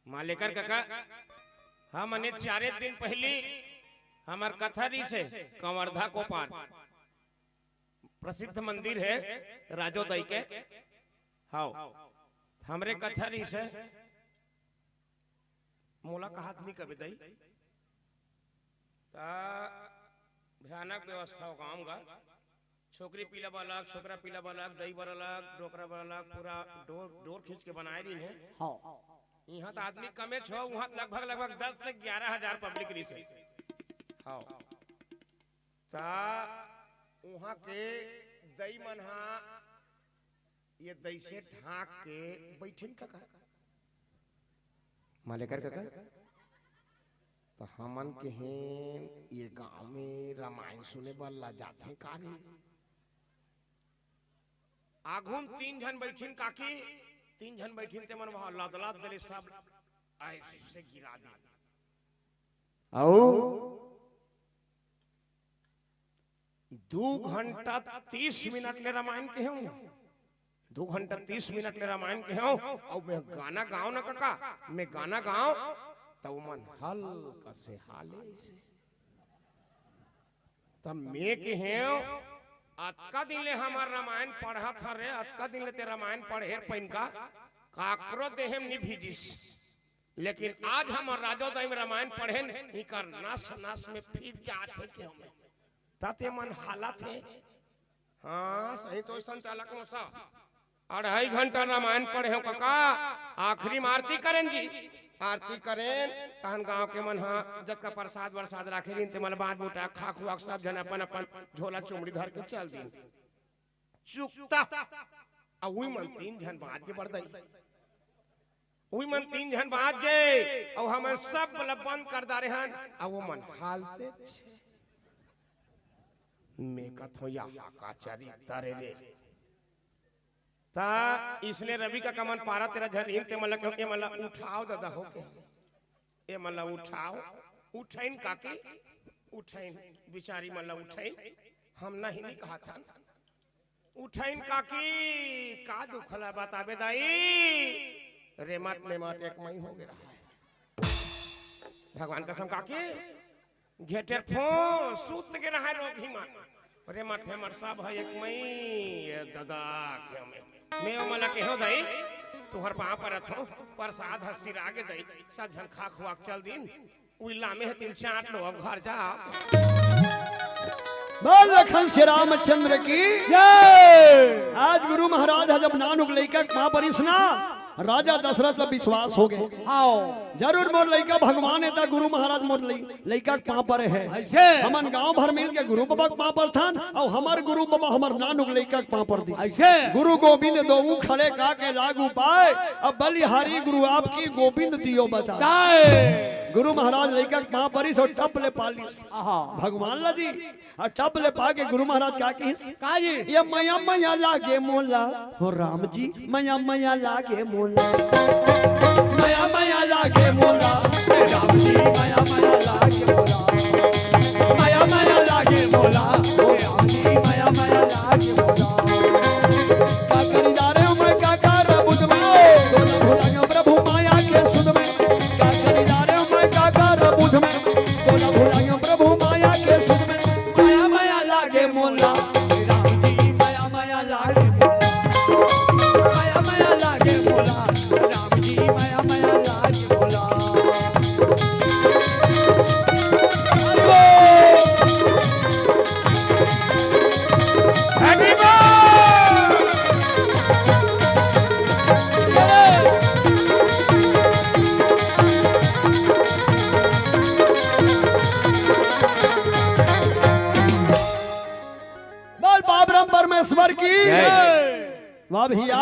मालेकर कका, हमन ए चारे दिन पहिली हमर कथा रिहिस हे, कंवरधा कोपार, प्रसिद्ध मंदिर हे राजो दाई के। हव, हमरे कथा रिहिस हे, मोला कहात नी कबे दाई, त भयानक व्यवस्था हो गाँव गा। छोकरी पीला बर अलग, छोकरा पीला बर अलग, दई बर अलग, डोकरा बर अलग, पूरा डोर, डोर खींच के बनाए रहिन हे। हाँ। इहाँ त आदमी कमेच हो, उहाँ त लगभग, लगभग दस से ग्यारह हजार पब्लिक रहिस हे। हाँ। त उहाँ के दई मन हा ये दई से ढांक के बइठिन कका। मालेकर कका, त हमन केहेन ये गांव में रामायण सुने बर ला जाथे का रे? आघू म तीन झन बइठिन काकी, तीन झन बइठिन ते मन वहाँ लदलद देले सब ऐसे गिरा दे। अउ दू घंटा तीस मिनट ले रामायण केहेंव, दू घंटा तीस मिनट ले रामायण केहेंव, अउ मैं गाना गाँव न कका, मैं गाना गाँव, त ओमन हल्का से हाले से। त मैं केहेंव, अतका दिन ले हमर रामायण पढ़त हन रे, अतका दिन ले ते रामायण पढ़े हस पहिली का, काकरो देहे म नी भीजिस। लेकिन आज हमर राजो दाई म रामायण पढ़ेन, इकर नस नस में भीज जात हे केहेंव मैं। त ते मन हालत हे। हाँ, सही तो संचालक मौसा। अढ़ाई घंटा रामायण पढ़ेंव कका, आखिरी म आरती करेन जी। आरती करेन, तहन गाँव के मन हा जतका प्रसाद वरसाद राखे रहिन, ते मन ला बाँट बुटा, खा खुआ के सब झन अपन अपन झोला चुमड़ी धर के चल दिन। चुकता। अउ उही मन तीन झन बाँच गे बड़दई। उही मन तीन झन बाँच गे, अउ हमन सब ला बंद कर डारे हन, अउ वो मन हालतेच। मैं कथों, या का चरित्र रे। त इसने रवि कका मन बारा तेरा झन रहिन, ते मन ला केहेंव, ए मन ला उठाव दादा हो के। ए मन ला उठाव, उठइन काकी, उठइन, बिचारी मन ला उठइन, हम नहीं, नहीं कहत हन। उठइन काकी, का दुख ला बताबे दाई, रेमट मेमट एक मई हो गे रहा हे। भगवान कसम काकी, घेटेर फो, सुत गे रहा हे रोगही मन। रेमट फेमट सब हे एक मई, ए ददा के हमें। मैं ओ मन ला केहेंव दाई, तुँहर पाँव परत हंव, प्रसाद ह सिरा गे दाई, सब झन खा खुआ के चल दिन, उही लामे हे तिल चाट लो, अब घर जा। बोल लखन श्री रामचंद्र की जय। आज गुरु महाराज ह जब नानुक लइका के पाँव परिस ना, राजा दशरथ ला विश्वास हो गए। हाँ। जरूर मोर लइका भगवान हे, त गुरु महाराज मोर लइ-, लइका के पाँव परे हे। ऐसे? हमन गांव भर मिल के गुरु बाबा के पाँव परथन, अउ हमर गुरु बाबा हमर नानुक लइका के पाँव पर दिस। ऐसे? गुरु गोविंद दोऊ खड़े का के लागू पाए, अब बलिहारी गुरु आपकी गोविंद दियो बताए। ताए। गुरु महाराज लइका के पाँव परिस अउ टप ले पालिस। आहा। भगवान ला जी, अउ टप ले पाके गुरु महाराज का किहिस? का जी? ये मया मया लागे मोला, हो राम जी, मया मया लागे मोला। मया मया लागे मोला, हे राम जी, मया मया लागे मोला। मया मया लागे मोला, हे राम जी, मया मया लागे मोला। का करी जा रे मैं, का कर बुध में, तोला भुलायो प्रभु माया के सुध में। का करी जा रे मैं, का कर बुध में, तोला भुलायो प्रभु माया के सुध में। मया मया लागे मोला, राम जी, मया मया लागे मोला। मया मया लागे मोला, राम जी, मया मया लागे मोला। बोल बाबराम परमेश्वर की। जय। वाह भैया।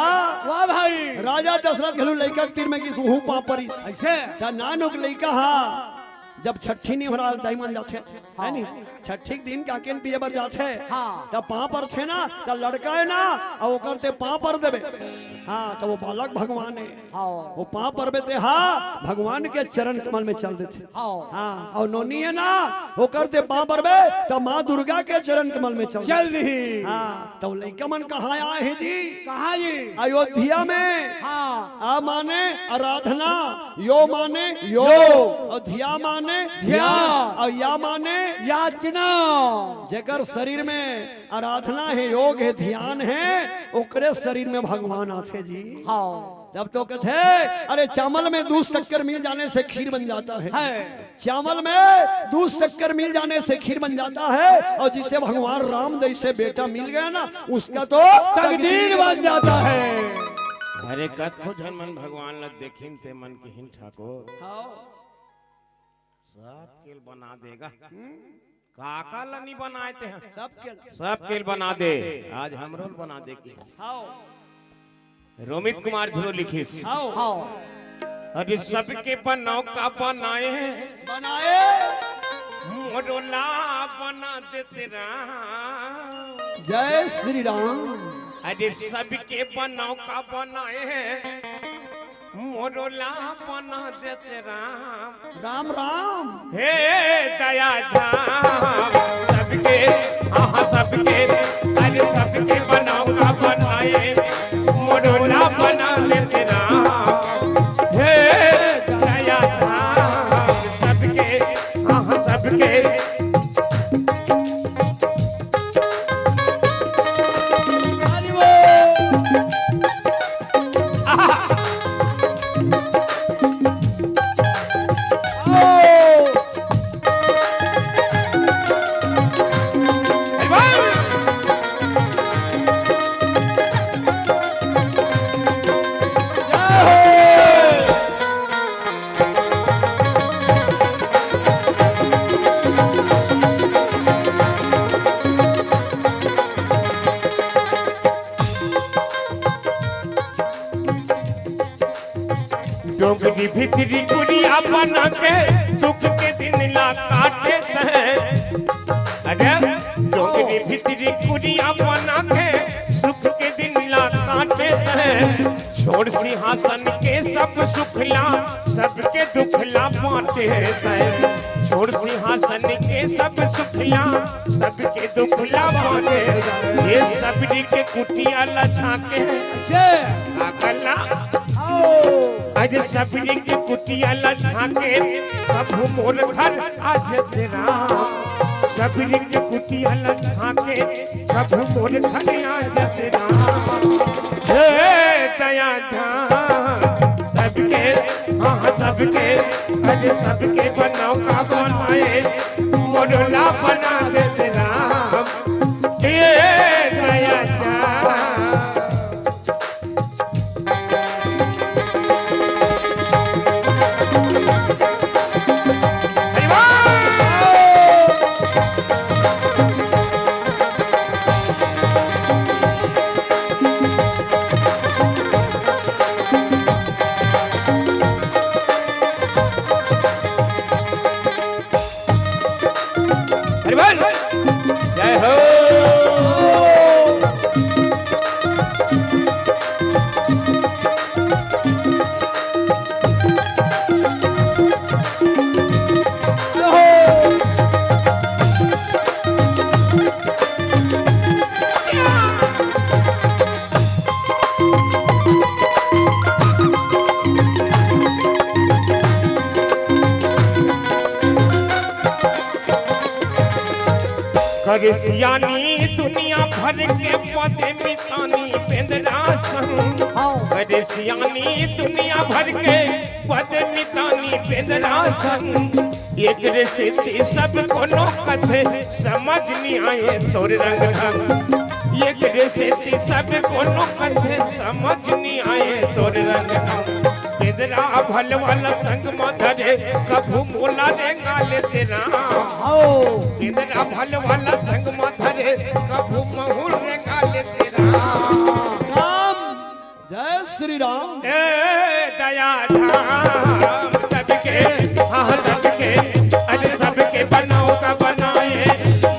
वाह भाई। राजा दशरथ घलो लइका के तीर में गिस, उहू पाँव परिस। ऐसे? त नानुक लइका हा, जब छट्ठी निहोरा दाई मन जाथे, है नी? छट्ठी के दिन काके न पिए बर जाथे, हाँ। त पाँव परथे ना, त लड़का हे ना, अउ ओकर ते पाँव पर देबे। हाँ, त वो बालक भगवान हे। हाँ। वो पाँव परबे ते हा, भगवान के चरण कमल में चल देथे। हाँ। हाँ, अउ नोनी हे ना, ओकर ते पाँव परबे, त माँ दुर्गा के चरण कमल में चल चल देथे। रही। हाँ, त वो लइका मन कहाँ आए हे जी? कहाँ जी? अयोध्या में। हाँ। आ माने आराधना, यो माने योग, यो। अउ ध्या माने ध्यान। अउ या माने याचना। जेकर शरीर में आराधना हे, योग हे, ध्यान हे, ओकरे शरीर में भगवान आथे जी। हाँ। जब तो कहथे, अरे चावल में दूध शक्कर मिल जाने से खीर बन जाता है। है। चावल में दूध शक्कर मिल जाने से खीर बन जाता है, और जिसे भगवान राम जैसे बेटा मिल गया ना, उसका तो तकदीर बन जाता है। अरे कतको झन मन भगवान ला देखिन ते मन किहिन ठाकुर। हाँ। सब केल बना देगा। हम्म। काका ला नहीं बनाए ते हैं। सब केल। सब केल बना दे। आज हमरो ल बना दे के। हाँ। रोमित कुमार ध्रुव लिखिस। हाँ। हाँ। अरे सबके बनव का बनाए। बनाए। मोरो ला बना देते राम। जय श्री राम। अरे सबके बनव का बनाए। मोरो ला बना देते राम। राम राम। हे दया धाम सबके, हाँ सबके, अरे सबके बनव का बनाए, मोरो ला बना देते राम। हे दया धाम सबके, हाँ सबके। डोंगरी भीतरी कुड़िया बना के दुख के दिन ला काटे तैं। अरे डोंगरी भीतरी कुड़िया बना के सुख के दिन ला काटे तैं। छोड़ सिंहासन के सब सुखला, सबके दुखला बांटे तैं। छोड़ सिंहासन के सब सुखला, सबके दुखला बांटे। ये सबरी के कुटिया ला झांके। जय। अगला। आओ। अरे सबरी के कुटिया ला झांके, प्रभु मोर घर आ जते राम। सबरी के कुटिया ला झांके, प्रभु मोर घर आ जते राम। हे दया धाम सबके, हाँ सबके, अरे सबके बनव का बनाए, मोरो ला बना देते राम। हे दया धाम। करे सियानी दुनिया भर के पद मितानी बेंदरा संग। हाँ। करे सियानी दुनिया भर के पद मितानी बेंदरा संग। एकरे सेती सब कोनो कथे समझ नी आए तोर रंग ढंग। एकरे सेती सब कोनो कथे समझ नी आए तोर रंग ढंग। बेंदरा भल वाला संग म धरे, कभू मोला रेंगा लेते राम। आओ। बेंदरा भल वाला संग म धरे, कभू महू रेंगा लेते राम। राम। जय श्री राम। ए दया धाम सबके, हाँ सबके, अरे सबके बनाओ का बनाए,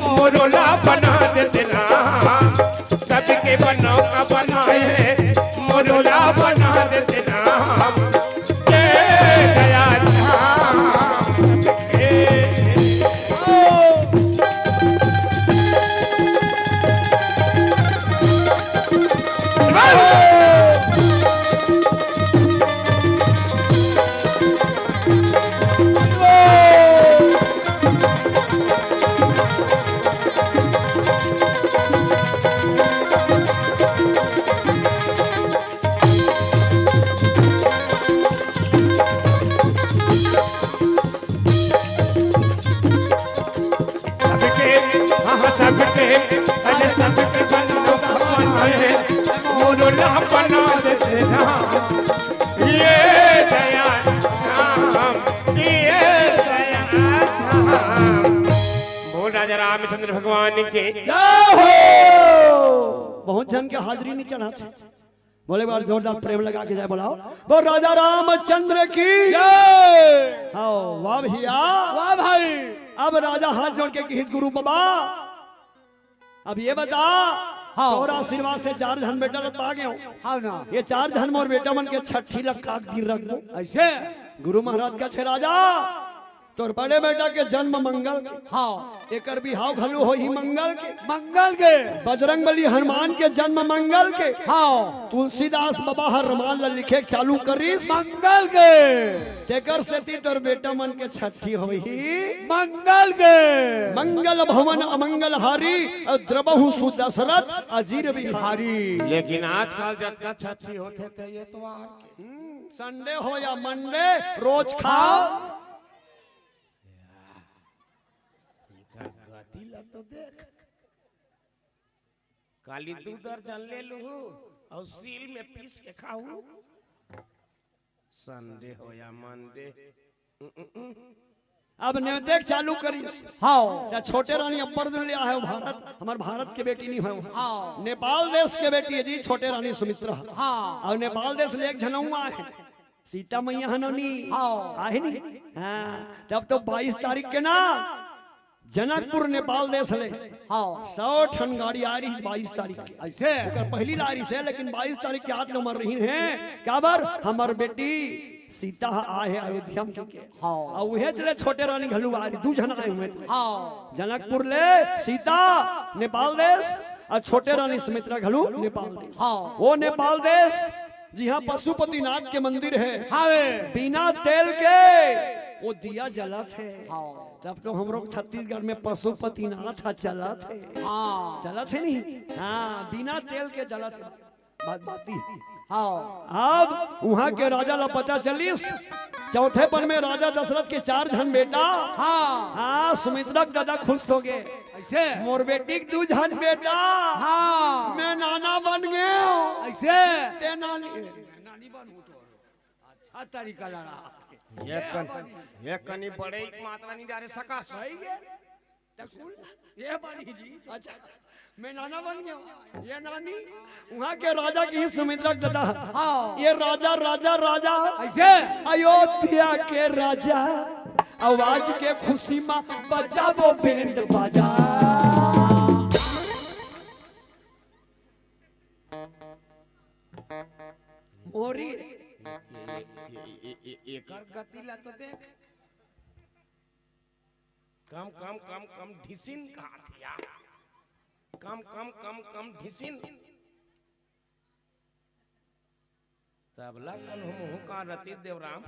मोरोला बना देते राम। सबके बनाओ का बनाए, मोरोला बना देते राम। ए दया धाम सबके। सबके, हाँ, सबके, अरे सबके बनो भगवान है, मोरो ला बना देते राम। ये दया राम, ये दया राम। बोल राजा रामचंद्र भगवान के। जय हो। बहुत झन के हाजिरी नहीं चढ़ा थे। बोले, एक बार जोरदार प्रेम लगा के जय बोलाओ। बोल राजा रामचंद्र की। जय। हाँ, वाह भैया। वाह भाई। अब राजा हाथ जोड़ के कहिस, गुरु बाबा, अब ये बता, हाँ। तोर आशीर्वाद से चार झन बेटा ल पा गयो। हाँ ना। ये चार झन मोर बेटा मन के छट्ठी ल का गिर रखबो। ऐसे? गुरु महाराज कथे, राजा, तोर बड़े बेटा के जन्म मंगल के। हाँ। एकर बिहाव घलो होही मंगल के। मंगल के। बजरंग बली हनुमान के जन्म मंगल के। हाँ। तुलसीदास बाबा हर रामायण ल लिखे चालू करिस। मंगल के। तेकर सेती तोर बेटा मन के छट्ठी होही। मंगल के। मंगल भवन अमंगल हारी, अउ द्रवहु सुदशरथ अजीर बिहारी। लेकिन आजकल जतका छट्ठी होथे ते एतवार के। हम्म, संडे हो या मंडे, रोज खाओ। एकर गति ल तो देख। काली दू दर्जन ले लूहू अउ सील में पीस के खाहू। संडे हो या मंडे। अब नेवतेक चालू करिस। हाँ। जा छोटे रानी अब्बर दिन ले आए हो भारत, हमर भारत के बेटी नहीं हो। हाँ। नेपाल देश के बेटी है जी छोटे रानी सुमित्रा। हाँ। अउ नेपाल देश ले एक झन अउ आए हे। सीता मैया हनौनी। हाँ। आहे नी? हाँ, तब तो बाईस तारीख के ना, जनकपुर नेपाल देश ले। हाँ। सौ ठन गाड़ी आ रही बाईस तारीख के। ऐसे? ओकर पहली ला रही से, लेकिन बाईस तारीख के आत नंबर रही है। काबर? हमर बेटी सीता ह आए हे अयोध्या में के। हाँ। अउ उहे चले छोटे रानी घलू आ रही, दू झन आए हुए चले। हाँ। जनकपुर ले सीता नेपाल देश, अउ छोटे रानी सुमित्रा घलू नेपाल देश। हाँ। वो नेपाल देश जिहाँ पशुपतिनाथ के मंदिर हे। हावे। बिना तेल के वो दिया जलत हे। हाँ। तब तो हमरो छत्तीसगढ़ में पशुपतिनाथ ह चलत हे। हाँ। चलत हे नहीं? हाँ, बिना तेल के जलत हे। बात बाती। हाँ। अब उहाँ के राजा ला पता चलिस, चौथे पन में राजा दशरथ के चार झन बेटा। हाँ। हाँ, सुमित्रा के दादा खुश हो गए। ऐसे? मोर बेटी के दू झन बेटा। हाँ। मैं नाना बन गए। ऐसे? ते नानी। नानी बनू तो। अच्छा तरीका लड़ा। ये कन, ये कनी बड़े एक मात्रा नहीं डारे सका। सही है। ये बनी जी। अच्छा, मैं नाना बन गया। ये नानी, उहाँ के राजा की सुमित्रा के दादा। हाँ। ये राजा, राजा, राजा। ऐसे? अयोध्या के राजा, आवाज के खुशी में बजाबो बैंड बाजा। तो देख, कम कम कम कम ढिसिन कहाथे यार, कम कम कम कम ढिसिन। तबला कन हूँ मुहूँ का रतिस देवराम,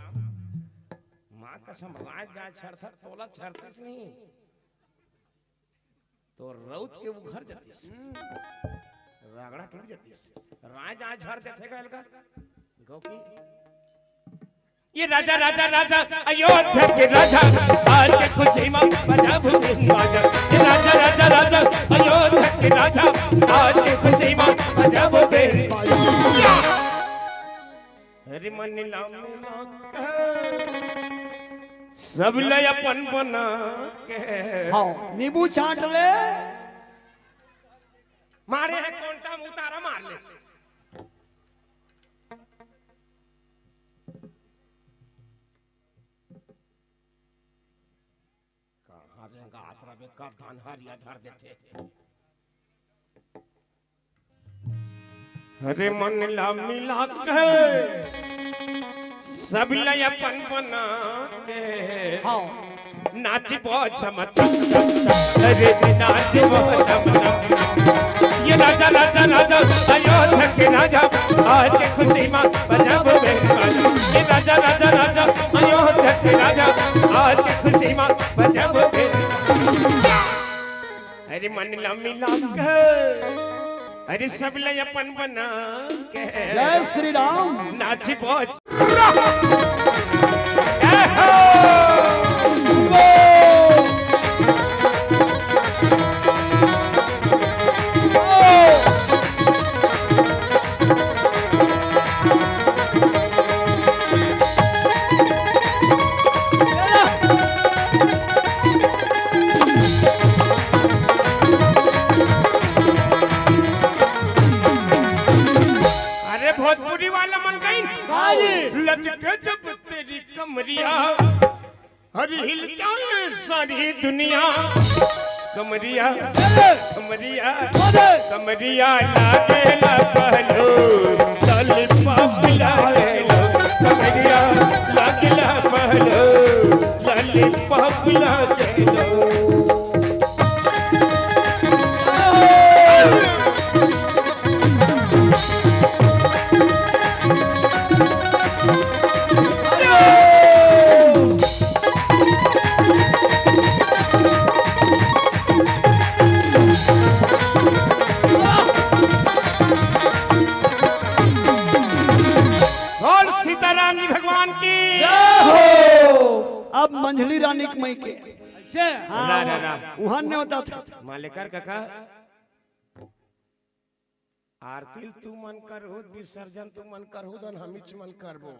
माँ कसम राज जाय छरथस तोला छरतिस नहीं। तो रउत के उघर जतिस, रगड़ा टूट जतिस। राज आज झर देथे गयल का गौकी। ये राजा राजा राजा अयोध्या के राजा, आज के खुशी मा बजाबो बिन बाजा। ये राजा राजा राजा अयोध्या के राजा, आज के खुशी मा बजाबो बिन बाजा। अरे मन ला मिला के, सब ला अपन बना के। हाँ, नींबू चाट ले। मारे हे कोंटा में उतारा मार ले। कहाँ रेंगात रबे, कब धान हरिया धर देथे। अरे मन ला मिला के, सब ला अपन बना के। हाँ। नाचबो छम छम छम छम, अरे नाचबो छम छम छम। ये राजा राजा राजा अयोध्या के राजा, आज के खुशी मा बजाबो बिन बाजा। ये राजा राजा राजा अयोध्या के राजा, आज के खुशी मा बजाबो बिन बाजा। अरे मन ला मिला के, अरे सब ला अपन बना के। जय श्री राम। नाचबो। अरे भोजपुरी वाला मन कहीं। हाँ जी। लचके जब तेरी कमरिया, अरे हिलता है सारी दुनिया। कमरिया, कमरिया, कमरिया लागेला पहलू, लॉलीपॉप लागेला। कमरिया लागेला पहलू, लॉलीपॉप लागेला। और सीताराम जी भगवान की जय हो। अब मंझली रानी के मई के। ऐसे? हाँ, ना, ना, ना। उहाँ नेवता था। मालेकर काका, आरती ल तुमन करहू, विसर्जन तुमन करहू, धन हमीच मन करबो।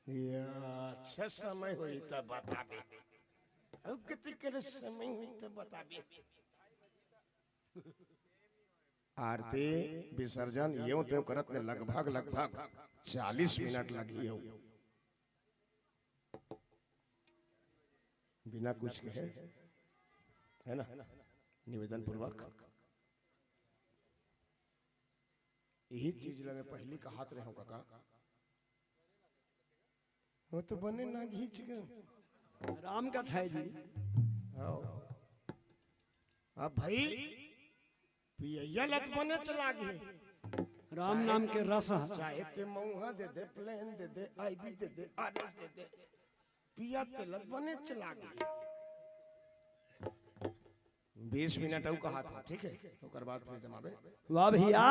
या, अच्छा समय होही त बताबे। अउ कति करे समय होही त बताबे। आरती विसर्जन येव तेव करत ले लगभग, लगभग चालीस मिनट लगही हो। बिना कुछ कहे, है ना, निवेदन पूर्वक यही चीज ला मैं पहली कहात रहे हूँ काका। वो तो बने ना घींच के। राम कथा है जी। आओ। अब भाई, पियैया लत बने चला गए। राम नाम के रस है। चाहे ते मऊहा दे दे, प्लेन दे दे, आईबी दे दे, आरएस दे दे, पिया ते लत बने चला गए। बीस मिनट अउ कहा था, ठीक है, ओकर बाद फिर जमाबे। वाह भैया,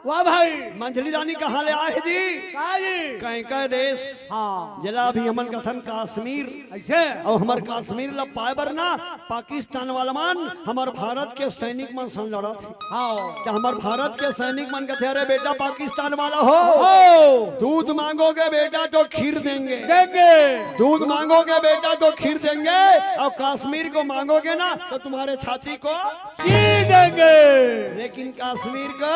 वाह भाई। मंझली रानी कहाँ ले आए जी? का जी? कहीं का देश, हाँ। जिला अभी हमन कथन कश्मीर। ऐसे? अउ हमर कश्मीर ला पाए बर ना पाकिस्तान वाला मन हमर भारत के सैनिक मन संग लड़त हे। हाँ। त हमर भारत के सैनिक मन कथे, "अरे बेटा पाकिस्तान वाला हो, हो। दूध मांगोगे बेटा तो खीर देंगे। देंगे। दूध मांगोगे बेटा तो खीर देंगे, और कश्मीर को मांगोगे ना तो तुम्हारे छाती को चीर देंगे, लेकिन कश्मीर को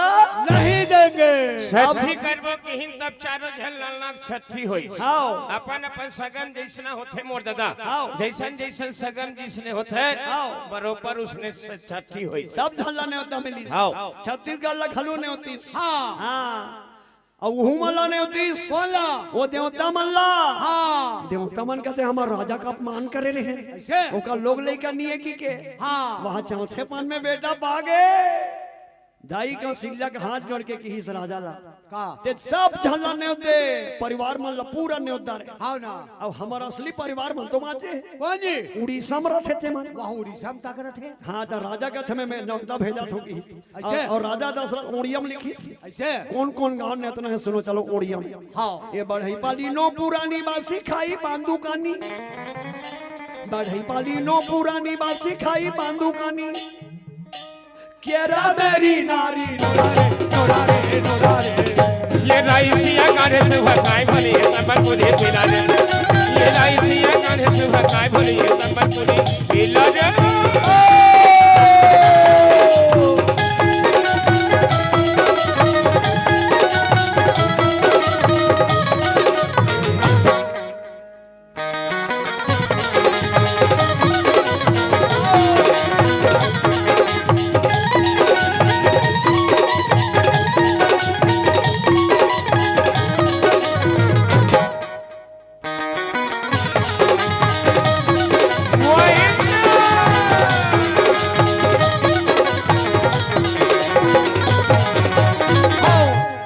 नहीं देंगे।" छट्ठी करबो किहिन तब चारों झन लालना छट्ठी होई। हाँ। अपन अपन सगम जैसना होथे मोर दादा। हाँ। जैसन जैसन सगम जिसने होथे, हाँ। बरोबर उसने से छट्ठी होई। सब झन ला नेवता मिलिस। हाँ। छत्तीसगढ़ ला घलो नेवतिस। हाँ। हाँ। अउ उहू मन ला नेवतिस। कोन ला? वो देवता मन ला। हाँ। देवता मन कथे, "हमर राजा का अपमान करे रहे।" अइसे? ओकर लोग लइका निये कि के। हाँ। वहाँ चौथे पान में बेटा पागे। दाई कौशल्या के हाथ जोड़ के किहिस राजा ला, का? "ते सब झन ला नेवत दे, परिवार मन ला पूरा नेवत डारे।" हाँ ना। अब हमर असली परिवार मन तो बाँचे हे। कोन जी? उड़ीसा में रथे ते मन। वहाँ उड़ीसा में का करत हे? हाँ, त राजा कथे में, में नेवता भेजत हँव किहिस। अइसे? अउ, अउ राजा दशरथ ओड़िया में लिखिस। अइसे? कोन कोन गाँव नेवतना हे, सुनो चलो ओड़िया में। हाँ। ए बढ़ई पाली नो पुरानी बासी खाई बांदू कानी। बढ़ई पाली नो पुरानी बासी खाई बांदू कानी। केरा बेरी नारी नोरा रे, नोरा रे, नोरा रे। ये राइसिया गाने से हुआ काय बनी है, तब कुछ भी ना दे। ये राइसिया गाने से हुआ काय बनी है, तब कुछ भी ना दे।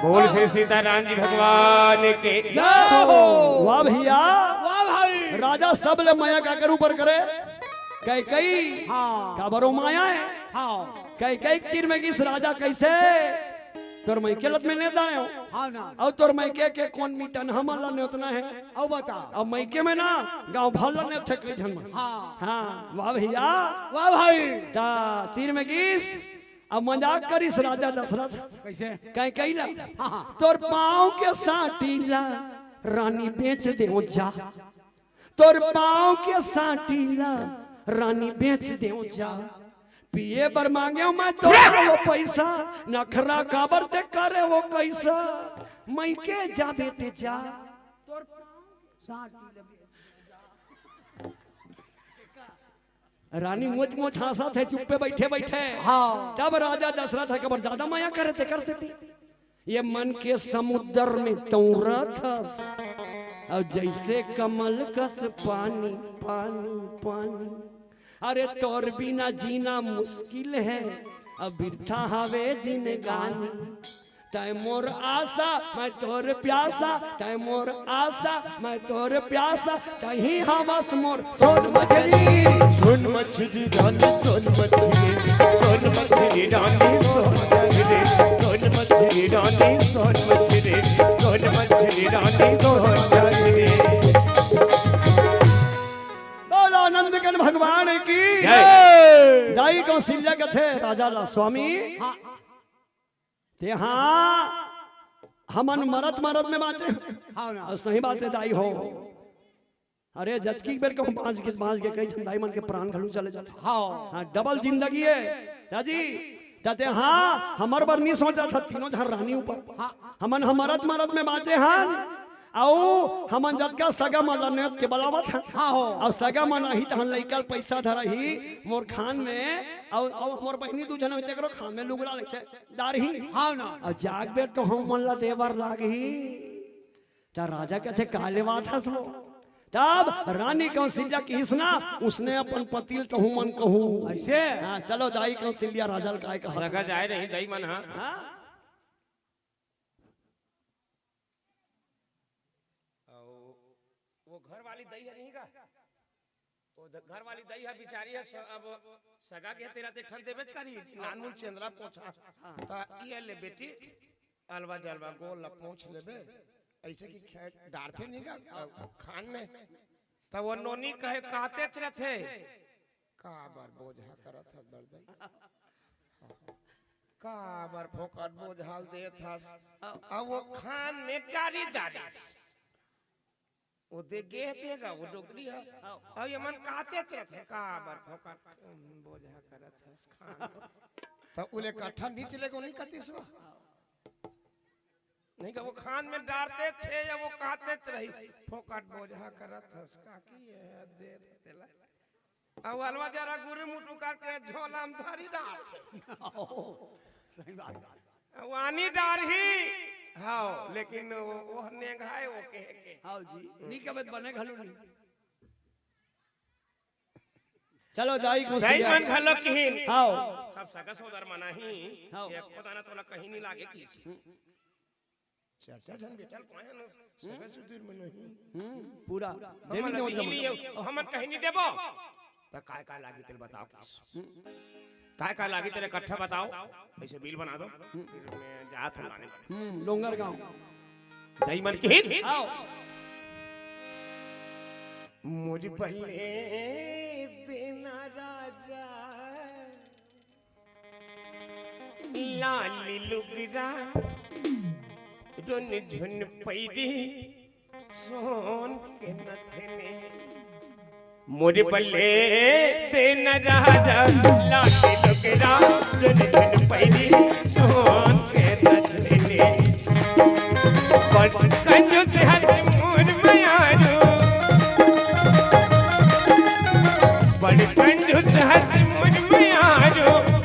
बोल श्री सीताराम जी भगवान के। जय हो। वाह भैया। वाह भाई। राजा सब ले मया काकर ऊपर करे? कैकई। हाँ। काबर वो मया हे? हाँ। कैकई तीर में गिस राजा कइसे? तोर मइके ल त में नेवत डारे हँव। हाँ ना। अउ तोर मइके के कोन मितान हमन ला नेवतना हे? अउ बता। अब मइके में ना, गाँव भर ला नेवत हे कई झन मन। हाँ। हाँ, वाह भैया। वाह भाई। त तीर में गिस, अब मजाक करिस राजा दशरथ। कइसे? कैकई ला। हाँ, हाँ। तोर पाँव के साटी ला रानी बेच देवँव जा। तोर पाँव के साटी ला रानी बेच देवँव जा। पिए बर माँगेंव मैं तोर वो पइसा, नखरा काबर ते करे वो कइसा। मइके जाबे ते जा। तोर पाँव के साटी ला बेच देवँव जा। रानी मोच मोच हाँसत हे चुप्पे बइठे बइठे। हाँ। तब राजा दशरथ ह काबर जादा मया करे तेकर सेती। ये मन के समुद्र में तौरत हस, अउ जइसे कमल कस पानी, पानी, पानी। अरे तोर बिना जीना मुश्किल हे, अब बिरथा हवे जिनगानी। तैं मोर आसा, मैं तोर प्यासा, तैं मोर आसा, मैं तोर प्यासा, तहीं हवस मोर सोन मछरी। सोन मछरी रानी सोन मछरी, सोन मछरी रानी सोन मछरी, सोन मछरी रानी सोन मछरी, सोन मछरी रानी सोन मछरी। बोलो नंदकन भगवान की जय। दाई कौशल्या कथे राजा ला, स्वामी, हाँ। ते हाँ, हमन मरत मरत में बाँचे। हाँ ना। अउ सही बात हे दाई हो। अरे जचकी बेर कहूँ बाँच गे, बाँच गे, कई झन दाई मन के प्राण घलो चले जाथे। हाँ। हाँ, डबल जिंदगी हे। चाची, त ते हाँ, हमर बर नी सोचत हस तीनों झन रानी ऊपर। हाँ। हमन ह मरत मरत में बाँचे हन। अउ हमन जतका सगा मन ला नेवत के बलावत हन। हाँ हो। अउ सगा मन आही तहन लइका ल पइसा धरही मोर खान में, अउ, अउ हमर बहिनी दू झन होही तेकरो खान में लुगरा लइसे डारही। हाँ ना। अउ जाग बेर तो हमन ला दे बर लागही। त राजा कथे, "का लेवात हस वो?" तब रानी कौशल्या किहिस ना, उसने अपन पति ल कहूँ मन कहूँ। अइसे? हाँ, चलो दाई कौशल्या राजा ल काय कहत सगा हे। जाए रही दाई मन, हाँ। हाँ? अउ वो घर वाली दाई हे नहीं का? वो द-, घर वाली दाई हे बिचारी हे, स-, अब सगा के तेला ते ठन देबेच करी, नानमुन चेंदरा पोछा। हाँ। त ये ले बेटी, अलवा जलवा गोल ला पोछ लेबे, अइसे कि खे-, डारथे नहीं का, अ, खान में। त वो नोनी कहे, "कातेच रथे।" काबर बोझा करत हस दर्दई? काबर फोकट बोझा ल देत हस? अब वो खान में डारी डारिस। वो दे गे देगा, वो डोकरी हे। अब ये मन कातेच रथे, काबर फोकट बोझा करत हस खान में। त उले कट्ठा नीचे ले को नहीं कतिस वो? नहीं का वो खान में डारतेच हे या वो कातेच रही, फोकट बोझा करत हस, काकी ये दे तेला। अउ अलवा जरा गुरी मुटु करके झोला में धरी डार। सही बात। अउ आनी डारही, हाँ, लेकिन वो, वो नेंग है, वो कहे के। हाँ जी, नी कबे त बने घलो नी। चलो, दाई को दाई सिया। मन घलो किहिन। हाँ। सब सगा सोदर मना ही। हाँ। एको दाना तोला कहीं नी लागे किसी। चर्चा झन बेटा ल पाए न, सगा सुधीर मन नहीं। हम्म, पूरा। हमन देवी देवता कहीं मन। नहीं, हमन कहीं नहीं देबो। त काय काय लागी तेल बताओ। हम्म। काय काय लागी तेरे इकट्ठा बताओ। ऐसे बिल बना दो। हम्म। फिर मैं जात हूँ लाने। हम्म, डोंगर गांव। दई मन किहिन। आओ। मोर बल्ले देना राजा। लाली लुगरा, रुन झुन पैरी, सोन के नथने। मोर बल्ले तेन राजा, लाली लुगरा, रुन झुन पैरी, सोन के नथने। बड़ कंजूस हस मोर मयारू, बड़ कंजूस हस मोर मयारू,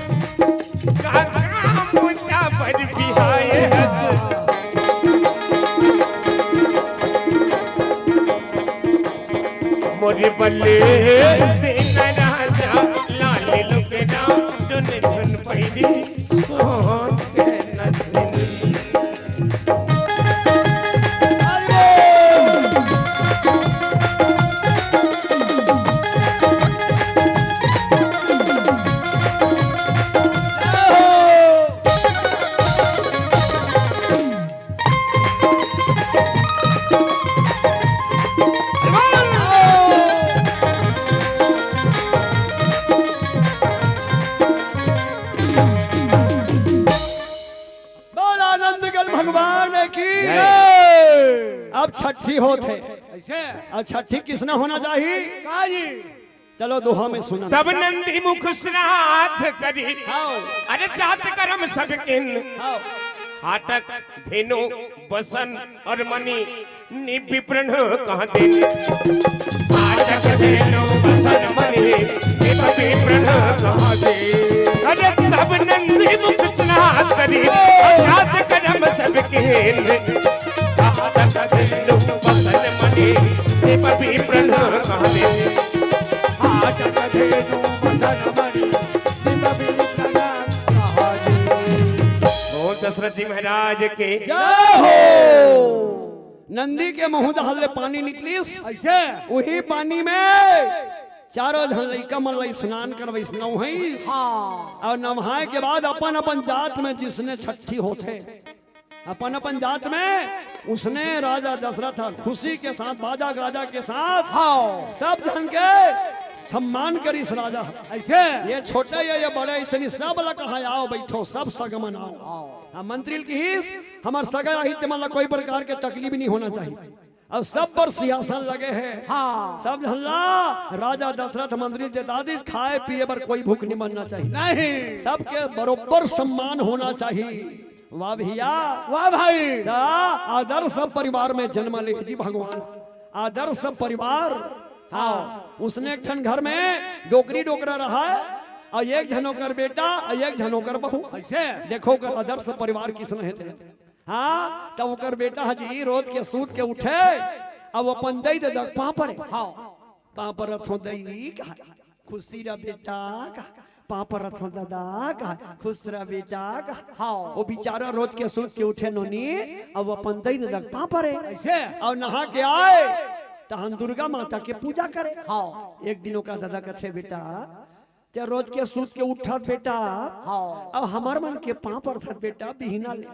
काका मोटा बर बिहाए हस। मोर बल्ले तेन राजा, लाल लुगरा, झुन झुन पैरी, सोन के नथनी। बोल आनंद गल भगवान की। जय। अब छठी होत हे। ऐसे? अब छठी किसना होना चाहिए? का जी? चलो दोहा में सुना। तब नंदी मुख श्राद्ध करी। हाँ। अरे जात कर्म सब किहिन। हाँ। हाटक धेनु बसन और मणि निबि प्रण कहा दे। हाटक धेनु बसन मणि निबि प्रण कहा दे। अरे तब नंदी मुख श्राद्ध करी, जात कर्म सब किहिन। हाटक धेनु बसन मणि निबि प्रण कहा दे। हाटक धेनु बसन मणि निबि प्रण कहा दे। बोल दशरथ जी महाराज के। जय हो। नंदी के मुंह डहर ले पानी निकलिस। ऐसे? उही पानी में चारों झन लइका मन ला स्नान करवइस, नहाइस। हाँ। अउ नहाए के बाद अपन अपन जात में जिसने छठी होथे, अपन अपन जात में उसने राजा दशरथ खुशी के साथ, बाजा गाजा के साथ, हाँ। सब झन के सम्मान करिस राजा। ऐसे? ये छोटे ये, ये बड़े, अइसने सब ला कहा, "आओ बइठो, सब सगा मन आओ।" हाँ। हाँ, मंत्री ल किहिस, "हमर सगा आही, ते मन ला कोई प्रकार के तकलीफ नहीं होना चाहिए।" अउ सब बर सिंहासन लगे हे। हाँ। सब झन ला राजा दशरथ मंत्री ल चेता दिस, खाए पिए बर कोई भूख नहीं मरना चाहिए। नहीं। सबके बरोबर सम्मान होना चाहिए। वाह भैया। वाह भाई। त आदर्श परिवार में जन्म ले जी भगवान, आदर्श परिवार। हाँ, उसने एक ठन घर में डोकरी डोकरा रहा हे, अउ एक झन ओकर बेटा, अउ एक झन ओकर बहू। ऐसे? देखो ओकर आदर्श परिवार किसन हे तेला। हाँ, त ओकर बेटा ह जी रोज के सूत के उठे, अउ अपन दई ददा के पाँव परे। हाँ। पाँव परत हों दई कहा, खुशी रह बेटा कहा, पाँव परत हों ददा कहा, खुश रह बेटा कहा। हाँ। वो बेचारा रोज के सूत के उठे नोनी, अउ अपन दई ददा के पाँव परे। ऐसे? अउ नहा के आए, तहन दुर्गा माता के पूजा करे। हाँ। एक दिन ओकर ददा कथे, "बेटा, ते रोज के सूत के उठत बेटा, हाँ। अउ हमर मन के पाँव परथत बेटा बिहना ले,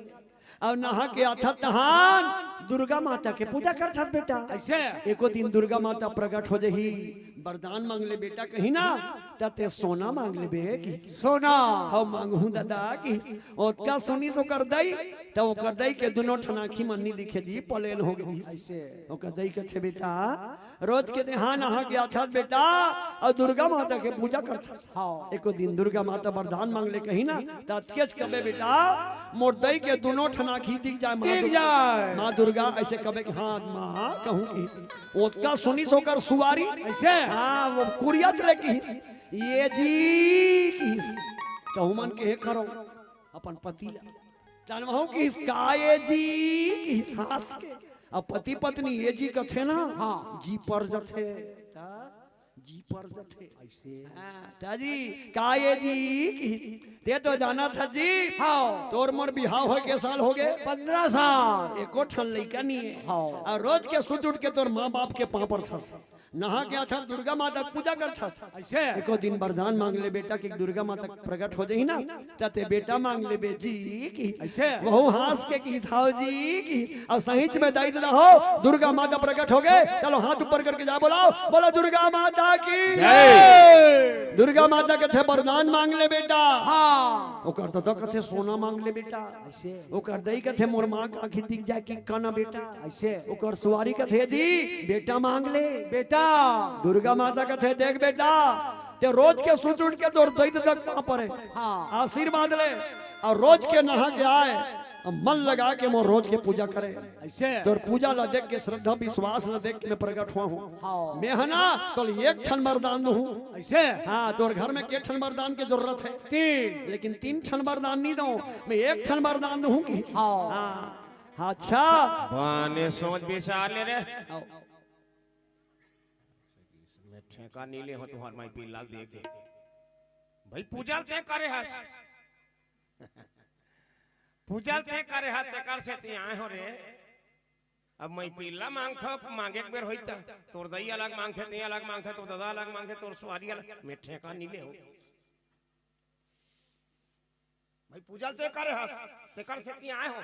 अउ नहा के आथत तहान दुर्गा माता के पूजा करथत बेटा।" ऐसे? एको दिन दुर्गा माता प्रगट हो जही, वरदान मांग ले बेटा कहिन ना, त ते सोना मांग लेबे कि। सोना। हव मांगहूं ददा कि। ओतका सुनिस ओकर दई, त ओकर दई के दुनों ठन आँखी मन नी दिखे जी, पलेन हो गे। ऐसे। ओकर दई कथे बेटा, रोज के देहान आहा के आथस बेटा, अउ दुर्गा माता के पूजा करथस। हाँ। एको दिन दुर्गा माता वरदान मांग ले कहिन ना, त अतकेच कबे बेटा, मोर दई के दुनों ठन आँखी दिख जाए, माँ दिख दुर्गा, जाए। माँ दुर्गा अइसे कबे कि हाँ माँ कहूँ कि। ओतका सुनिस ओकर सुवारी। अइसे? हाँ, वो कुरिया चले किहिस, "ये जी" किहिस। कहूँ मन के हे करो अपन पति ला। तन वहू किहिस, "का ए जी?" किहिस हाँस के। अब पति पत्नी ए जी कथे ना, हाँ। जी पर जथे। त जी पर जथे। ऐसे। हाँ, त जी, "का ए जी?" किहिस, "ते तो जानथस जी।" हाँ। "तोर मोर बिहाव होय के साल होगे?" "पंद्रह साल।" "एको ठन लइका नइ हे।" हाँ। "अउ रोज के सुत उठ के तोर माँ बाप के पाँव परथस।" नहा के आथस, दुर्गा माता के पूजा करथस। ऐसे? एको दिन वरदान मांग ले बेटा कि दुर्गा माता प्रकट हो जाही ना, त ते बेटा मांग लेबे जी कि। ऐसे? वहू हाँस के किहिस, "हव जी" कि। अउ सहीच में दाई ददा हो, दुर्गा माता प्रकट होगे। चलो हाथ ऊपर करके जा बोलाओ, बोलो दुर्गा माता की जय। दुर्गा माता कथे, "वरदान मांग ले बेटा।" हाँ। ओकर ददा कथे, "सोना मांग ले बेटा।" ऐसे? ओकर दई कथे, "मोर माँ के आँखी दिख जाय कि कना बेटा।" ऐसे? ओकर सुवारी कथे, "जी, बेटा मांग ले।" बेटा। दुर्गा माता कथे, "देख बेटा, ते रोज के सुत उठ के तोर दई ददा के पाँव परे, हाँ। आशीर्वाद ले, अउ रोज के नहा के आय, अउ मन लगा के मोर रोज के पूजा करे।" ऐसे? "तोर पूजा ला देख के, श्रद्धा विश्वास ला देख के मैं प्रकट होय हँव।" हाँ। मैं ह ना, तोला एक ठन वरदान दूहूँ। ऐसे? हाँ, तोर घर में के ठन वरदान के जरूरत हे? तीन। "लेकिन तीन ठन वरदान नइ दँव, मैं एक ठन वरदान दूहूँ" कि। हाँ। हाँ। हाँ, अच्छा। बने सोच विचार ले रे। आओ। मैं ठेका नइ ले हँव तुँहर माई पिल्ला ल देके। भाई पूजा ल ते करे हस। पूजा ल ते करे हस, तेकर सेती आय हँव रे। अब माई पिल्ला मांगथँव, मांगे के बेर होही त, तोर दई अलग मांगथे, ते अलग मांगथे, तोर ददा अलग मांगथे, तोर सुवारी अलग, मैं ठेका नइ ले हँव। भाई पूजा ल ते करे हस, तेकर सेती आय हँव।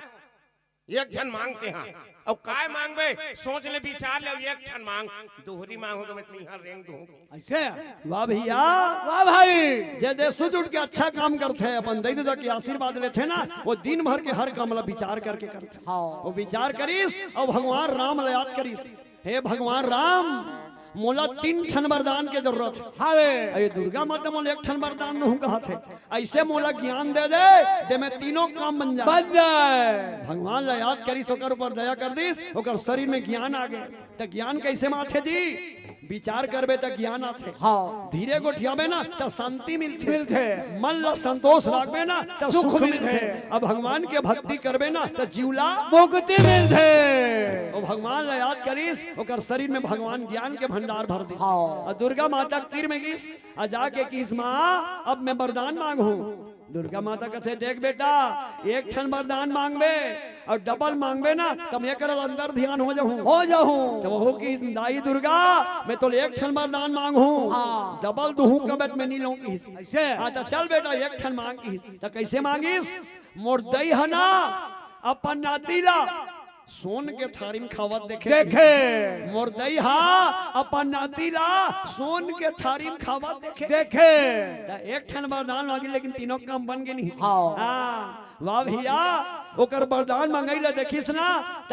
एक झन मांगथे हाँ। अउ काय मांगबे? सोच ले, विचार ले, अउ एक ठन मांग, दोहरी मांग होगे त मैं इहाँ रेंग दूहूँ। ऐसे? वाह भैया। वाह भाई। जे, जे सुत उठ के अच्छा काम करथे, अपन दई ददा के आशीर्वाद लेथे ना, ओ दिन भर के हर काम ला विचार करके करथे। हाँ। ओ विचार करिस, अउ भगवान राम ला याद करिस। "हे भगवान राम, मोला तीन ठन वरदान के जरूरत हे। हावे। अरे दुर्गा माता मोला एक ठन वरदान दूहूँ कहत हे। अइसे मोला ज्ञान दे दे, जे मैं तीनों काम बन जाय।" बन जाय। भगवान ला याद करिस, ओकर ऊपर दया कर दिस, ओकर शरीर में ज्ञान आ गे। त ज्ञान कइसे म आथे जी? विचार करबे त ज्ञान आथे। हाँ। धीरे गोठियाबे ना त शांति मिलथे। मिलथे। मन ला संतोष राखबे ना त सुख सुख मिलथे। मिलथे। अब भगवान के भक्ति करबे ना त जीव ला मुक्ति मिलथे। ओ भगवान ला याद करिस, ओकर शरीर में भगवान ज्ञान के भंडार भर दिस। हाँ। अउ दुर्गा माता के तीर में गिस, अउ जाके किहिस, "माँ, अब मैं वरदान मांगहूँ।" दुर्गा माता कथे, "देख बेटा, एक ठन वरदान मांगबे अउ डबल मांगबे ना, त मैं एकर अंदर ध्यान हो जाहूँ।" हो जाहूँ। त वहू किहिस, "दाई दुर्गा, मैं तोला एक ठन वरदान मांगहूँ। हाँ। डबल दूहूँ कबे त मैं नइ लूँ" किहिस। अइसे? हाँ, त चल बेटा, एक ठन मांग किहिस। त कइसे मांगिस? "मोर दई ह ना, अपन नाती ला सोन के थारी म खावत देखे।" देखे। "मोर दई ह अपन नाती ला सोन के थारी म खावत देखे।" देखे। त एक ठन वरदान मांगिस, लेकिन तीनों काम बन गे नहीं। हाँ। हाँ, वाह भैया, ओकर वरदान मंगई ला देखिस ना, त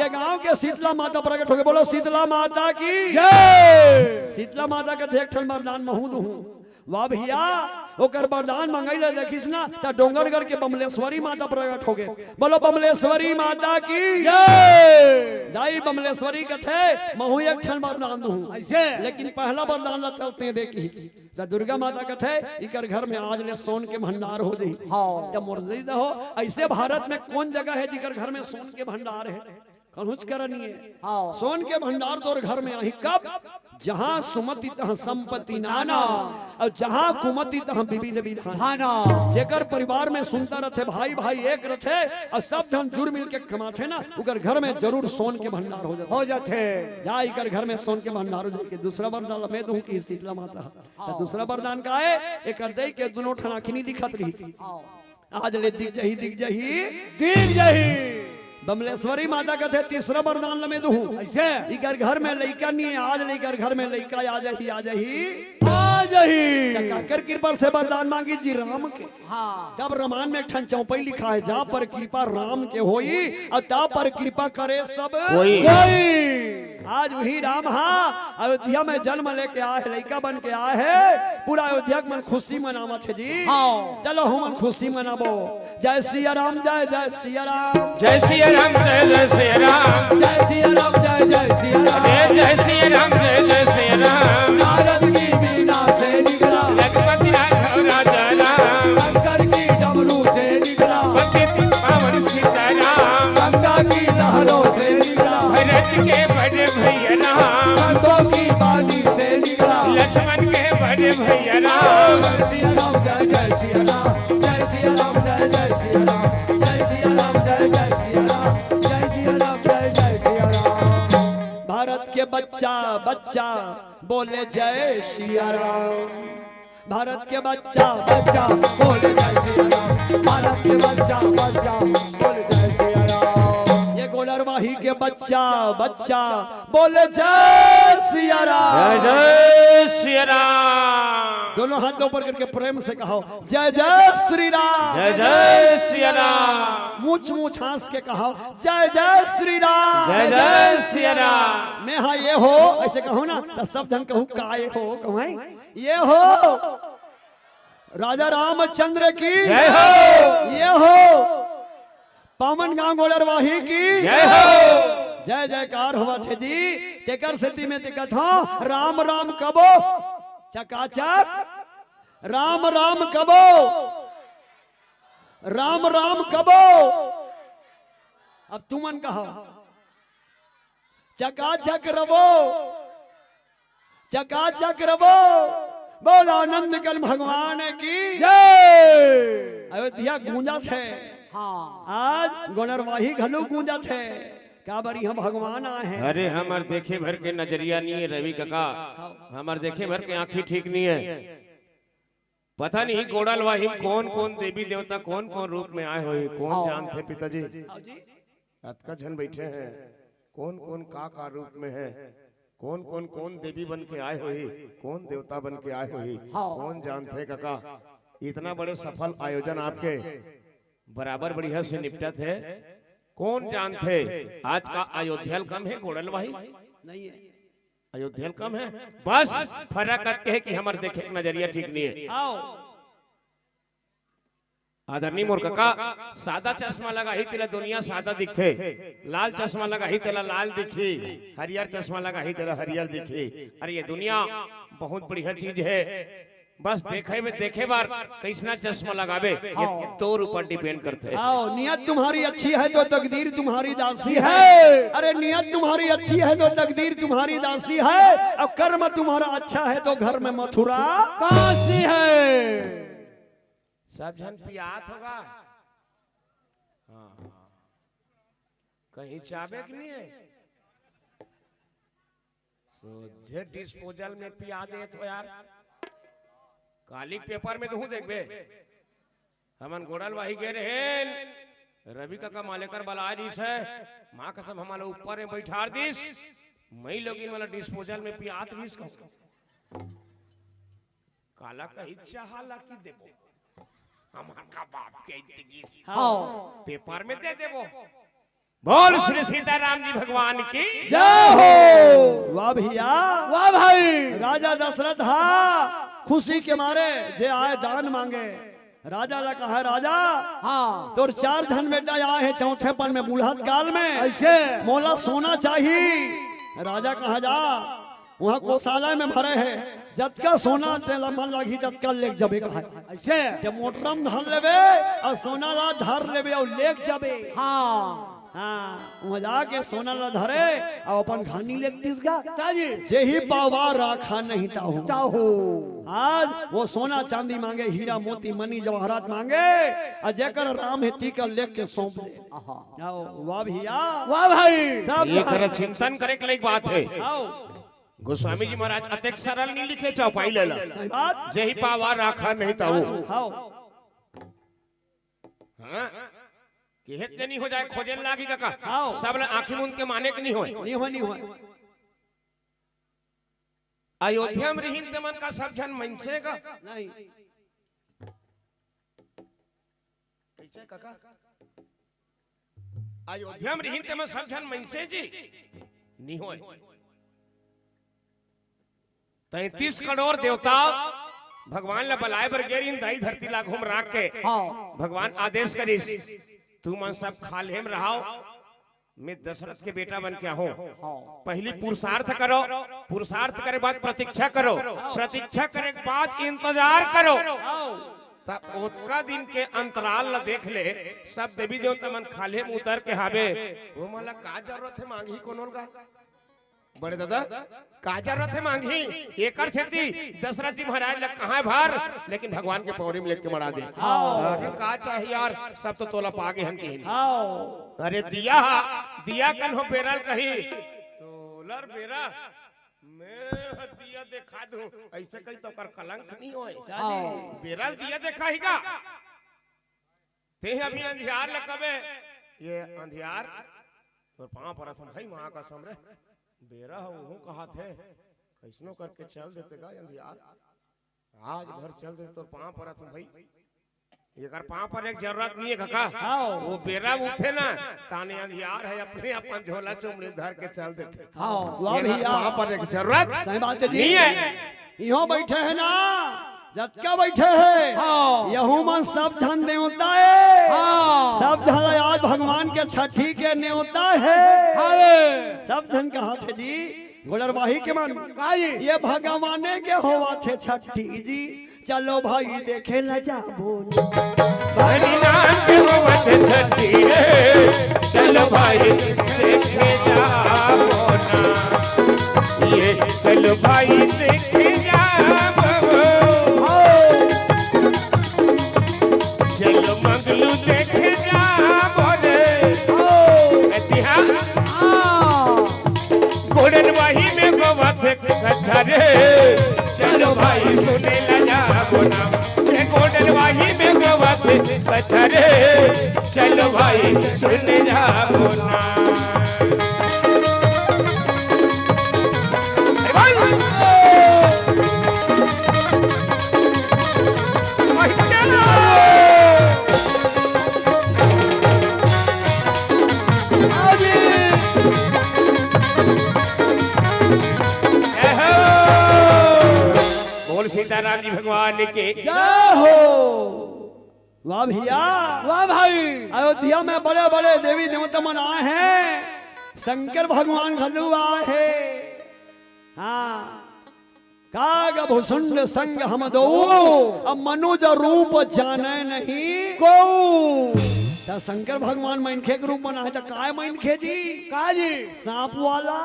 ये गांव के शीतला माता प्रकट होगे। बोलो शीतला माता की जय। शीतला माता कथे, "एक ठन वरदान महूँ दूहूँ।" वाह भैया, ओकर वरदान मंगई ला देखिस ना, त डोंगरगढ़ के बमलेश्वरी माता प्रकट होगे। बोलो बमलेश्वरी माता की जय। दाई बमलेश्वरी कथे, "महूँ एक ठन वरदान दूहूँ।" अइसे? लेकिन पहला वरदान ला चलते देखिस। त दुर्गा माता कथे, "इकर घर में आज ले सोन के भंडार हो जाही।" हाँ। त मोर दई ददा हो, अइसे भारत में कोन जगह हे जिकर घर में सोन के भंडार हे? कहूँच करा नइ हे। हाँ। सोन के भंडार तोर घर में आही कब? "जहाँ सुमति तहाँ संपत्ति नाना, अउ जहाँ कुमति तहाँ विविध विधान।" हाँ ना। जेकर परिवार में सुनता रथे, भाई भाई एक रथे, अउ सब झन जुर मिल के कमाथे ना, उकर घर में जरूर सोन के भंडार हो जाथे। हो जाथे। जा इकर घर में सोन के भंडार हो जाही। दूसरा वरदान मैं दूहूँ किहिस शीतला माता। त हाँ। दूसरा वरदान का हे? एकर दई के दुनों ठन आँखी नइ दिखत रहिस। हाँ। आज ले दिख जाही, दिख जाही। दिख जाही। बमलेश्वरी माता कथे, "तीसरा वरदान ल मैं दूहूँ।" अइसे? इकर घर में लइका नइ हे, आज ले इकर घर में लइका आ जाही, आ जाही। आ जाही। त काकर कृपा से वरदान मांगिस जी? राम के। हाँ। तब रामायण में एक ठन चौपाई लिखाय हे, "जा पर कृपा राम के होई, अउ ता पर कृपा करे सब कोई।" कोई। आज उही राम ह अयोध्या में जनम लेके आय हे, लइका बन के आय हे, पूरा अयोध्या के मन खुशी मनावत हे जी। हाँ। चलो हमन खुशी मनाबो। जय सिया राम, जय जय सिया राम। जय सिया राम, जय जय सिया राम। जय सिया राम, जय जय सिया राम। अरे जय सिया राम, जय जय सिया राम। नारद की वीणा से निकला। रघुपति राघव राजा राम। शंकर की डमरू से निकला। पतित पावन के बड़े भैया राम। संतों की बानी से निकला। लक्ष्मण के बड़े भैया राम। जय सिया राम, जय जय सिया राम, जय सिया राम, जय जय सिया राम, जय सिया राम, जय जय सिया राम, जय सिया राम, जय जय सिया राम। भारत के बच्चा बच्चा बोले जय सिया राम। भारत के बच्चा बच्चा बोले जय सिया राम। भारत के बच्चा बच्चा बोले जय सिया राम। ये गोलरवाही के बच्चा बच्चा बोले जय सिया राम। जय जय सिया राम। दोनों हाथ ऊपर करके प्रेम से कहो, जय जय श्री राम। जय जय सिया राम। मूछ मूछ हंस के कहो, जय जय श्री राम। जय जय सिया राम। मैं हाँ ये हो, ऐसे कहो ना, तो सब जन कहू काय हो, कहू हैं? ये हो राजा रामचंद्र की जय हो। ये हो पावन गांव गोलरवाही की जय हो। जय जयकार होवत हे जी। तेकर सेती में दिखत हो, राम राम कबो चकाचक, राम राम कबो, राम राम कबो। अब तुमन कहो, चकाचक रवो, चकाचक रवो। बोल आनंद कल भगवान की। जय। अयोध्या गूंजा छे। हाँ। आज गोलरवाही घलो गूंजा छे। का बारी हम भगवान आए हैं। अरे, हमर देखे भर के नजरिया नहीं है रवि काका। हमर देखे भर के आंखी ठीक नहीं है। पता नहीं गोलरवाही में कौन कौन देवी देवता कौन कौन रूप में आए हुए, कौन जानते पिताजी? आओ जी। अतका झन बैठे हैं, कौन कौन का का रूप में है, कौन कौन कौन देवी बन के आए हुए, कौन देवता बन के आए हुए, हाँ। कौन जानते काका? इतना बड़े सफल आयोजन आपके बराबर बढ़िया से निपटत है। कौन जानते आज का अयोध्या ल कम है गोलरवाही? नहीं है। अयोध्या ल कम है। बस फर्क अतके है कि हमर देखे के नजरिया ठीक नहीं है। आओ। आदरणीय मोर काका, सादा चश्मा लगाही तेला दुनिया सादा दिखथे, लाल चश्मा लगाही तेला लाल दिखही, हरियर चश्मा लगाही तेला हरियर दिखही। अरे ये दुनिया बहुत बढ़िया चीज है, बस देखे में, देखे बार कैसना चश्मा लगाबे, ये तोर ऊपर डिपेंड करथे। आओ, नियत तुम्हारी अच्छी है तो तकदीर तुम्हारी दासी है। अरे नियत तुम्हारी अच्छी है तो तकदीर तुम्हारी दासी है, और कर्म तुम्हारा अच्छा है तो घर में मथुरा। काशी है। सब झन पियात होगा। हाँ। कहीं चाबे के नहीं है? सोझे डिस्पोजल में पिया देत हो यार। काली पेपर में तहूं देखबे। हमन गोलरवाही गे रहेन, रवि काका मालेकर बलाय दिस है, माँ कसम हमन ला ऊपर में बैठार दिस, मई लोगिन वाला डिस्पोजल में पियात दिस कहूं। काला कही चाहा ला की देबो, हमर का बाप के दिगिस। हाँ। पेपर में दे देबो। बोल श्री सीताराम जी भगवान की। जय हो। वाह भैया। वाह भाई। राजा दशरथ हा खुशी के मारे जे आए दान मांगे। राजा ला कहा, राजा हाँ। तोर चार झन बेटा आए हैं चौथेपन में बुढ़त काल में। ऐसे। मोला सोना चाही। राजा कहा, जा वहाँ कोषालय में भरे हैं, जतका सोना तेला मन लागी ततका लेके जबे कहा। ऐसे। ते मोटरम धर लेबे और सोना ला धर लेबे और लेके जबे। हाँ। हाँ, वहाँ जाके सोना ला धरे और अपन घानी लेके दिस गा। ताजी। जेही पावा राखा नहीं ताहू। ताहू। आज वो सोना चांदी मांगे, हीरा मोती मनी जवाहरात मांगे, और जेकर राम है तीकर लेके सौंप दे। आहा। आओ, वाह भैया। वाह भाई। सब ये कर चिंतन करे के लायक बात है। आओ, गोस्वामी जी महाराज अतेक सरल नहीं लिखे चौपाई लेला। सही बात। जेही पावा राखा नहीं ताहू। आओ, हाँ? किहेत नहीं हो जाए, खोजन लागी काका। आओ। सब ला आंखी मूंद के माने के नहीं होए। नहीं हो, नहीं हो। अयोध्या में रहिन ते मन का सब झन मनसे का। नहीं। कैसे काका? अयोध्या में रहिन ते मन सब झन मनसे जी। नहीं होए। तैंतीस करोड़ देवता भगवान ला बलाए बर गे रहिन, दाई धरती ला घूम राख के। हाँ। भगवान आदेश करिस, तू मन सब खाल्हे में रहाओ, मैं दशरथ के बेटा बन के आहूं। हाँ। पहली पुरुषार्थ करो, पुरुषार्थ करे बाद प्रतीक्षा करो, प्रतीक्षा करे के बाद इंतजार करो। आओ, त ओतका दिन के अंतराल ल देख ले, सब देवी देवता मन खाल्हे मुंह उतर के हावे। वो मन ला का जरूरत हे मांगही कोनो ल गा? बड़े दादा, का जरूरत हे मांगही? एकर सेती दशरथ जी महाराज ल कहां भर, लेकिन भगवान के पौरी में लेके मड़ा दे। हाँ। अरे का चाही यार, सब तो तोला पागे हन किहिन। हाँ। अरे दिया, दिया कन हो बेरा ल कही, तोला बेरा, मैं ह दिया देखा दूं, अइसे कही त ओकर कलंक नहीं होय। हाँ। बेरा ल दिया देखाही गा। तें अभी अंधियार ल कबे, ये अंधियार, तोर पांव परत हंव भाई, मां कसम रे, बेरा ह उहू कहाथे, कइसनो करके चल देते गा अंधियार, आज भर चल देते, तोर पांव परत हंव भाई। एकर पांव परे के जरूरत नहीं हे कका। हाँ। वो बेरा उठे ना, ताने अंधियार हे, अपने अपन झोला चुमड़ी धर के चल देते। हाँ, वाह एकर भैया। पांव परे के जरूरत सही बात हे जी। नहीं हे। इहों बइठे हे ना, जतका बइठे हे, हाँ। यहू मन सब झन नेवता हे। हाँ। सब झन आज भगवान के छठी के नेवता हे। हाँ। सब झन कहाथे जी, गोड़रवाही के मन। का जी? ये भगवाने के होवत हे छठी जी, चलो भाई देखे ल जाबो। हरि नाम के होवत हे छठी रे, चलो भाई देखे जाबो ना। ये चलो भाई देखे जाबो। चलो मंगलू देखे जाबो रे। अतिहा। गोड़रवाही में होवत हे कथा रे, चलो भाई सुने ल जाबो ना। ये गोड़रवाही में होवत हे कथा रे, चलो भाई सुने जाबो ना। अरे भाई! बोल सीताराम जी भगवान के। जय हो। वाह भैया। वाह भाई। अयोध्या में बड़े बड़े देवी देवता मन आए हे, शंकर भगवान घलो आए हे। हाँ। काग भुसुंड संग हम दो, अब मनुज रूप जाने नहीं को। त शंकर भगवान मनखे के रूप बना हे, त काय मनखे जी? का जी? सांप वाला।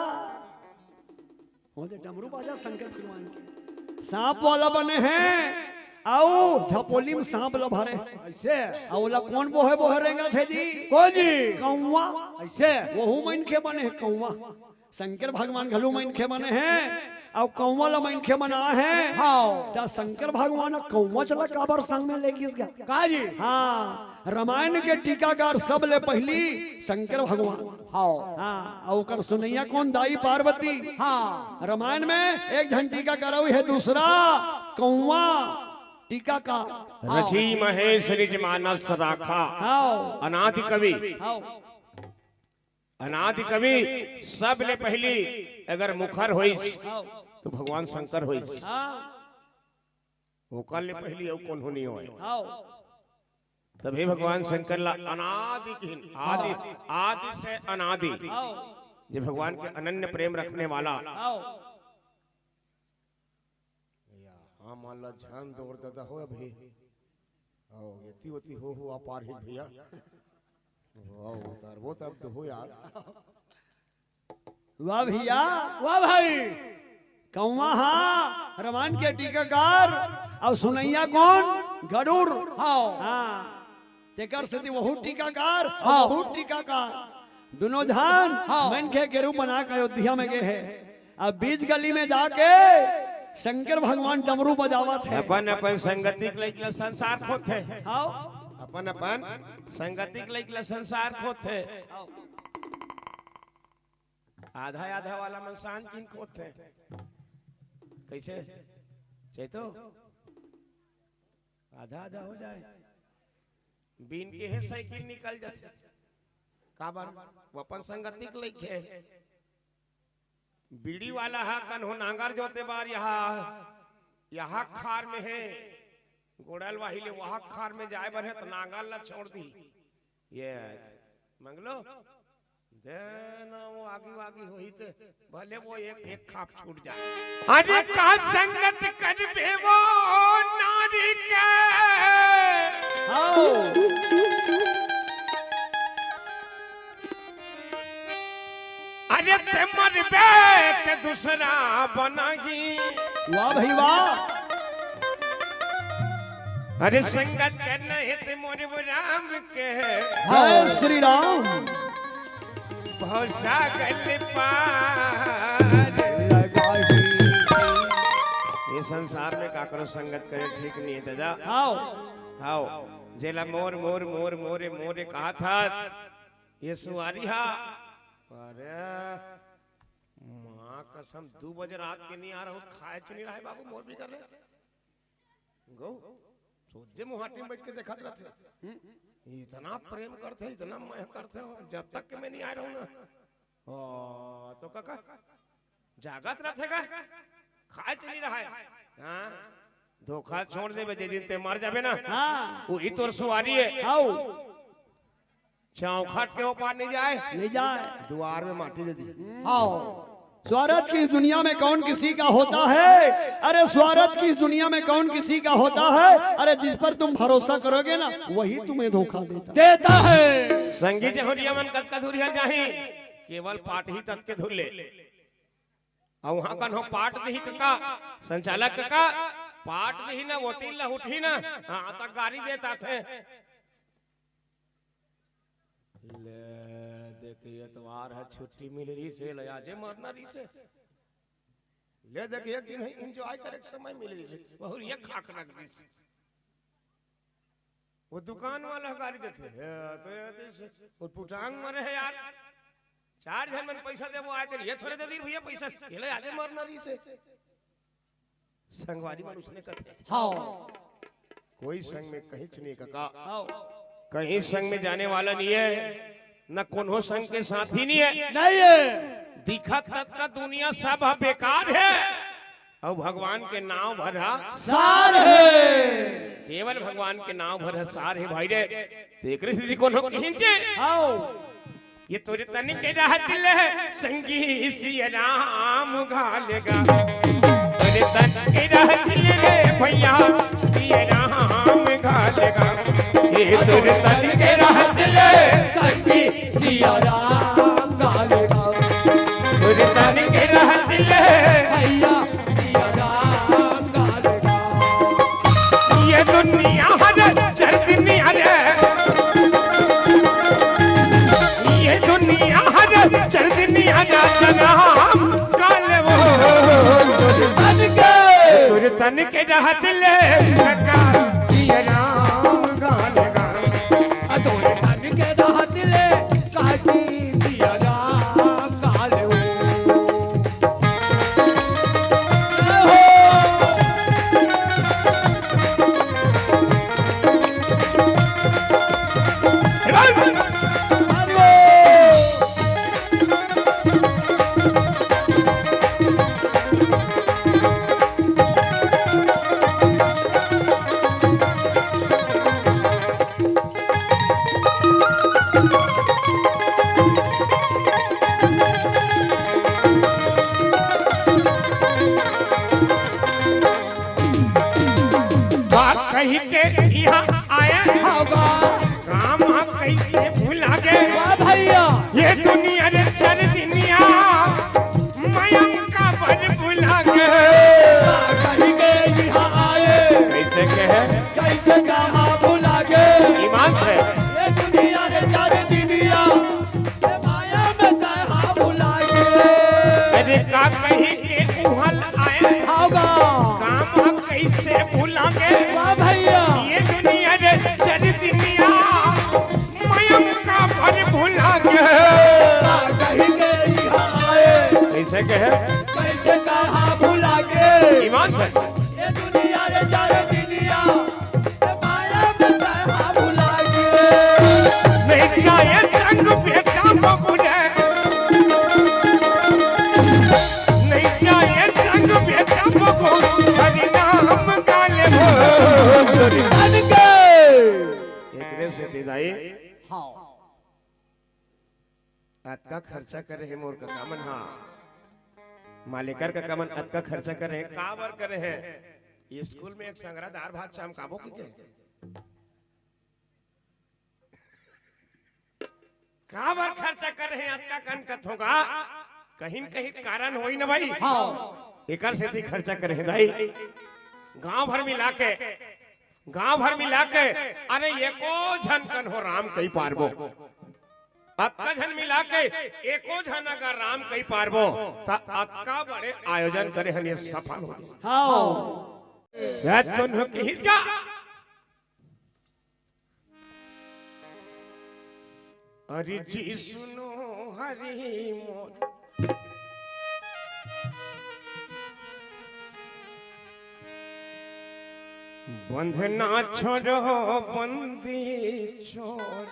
वो तो डमरू बाजा शंकर भगवान के। सांप वाला बने हे, अउ झपोली में सांप ल भरे। अइसे? अउ ओला कोन बोहे बोहे रेंगत हे जी? कोन जी? कौवा। अइसे? वहू मनखे बने हे कौवा। शंकर भगवान घलो मनखे बने हे, अउ कौवा ल मनखे बना हे। हाँ। त शंकर भगवान ह कौवा चला काबर संग में ले गिस गा? का जी? हाँ, रामायण के टीकाकार सबले पहिली शंकर भगवान। हाँ। हाँ, अउ ओकर सुनइया कोन? दाई पार्वती। हाँ। रामायण में एक झन टीकाकार अउ हे, दूसरा कौवा टीकाकार। हाँ। रचि महेश निज मानस राखा। हाँ। अनादि कवि। हाँ। अनादि कवि सबले पहिली अगर मुखर होइस, हाँ। त भगवान शंकर होइस। हाँ। ओकर ले पहिली अउ कोनो नइ होय। हाँ। तभे भगवान शंकर ला अनादि किहिन, आदि, हाँ। आदि से अनादि। हाँ। जे भगवान के अनन्य प्रेम रखने वाला। हाँ। भैया, हमन ला झन दौड़ ददा हो अभी। अउ एती ओती हो हो आ पार ही भैया। अउ उतार वो तब तो हो यार। वाह भैया। वाह भाई। कौवा हा रामायण के टीकाकार अउ सुनइया कोन? गरुड़। हाँ। हाँ। तेकर सेती वहू टीकाकार, हाँ। वहू टीकाकार। दुनों झन हाँ। मनखे के रूप बना के अयोध्या में गे हे। अब बीच गली में जाके शंकर भगवान डमरू बजावत हे। अपन अपन संगति के लइक ला संसार खोथे। हाँ। अपन अपन संगति के लइक ला संसार खोथे। हाँ। आधा आधा वाला मन सांझ किन खोथे। कइसे? चैतो? आधा आधा हो जाय। बीन के हे साइकिल निकल जाथे। काबर? वो अपन संगति के लइक हे। बीड़ी वाला हा कन्हो नांगर जोते बर यहाँ, यहाँ खार में हे। गोड़लवाही ले वहाँ खार में जाय बर हे त नांगर ला छोड़ दी। ये मंगलो, देना वो आगी वागी होही ते भले वो एक, एक खाप छूट जाय। अरे का संगत करबे वो नारी के। अरे ते मरबे ते दूसरा बनाही। वाह भाई वाह। अरे संगत के नहीं ते मोर राम के। जय श्री राम। भवसागर पार लगाही। ये संसार में काकरो संगत करे ठीक नहीं है दादा। हाव। हाव। जेला मोर मोर मोर मोरे मोरे कहा था ये सुवारी हा। अरे माँ कसम, दू बजे रात के नहीं आ रहा हूँ, खाए च नहीं रहा है बाबू, मोर भी कर रहे। गो, सोचे मुहाटी में बैठ के देखत रहते। हम्म। इतना प्रेम करते, इतना मया करते हो, जब तक के मैं नहीं आ रहा हूँ ना। ओ, तो काका, जागत रहते का? खाए च नहीं रहा है। हाँ? धोखा छोड़ देबे, जे दिन ते मर जाबे ना। हाँ। वही तोर सुवारी है। हाव। चौखट के ऊपर नहीं जाए। नहीं जाए। द्वार में माटी दे दी। हाव। स्वार्थ की इस दुनिया में कौन किसी का होता है? अरे स्वार्थ की इस दुनिया में कौन किसी का होता है? अरे जिस पर तुम भरोसा करोगे ना, वही तुम्हें धोखा देता है। देता है। संगी जहुरिया मन कतका दूरिया जाही, केवल पाट ही तत के धुर ले। अउ वहाँ कन्हो पाट दिही कका, संचालक कका, पाट दिही ना, वो तीन ला उठही ना, हाँ, तक गाड़ी देता थे। ले, देखिए, तुम्हार ह छुट्टी मिल रही से, ले आजे मरना रही से। ले, देखिए, एक दिन ही enjoy करे के समय मिल रही से, बहुत ये खाक रख दी से। वो दुकान वाला गाली देथे, "हे, तो ये तो इसे, वो पुटांग मरे है यार, चार झन मन पैसा देबो आय कर, ये थोड़े दे दी भैया पैसा, ये ले आजे मरना रही से।" संगवारी मन उसने करते। हाँ। कोई संग में कहीं च नहीं कका। हाँ। कहीं संग में जाने वाला नहीं है, न कोनो संग के साथी नहीं है। नहीं है। दिखत तत का दुनिया सब ह बेकार है। अउ भगवान के नाव भर ह सार हे। केवल भगवान के नाव भर ह सार हे भाई रे। तेकरे सेती कोनो किहिन जे, आओ। ये तोरे तन के रहत ले संगी सिया राम घालेगा। तोरे तन के रहत ले रे भैया सिया राम घालेगा। ये तोरे तन के रहत ले संगी सिया राम घालेगा। तोरे तन के रहत ले भैया ये दुनिया हर चरदनी हर, ये दुनिया हर चरदनी हर जनाम काले वो। तन के, तोर तन के रहत ले लगा सिया राम गाने गा। तोर तन के रहत ले काजी सिया राम काले वो। बात कही के यहाँ आए होगा। काम हम कैसे भुला गए। वाह भैया। ये दुनिया रे चर दुनिया, मयम का बर भुला गए। कहीं के यहाँ आए। कैसे कहे? कैसे कहा भुला गए। ईमान से। ये दुनिया रे चर दुनिया, ये माया में कहा भुला गए। अरे का कहीं के उहल आए। होगा। काम कैसे भुला गए? वाह भैया। ये दुनिया रे चर दुनिया, मयम का बर भुला गए। कहीं के यहाँ आए। कैसे कहे? कैसे कहा भुला गए। ईमान से। ये दुनिया रे चर दुनिया, ये माया में कहा भुला गए। नहीं जाए संग बेटा बबुरे। नहीं जाए संग बेटा बबू, हरि नाम गाले हो। हरि के। एकरे सेती दाई। हाँ। अतका खर्चा करे हे मोर कका मन, हाँ। मालेकर कका मन अतका खर्चा करे हे, काबर करे हे? स्कूल में एक संगरा दार भात चमकाबो कि के? काबर खर्चा करे हे अतका कन कथों का? कहीं न कहीं कारण होही न भाई। हाँ। एकर सेती खर्चा करे हे भाई। गांव भर मिला के, गांव भर मिला के, अरे एको झन कन हो राम कहि पारबो। अतका झन मिला के एको झन अगर राम कहि पारबो, त अतका बड़े आयोजन करे हन, ये सफल हो जाही। हाँ। या तो न कही का? अरे जी सुनो हरि मोर, बंधना छोड़ो बंदी छोड़।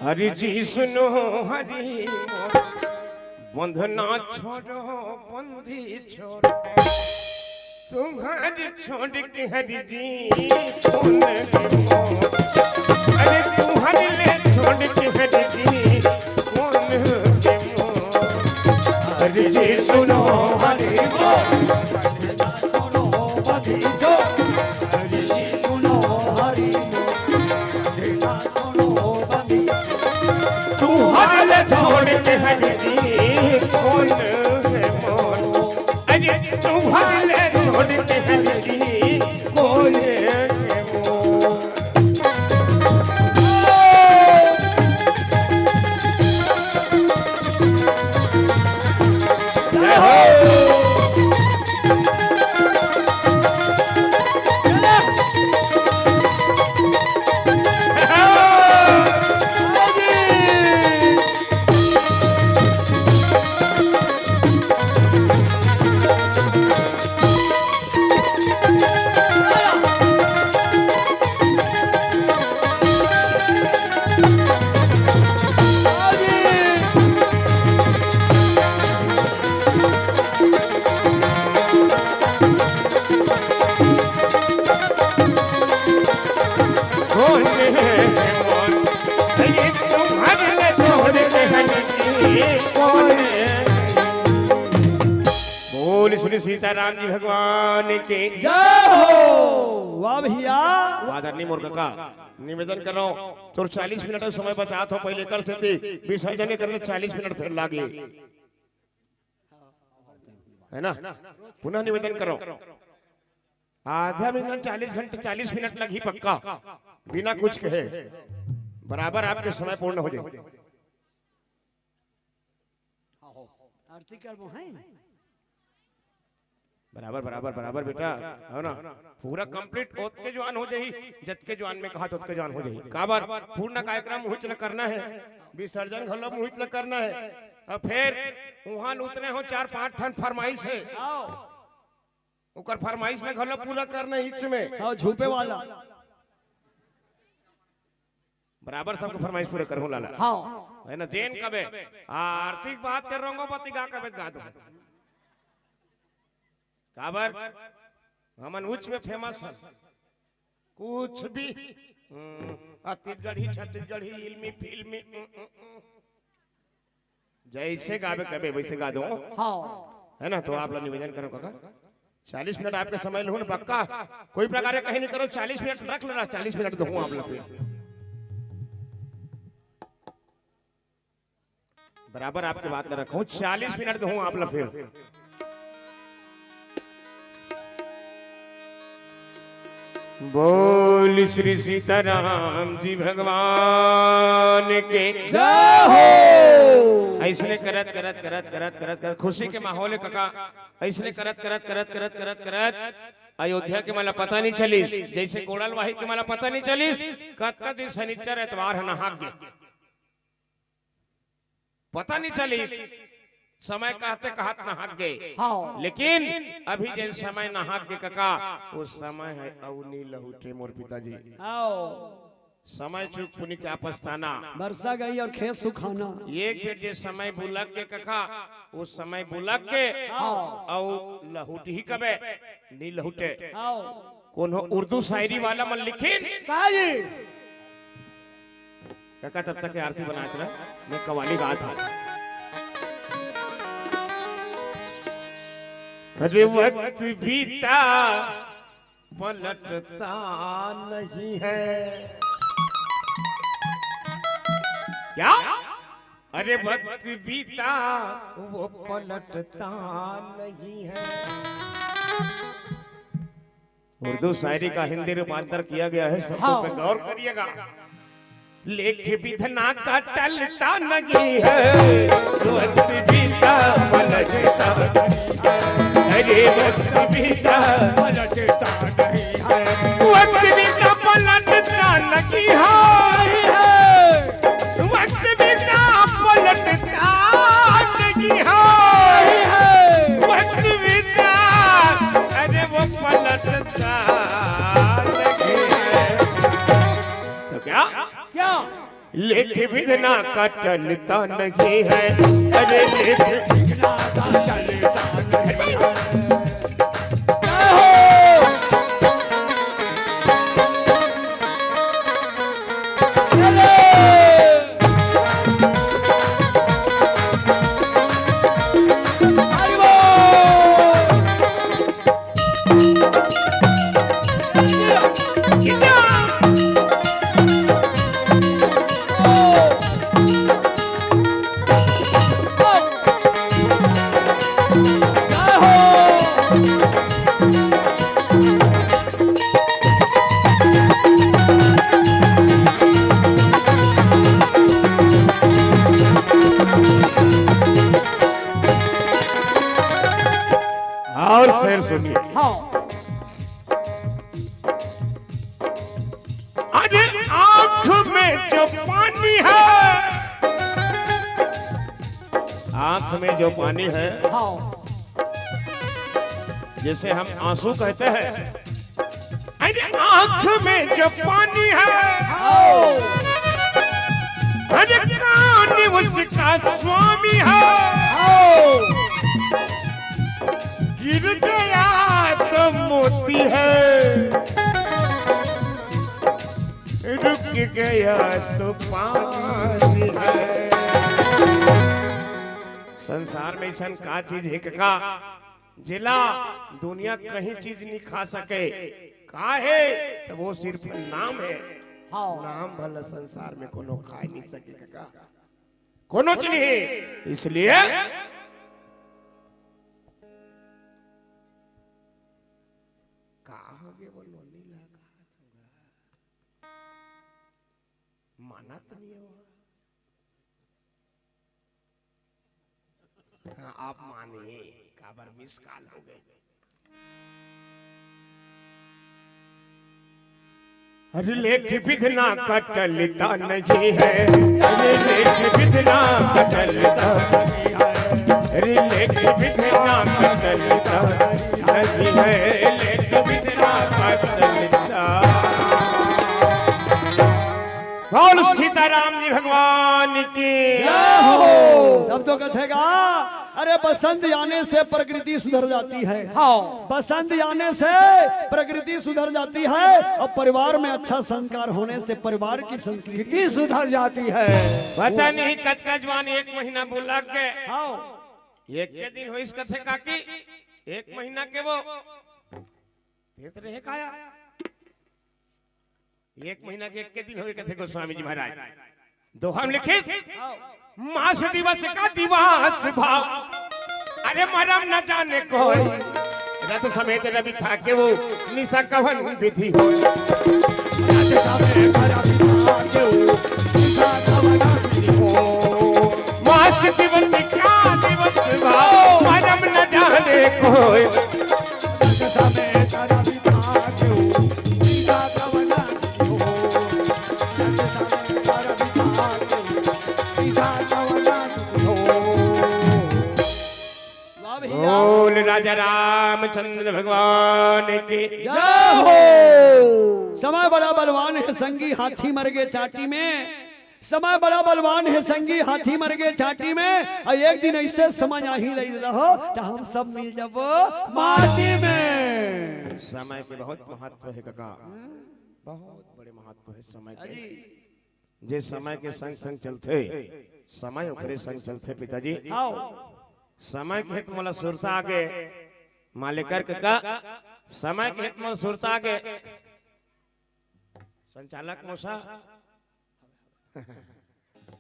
अरे जी सुनो हरि मोर, बंधना छोड़ो बंदी छोड़। तुम्हारे छोड़ के हरि जी कौन है मोर? अरे तुम्हारे ले छोड़ के हरि जी कौन है मोर? हरि जी सुनो हरि बोल। हरि जी सुनो हरि बोल। तुम्हारे छोड़ के हरि जी कौन है मोर? अरे तुम्हारे छोड़ के हरि जी कौन है मोर? जय हो। बोल श्री सीताराम जी भगवान की। जय हो। वाह भैया। आदरणीय मोर कका, निवेदन करो, तोर चालीस मिनट समय बचात हो, पहले कर सेती विसर्जन करे चालीस मिनट फेर लागे, है ना? पुनः निवेदन करो, आधा मिनट, चालीस घंटे, चालीस मिनट लगही पक्का, बिना कुछ कहे, बराबर आपके समय पूर्ण हो जाए। आरती करबो हैं। बराबर, बराबर, बराबर बेटा, हो ना? पूरा complete ओतके जुआन हो जाही, जतके जुआन में कहा ओतके जुआन हो जाही। काबर? पूर्ण कार्यक्रम उहिच ल करना है, विसर्जन घलो उहिच ल करना है। अब फेर उहाँ उतरे हो, चार पांच ठन फरमाइश है, आओ। ओकर फरमाइश ल घलो पूरा करना है इच में। हाँ, झूपे वाला। बराबर सबके फरमाइश पूरा करहूं लाला। हाँ। है ना, जेन कबे, आ, आरती के बात कर रंगो बती गा कबे गा दो। काबर? हमन उच में famous है। कुछ भी, हम्म, छत्तीसगढ़ी, छत्तीसगढ़ी, इल्मी, फिल्मी, हम्म, हम्म, हम्म। जैसे गाबे कबे वैसे गा दो। हाँ। है ना, तो आप लोग निवेदन करो काका, चालीस मिनट आपके समय लूँ ना पक्का, कोई प्रकार के कहीं नहीं करो, चालीस मिनट रख लेना, चालीस मिनट दूँ आप लोग। बराबर आपके बात न रखूं, चालीस मिनट दूं आप ला फिर। बोल श्री सीताराम जी भगवान के जय हो। ऐसने करत करत करत करत करत करत खुशी के माहौल है काका। ऐसने करत करत करत करत करत करत अयोध्या के मला पता नहीं चलिस, जैसे कोड़लवाही के मला पता नहीं चलिस, कतका दिन शनिचर एतवार ह नहाक गे। पता नहीं चली, समय कहते कहत नहाक गे। हाँ। लेकिन अभी जेन समय नहाक गे काका, वो समय है अउ नी लहुटे मोर पिताजी। हाँ। समय चूक पुनि क्या पछताना। बरसा गई और खेत सुखाना। एक बेर जे समय बुलक गे काका, वो समय बुलक गे। हाँ। अउ लहुटही कबे, नी लहुटे। हाँ। कोनो उर्दू शायरी वाला मन लिखिन। काजी। काका तब तक के आरती बनात रह, मैं कव्वाली गात हूँ। अरे वक्त बीता पलटता नहीं है। क्या? अरे वक्त बीता, वो पलटता नहीं है। उर्दू शायरी का हिंदी रूपांतर किया गया है, शब्दों हाँ। पे गौर करिएगा। लेख विधना का टलता नहीं है, वक्त बीता पलटता नहीं है। अरे वक्त बीता पलटता नहीं है, वक्त बीता पलटता नहीं है, वक्त बीता पलटता नहीं है, वक्त बीता, अरे वो पलटता नहीं है। तो क्या? क्या? लेख विधना का टलता नहीं है। अरे लेख विधना का टलता नहीं है। और शेर सुनिए। हाँ। अरे आंख में जो पानी है, आंख में जो पानी है, हाँ। जिसे हम आंसू कहते हैं, अरे आंख में जो पानी है, हाँ। अरे कौन उसका स्वामी है? हाँ। गिर गया तो मोती है, रुक गया तो पानी है। संसार में अइसन का चीज हे कका, जेला दुनिया कहीं चीज नहीं खा सके? का हे? तो वो सिर्फ नाम हे। हाँ। नाम भला संसार में कोनो खा नहीं सके कका, कोनो चीज नहीं। इसलिए का हो गे वो लोनी लगा? मानत नहीं हो। हाँ, आप माने, काबर मिस कॉल हो गे। अरे लेख विधना का टलता नहीं है, अरे लेख विधना का टलता नहीं है, अरे लेख विधना का टलता नहीं है, लेख विधना का टलता। बोल सीताराम जी भगवान की। जय हो। तब तो कथेगा, अरे बसंत आने से प्रकृति सुधर जाती है। हाँ। बसंत आने से प्रकृति सुधर जाती है और परिवार में अच्छा संस्कार होने से परिवार की संस्कृति सुधर जाती है। पता नहीं कतका जवान एक महीना बोला के। हाँ। एक के दिन होइस कथे काकी, एक महीना के वो देत रहे काया। एक महीना के एक के दिन होए कथे गोस्वामी जी महाराज। दोहा में लिखिस, मास दिवस का दिवस भाव, अरे मरम न जाने कोई। रथ समेत रवि था के वो निशा कवन विधि हो। रथ समेत रवि था के वो निशा कवन विधि हो। मास दिवस का दिवस भाव, मरम न जाने कोई। वाह भैया। बोल राजा रामचंद्र भगवान की। जय हो। समय बड़ा बलवान है संगी, हाथी मर गे चाटी में। समय बड़ा बलवान है संगी, हाथी मर गे चाटी में। और एक दिन ऐसे समय आही रही रहो, तो हम सब मिल जाबो माटी में। समय के बहुत महत्व है काका, बहुत बड़े महत्व है समय के। अजी। जे समय के संग संग चलथे, समय ओकरे संग चलथे पिताजी। आओ। समय के तो मोला सुरता आगे, मालेकर काका, समय के हित में सुरता के संचालक मौसा,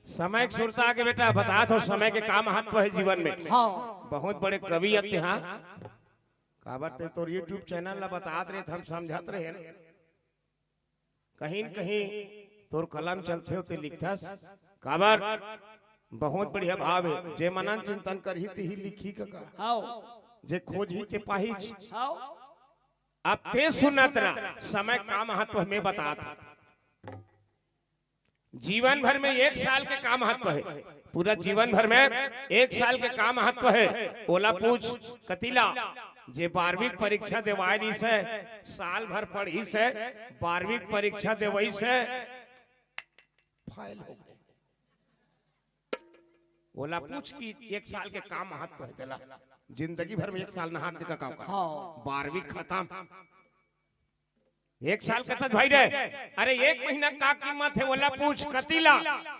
समय के सुरता के बेटा बतात हो, समय के का महत्व हे जीवन में। हाँ। बहुत बड़े कवि अति, हाँ। काबर ते तोर YouTube चैनल ला बतात रहे, हम समझत रहे। कहीं न कहीं तोर कलम चलथे, ते लिखथस। काबर बहुत बढ़िया भाव हे, जे मनन चिंतन करही, तिही लिखही कका। हाँ। जे खोजही, ते पाही। हाँ। अब ते सुनत रह, समय का महत्व में बतात। जीवन भर में एक साल के का महत्व हे, पूरा जीवन भर में एक साल के का महत्व हे, ओला पूछ कतिला। जे बारहवीं परीक्षा देवाय रहिस हे, साल भर पढ़िस हे, बारहवीं परीक्षा देवइस हे, फेल हो गे। ओला पूछ कि एक साल के का महत्व हे तेला। जिंदगी भर में एक साल नहात देखा का, का? हाँ। बारहवीं खतम। एक साल कथस भाई रे, अरे एक महीना का कीमत हे, ओला पूछ कतिला।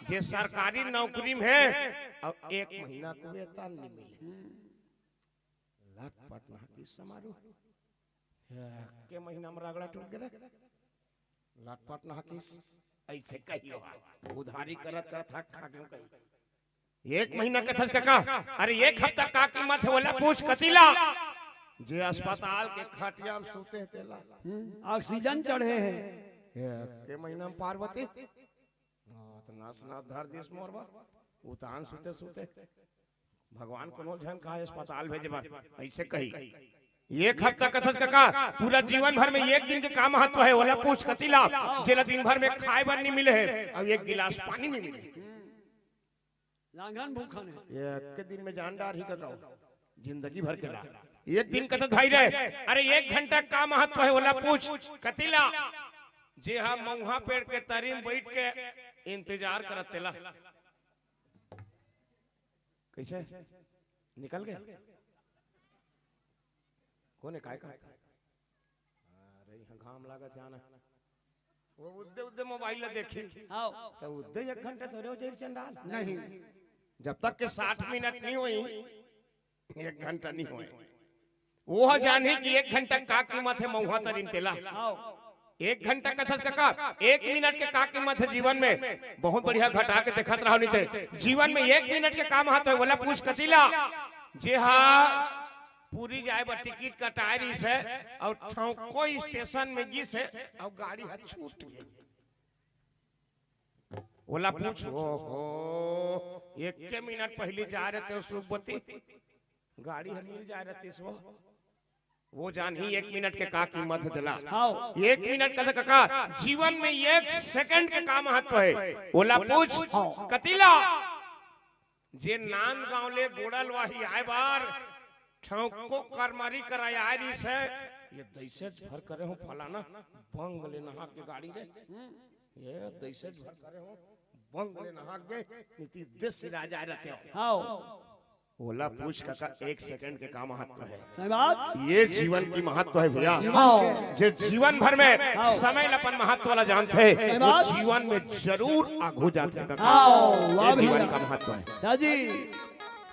जे सरकारी नौकरी में हे, अउ एक महीना के वेतन नइ मिले। लटपट नहाकिस समारू। के महीना में रगड़ा टूट गे रे। लटपट नहाकिस। अइसे कहियो हा। उधारी करत करत हक खा गेंव कहीं। एक महीना कथस कका, अरे एक हफ्ता का कीमत हे, ओला पूछ कतिला। जे अस्पताल के खटिया में सुते हे तेला। हम्म, ऑक्सीजन चढ़े हे। एक के महीना में पार्वती। हाँ, त नस नस धर दिस मोर बा। उतान सुते सुते। भगवान कोनो झन का अस्पताल भेजे बर, अइसे कही। एक हफ्ता कथस कका, पूरा जीवन भर में एक दिन के का महत्व हे, ओला पूछ कतिला। जेला दिन भर में खाय बर नइ मिले हे, अउ एक गिलास पानी नइ मिले। लांघन भूखन हे। एक के दिन में जान डारही कका, जिंदगी भर के ला। एक दिन कथस भाई रे, अरे एक घंटा का महत्व हे, ओला पूछ कतिला। जे हा मउहा पेड़ के तरी में बइठ के इंतजार करत तेला। कइसे? निकल गे? कोन हे, काय का? अरे, इहाँ घाम लागत हे, आना। वो उद्दे, उद्दे मोबाइल ला देखही। हाँ। त उद्दे एक घंटा थोरे हो जाही चंडाल। नहीं। जब तक के साठ मिनट नइ होही, एक घंटा नइ होय। वो जानही कि एक घंटा का कीमत हे मउहा तरी में तेला। हाँ। एक घंटा कथस कका, एक मिनट के का कीमत हे जीवन में? बहुत बढ़िया, घटा के देखत रहो, नइ ते जीवन में एक मिनट के का महत्व हे, ओला पूछ कतिला। जे हा पुरी जाय बर टिकट कटाय रहिस हे अउ ठौको स्टेशन में गिस हे अउ गाड़ी हा छूट गे। ओला पूछ, ओहो, एक के मिनट पहिली जाय रहते हो सुखवती, गाड़ी हा मिल जाय रहतिस वो। वो जानही एक मिनट के का कीमत हे तेला। हाँ। एक मिनट कथस कका, जीवन में एक सेकंड के का महत्व हे, ओला पूछ। हाँ। कतिला। जे नांदगांव ले गोड़लवाही आय बर ठौको करमरी कराय आय रहिस हे, ये दइसेच भर करे हों फलाना बंग ले नहा के गाड़ी रे, ये दइसेच भर करे हों बंग ले नहा के नीति देश राज आय रहते हो। हाँ। ओला पूछ कका, एक सेकंड के का महत्व हे? सही बात। ये जीवन की महत्व हे भैया। हाँ। जे जीवन भर में हाँ। समय ला अपन महत्व ला जानथे, सही वो बात। जीवन में जरूर आगू जाथे कका। हाँ, वाह ये जीवन भैया। का महत्व हे। दाजी,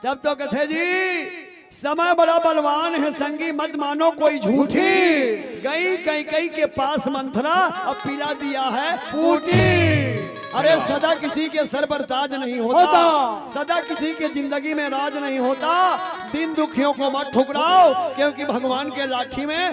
तब तो कथे जी, समय बड़ा बलवान है संगी, मत मानो कोई झूठी। गई कैकई के पास मंथरा, अब पिला दिया है पूटी। अरे सदा किसी के सर पर ताज नहीं होता, होता। सदा किसी के जिंदगी में राज नहीं होता। दीन दुखियों को मत ठुकराओ, क्योंकि भगवान के लाठी में